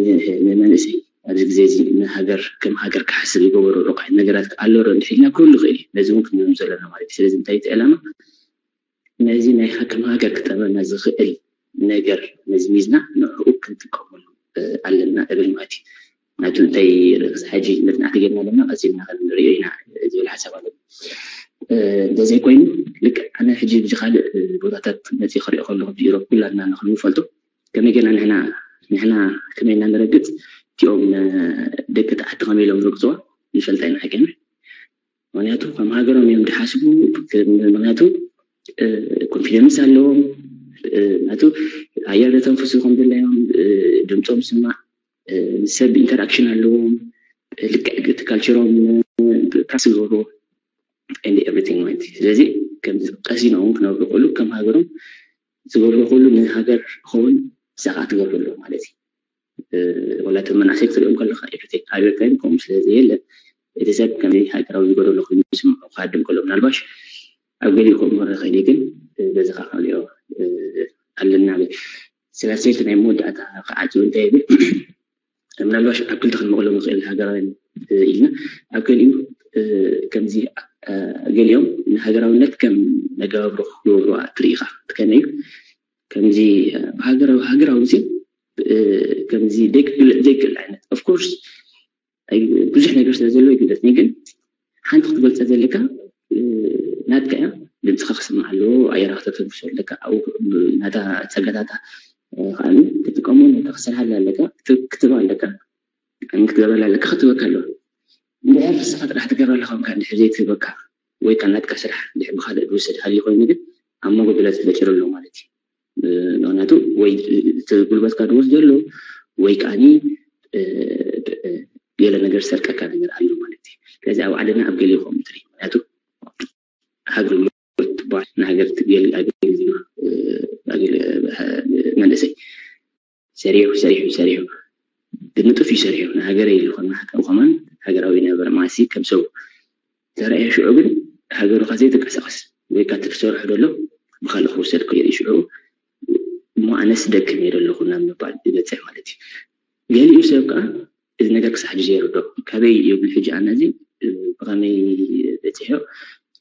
ንመንእሰይ ኣብዚ ግዜ እዚ ንሃገር ከም ሃገር ክሓስብ ዝገበሩ ሮቃይ ነገራት ኣሎ ዶ እንድሕልና ክህሉ ይኽእል እዩ። ነዚ እውን ክንብም ዘለና ማለት እዩ። ስለዚ እንታይ እቲ ዕላማ ነዚ ናይ ከም ሃገር ክጠመና ዝኽእል ነገር መዝሚዝና ንዕኡ ክንጥቀመሉ ኣለና እብል ማለት እዩ። ናቱ እንታይ ርእስ ሕጂ መጽናዕቲ ጌርና ኣለና ቀፂልና ከም ንሪኦ ኢና ዝብል ሓሳብ ኣሎ። እንተዘይኮይኑ ልክዕ ኣነ ሕጂ ብዚ ካልእ ቦታታት መፅእ ክሪኦ ከለኹ ብኢሮብ ኩላትና ንክንፈልጦ ከመይ ጌርና ንሕና ንሕና ከመይ ኢና ንረግፅ እቲኦም ደቂ ተዓቲ ከመይ ኢሎም ዝረግፅዋ ንፈልጣ ኢና ሓቂና። ምክንያቱ ከም ሃገሮም እዮም ዝሓስቡ። ምክንያቱ ኮንፊደንስ ኣለዎም። ምክንያቱ ኣየር ዘተንፍሱ ከም ድላዮም ድምፆም ስማዕ፣ ምስ ሰብ ኢንተራክሽን ኣለዎም። ልክዕ እቲ ካልቸሮም ፕራክቲስ ዝገብሩ ኤቭሪቲንግ ማለት እዩ። ስለዚ ከምዚ ቀሲኖም እውን ክነብሩ ይኽእሉ ከም ሃገሮም ዝገብሩ ኩሉ ንሃገር ክኸውን ብዛዕባ ትገብሩ ኣለዉ ማለት እዩ። ወላ እቶም መናእሰይ ክትሪኦም ከለካ ኤፍቴክ ኣብ ኤርትራ ከምኡ ስለ ዘየለ እቲ ሰብ ከመይ ሃገራዊ ዝጎደሎ ኮይኑ ዝስምዖ ክሃድም ከሎ ምናልባሽ ኣብ ገሊኡ ከምኡ ክርኢ ይኽእል እዩ ግን በዚ ከዓ ክንሪኦ ኣለና። ስላሴልቲ ናይ መወዳእታ ክዓፅው እንታይ ይብል ምናልባሽ ኣብ ክልተ ክንመቕሎም ንኽእል ሃገራውያን ኢልና ኣብ ገሊኡ ከምዚ ገሊኦም ንሃገራውነት ከም መጋብሮ ክገብሩ ትርኢ ኢኻ ትከነ እዩ ከምዚ ብሃገራዊ ሃገራዊ ሲ ከምዚ ዘይክእል ዓይነት ኦፍኮርስ ብዙሕ ነገር ስለ ዘሎ ይግደስኒ ግን ሓንቲ ክትገልፀ ዘለካ ናትካ እያ ድምፅካ ክስማዕ ኣለዎ ኣየራ ከተተንፍሶ ኣለካ ኣብኡ ናታ ፀጋታታ ከዓ ክትጥቀሙ ነታ ክሰርሓላ ኣለካ ክትባ ኣለካ ክትገበላ ኣለካ ክትበካ ኣለዎ እንድሕር ንስኻ ጥራሕ ትገበላ ከምካ እንድሕር ዘይትህበካ ወይ ከዓ ናትካ ስራሕ እንድሕር ብካልእ ዝውሰድ ሃልዩ ኮይኑ ግን ኣብ መንጎ ገለ ተፈጢሩ ኣሎ ማለት እዩ። ምክንያቱ ወይ እቲ ጉልበትካ ዝወስዶ ኣሎ ወይ ከዓኒ ገለ ነገር ዝሰርቀካ ነገር ኣሎ ማለት እዩ። ስለዚ ኣብ ዓለምና ኣብ ገሊኡ ከምኡ ትርኢ። ምክንያቱ ሃገር ትባል ንሃገር ትገል ኣገልግል መንእሰይ ሰሪሑ ሰሪሑ ሰሪሑ ብንጡፍ እዩ ሰሪሑ ንሃገር ይልኮን ንሓካዊ ከማን ሃገራዊ ነበረ ማሲ ከም ሰው ተረእየ ሽዑ ግን ሃገሩ ከዘይተንቀሳቀስ ወይ ካ ትሰርሑ ደሎ ብካልእ ክውሰድ ክርኢ ሽዑ እሞ ኣነስ ደክም እየ ደለኹ ናብ ምባል ይበፅሕ ማለት እዩ። ገሊኡ ሰብ ከዓ እዚ ነገር ክሳሕ ጊዜ ይርዶ ካበይ ይብል ሕጂ ኣነ እዚ ብኸመይ በፂሑ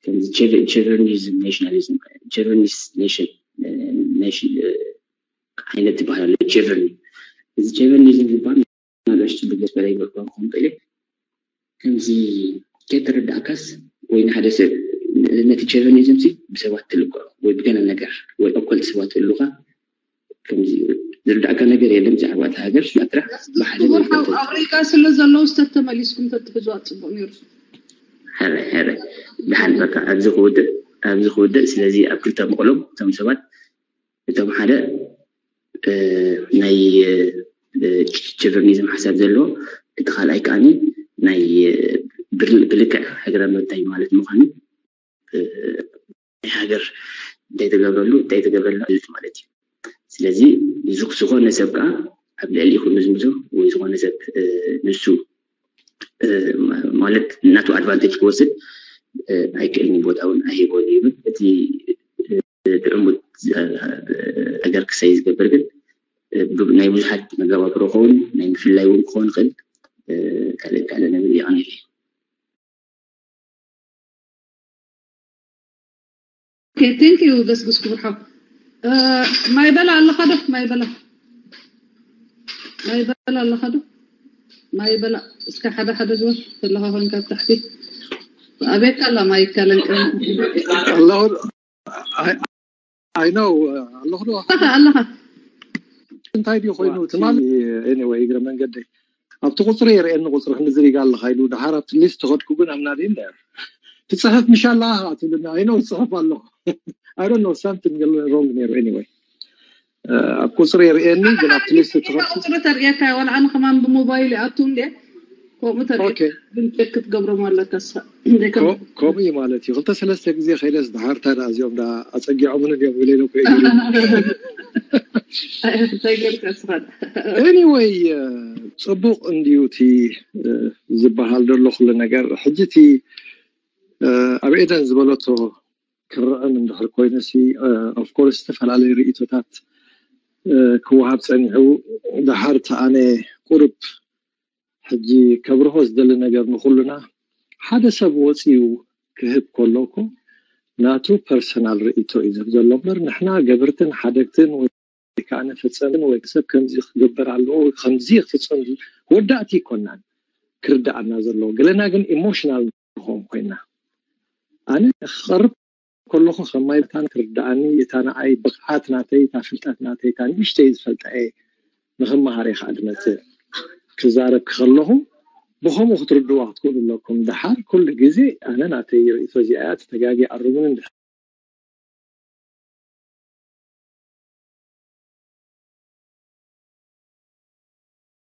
ከምዚ ቸቨርኒዝም ናሽናሊዝም ቸቨርኒስ ኔሽን ዓይነት ዝበሃል ኣሎ ጀቨርኒ እዚ ጀቨርኒዝም ዝበሃል ናለሽ ፅቡቅ ገስ በላይ ይበልኳ ክኾን ቀለ ከምዚ ከይተረዳእካስ ወይ ንሓደ ሰብ ነቲ ጀቨርኒዝም ሲ ብሰባት ትልቆ ወይ ብገለ ነገር ወይ እኮልቲ ሰባት ትልካ ከምዚ ዝርዳእካ ነገር የለን ብዛዕባ እቲ ሃገር ስማትራ ብሓደ ክቡር ሓው ኣብ ሪጋ ስለ ዘለዉ ዝተተመሊስኩም ተትሕዙ ኣፅቡቅ ነይሩ። ሕረ ሕረ ድሓን በቃ ኣብዚ ክውድእ ኣብዚ ክውድእ ስለዚ ኣብ ክልተ መቕሎም እቶም ሰባት እቶም ሓደ ናይ ጀቨርኒዝም ሓሳብ ዘለዎ እቲ ካልኣይ ከዓኒ ናይ ብልክዕ ሃገራዊ መብታይ ማለት ምዃኑ ናይ ሃገር እንታይ ተገብረሉ እንታይ ተገብረሉ ማለት እዩ። ስለዚ ዝኾነ ሰብ ከዓ ኣብ ልዕሊ ይኹን ዝምዞ ወይ ዝኾነ ሰብ ንሱ ማለት ናቱ ኣድቫንቴጅ ክወስድ ኣይክእልን ቦታ እውን ኣይቦን ይብል እቲ ብዕሙት ነገር ክሰይ ዝገብር ግን ናይ ብዙሓት መጋባብሮ ከውን ናይ ምፍላይ እውን ክኸውን ይኽእል ካልእ ካልእ ነገር ይቐንል እዩ። Okay, thank you ገስግስ ክቡር ሓው። ማይ በላ ኣለኻ ዶ? ማይ በላ ማይ በላ ኣለኻ ዶ? ማይ በላ እስከ ሓደ ሓደ ዝበል ዘለኻ ኮይንካ ኣብ ታሕቲ ኣቤት ኣላ ማይ ካለንቀ ኣለኹ። I know ኣለኹ ዶ ኣለኻ ኣለኻ እንታይ ድዩ ኮይኑ ትማሊ anyway እግረ መንገደይ ኣብቲ ቁፅሪ የርእየኒ ቁፅሪ ክንዲ ዝሪጋ ኣለካ ኢሉ ድሓር ኣብቲ ሊስት ተኸድኩ ግን ኣምናዲ እንዳር ትፅሕፍ ምሻላ ኣትብልና ኣይነው ዝፅሕፍ ኣለኹ I don't know something ሮንግ ነይሩ anyway ኣብ ቁፅሪ የርእየኒ ግን ኣብቲ ሊስት ተኸድኩ ቁፅሪ ተርእየካ ወላ ኣነ ከማን ብሞባይል ይኣቱ እንዴ ከምኡ ተርእየ ግን ቸክ ክትገብሮም ኣለካ ከምኡ እዩ ማለት እዩ ክልተ ሰለስተ ግዜ ከይደስ ድሓር ታዳ እዚኦም ዳ ኣፀጊዖምን እንዲኦም ኢለ ኢለ anyway ፅቡቕ እንድዩ እቲ ዝበሃል ዘሎ ኩሉ ነገር ሕጂ እቲ ኣብ ኤደን ዝበለቶ ክረኣም እንድሕር ኮይኑ ሲ of course ዝተፈላለዩ ርእይቶታት ክወሃብ ፀኒሑ ድሓር እቲ ኣነ ቁሩብ ሕጂ ከብርሆ ዝደሊ ነገር ንኩሉና ሓደ ሰብ ወፂኡ ክህብ ከሎ እኮ ናቱ ፐርሰናል ርእይቶ እዩ ዝህብ ዘሎ እምበር ንሕና ገብርትን ሓደግትን ወይ ከዓ ንፍፀምን ወይ ሰብ ከምዚ ክግበር ኣለዎ ከምዚ ክፍፀም ወዳእቲ ይኮናን ክርዳኣና ዘለዎ ገለና ግን ኢሞሽናል ንኾም ኮይና ኣነ ክቐርብ ከለኹ ከማይ መታን ክርድኣኒ እታ ንዓይ ብቕዓት ናተይ እታ ፍልጠት ናተይ እታ ንእሽተይ ዝፈልጣ እየ ንኽመሃር እየ ከዓ ድመፅእ ክዛረብ ከለኹ ብኸምኡ ክትርድዋ ክትክእሉ ኣለኩም ድሓር ኩሉ ግዜ ኣነ ናተይ ርእቶ እዚኣ እያ ተጋጊ ኣርሙን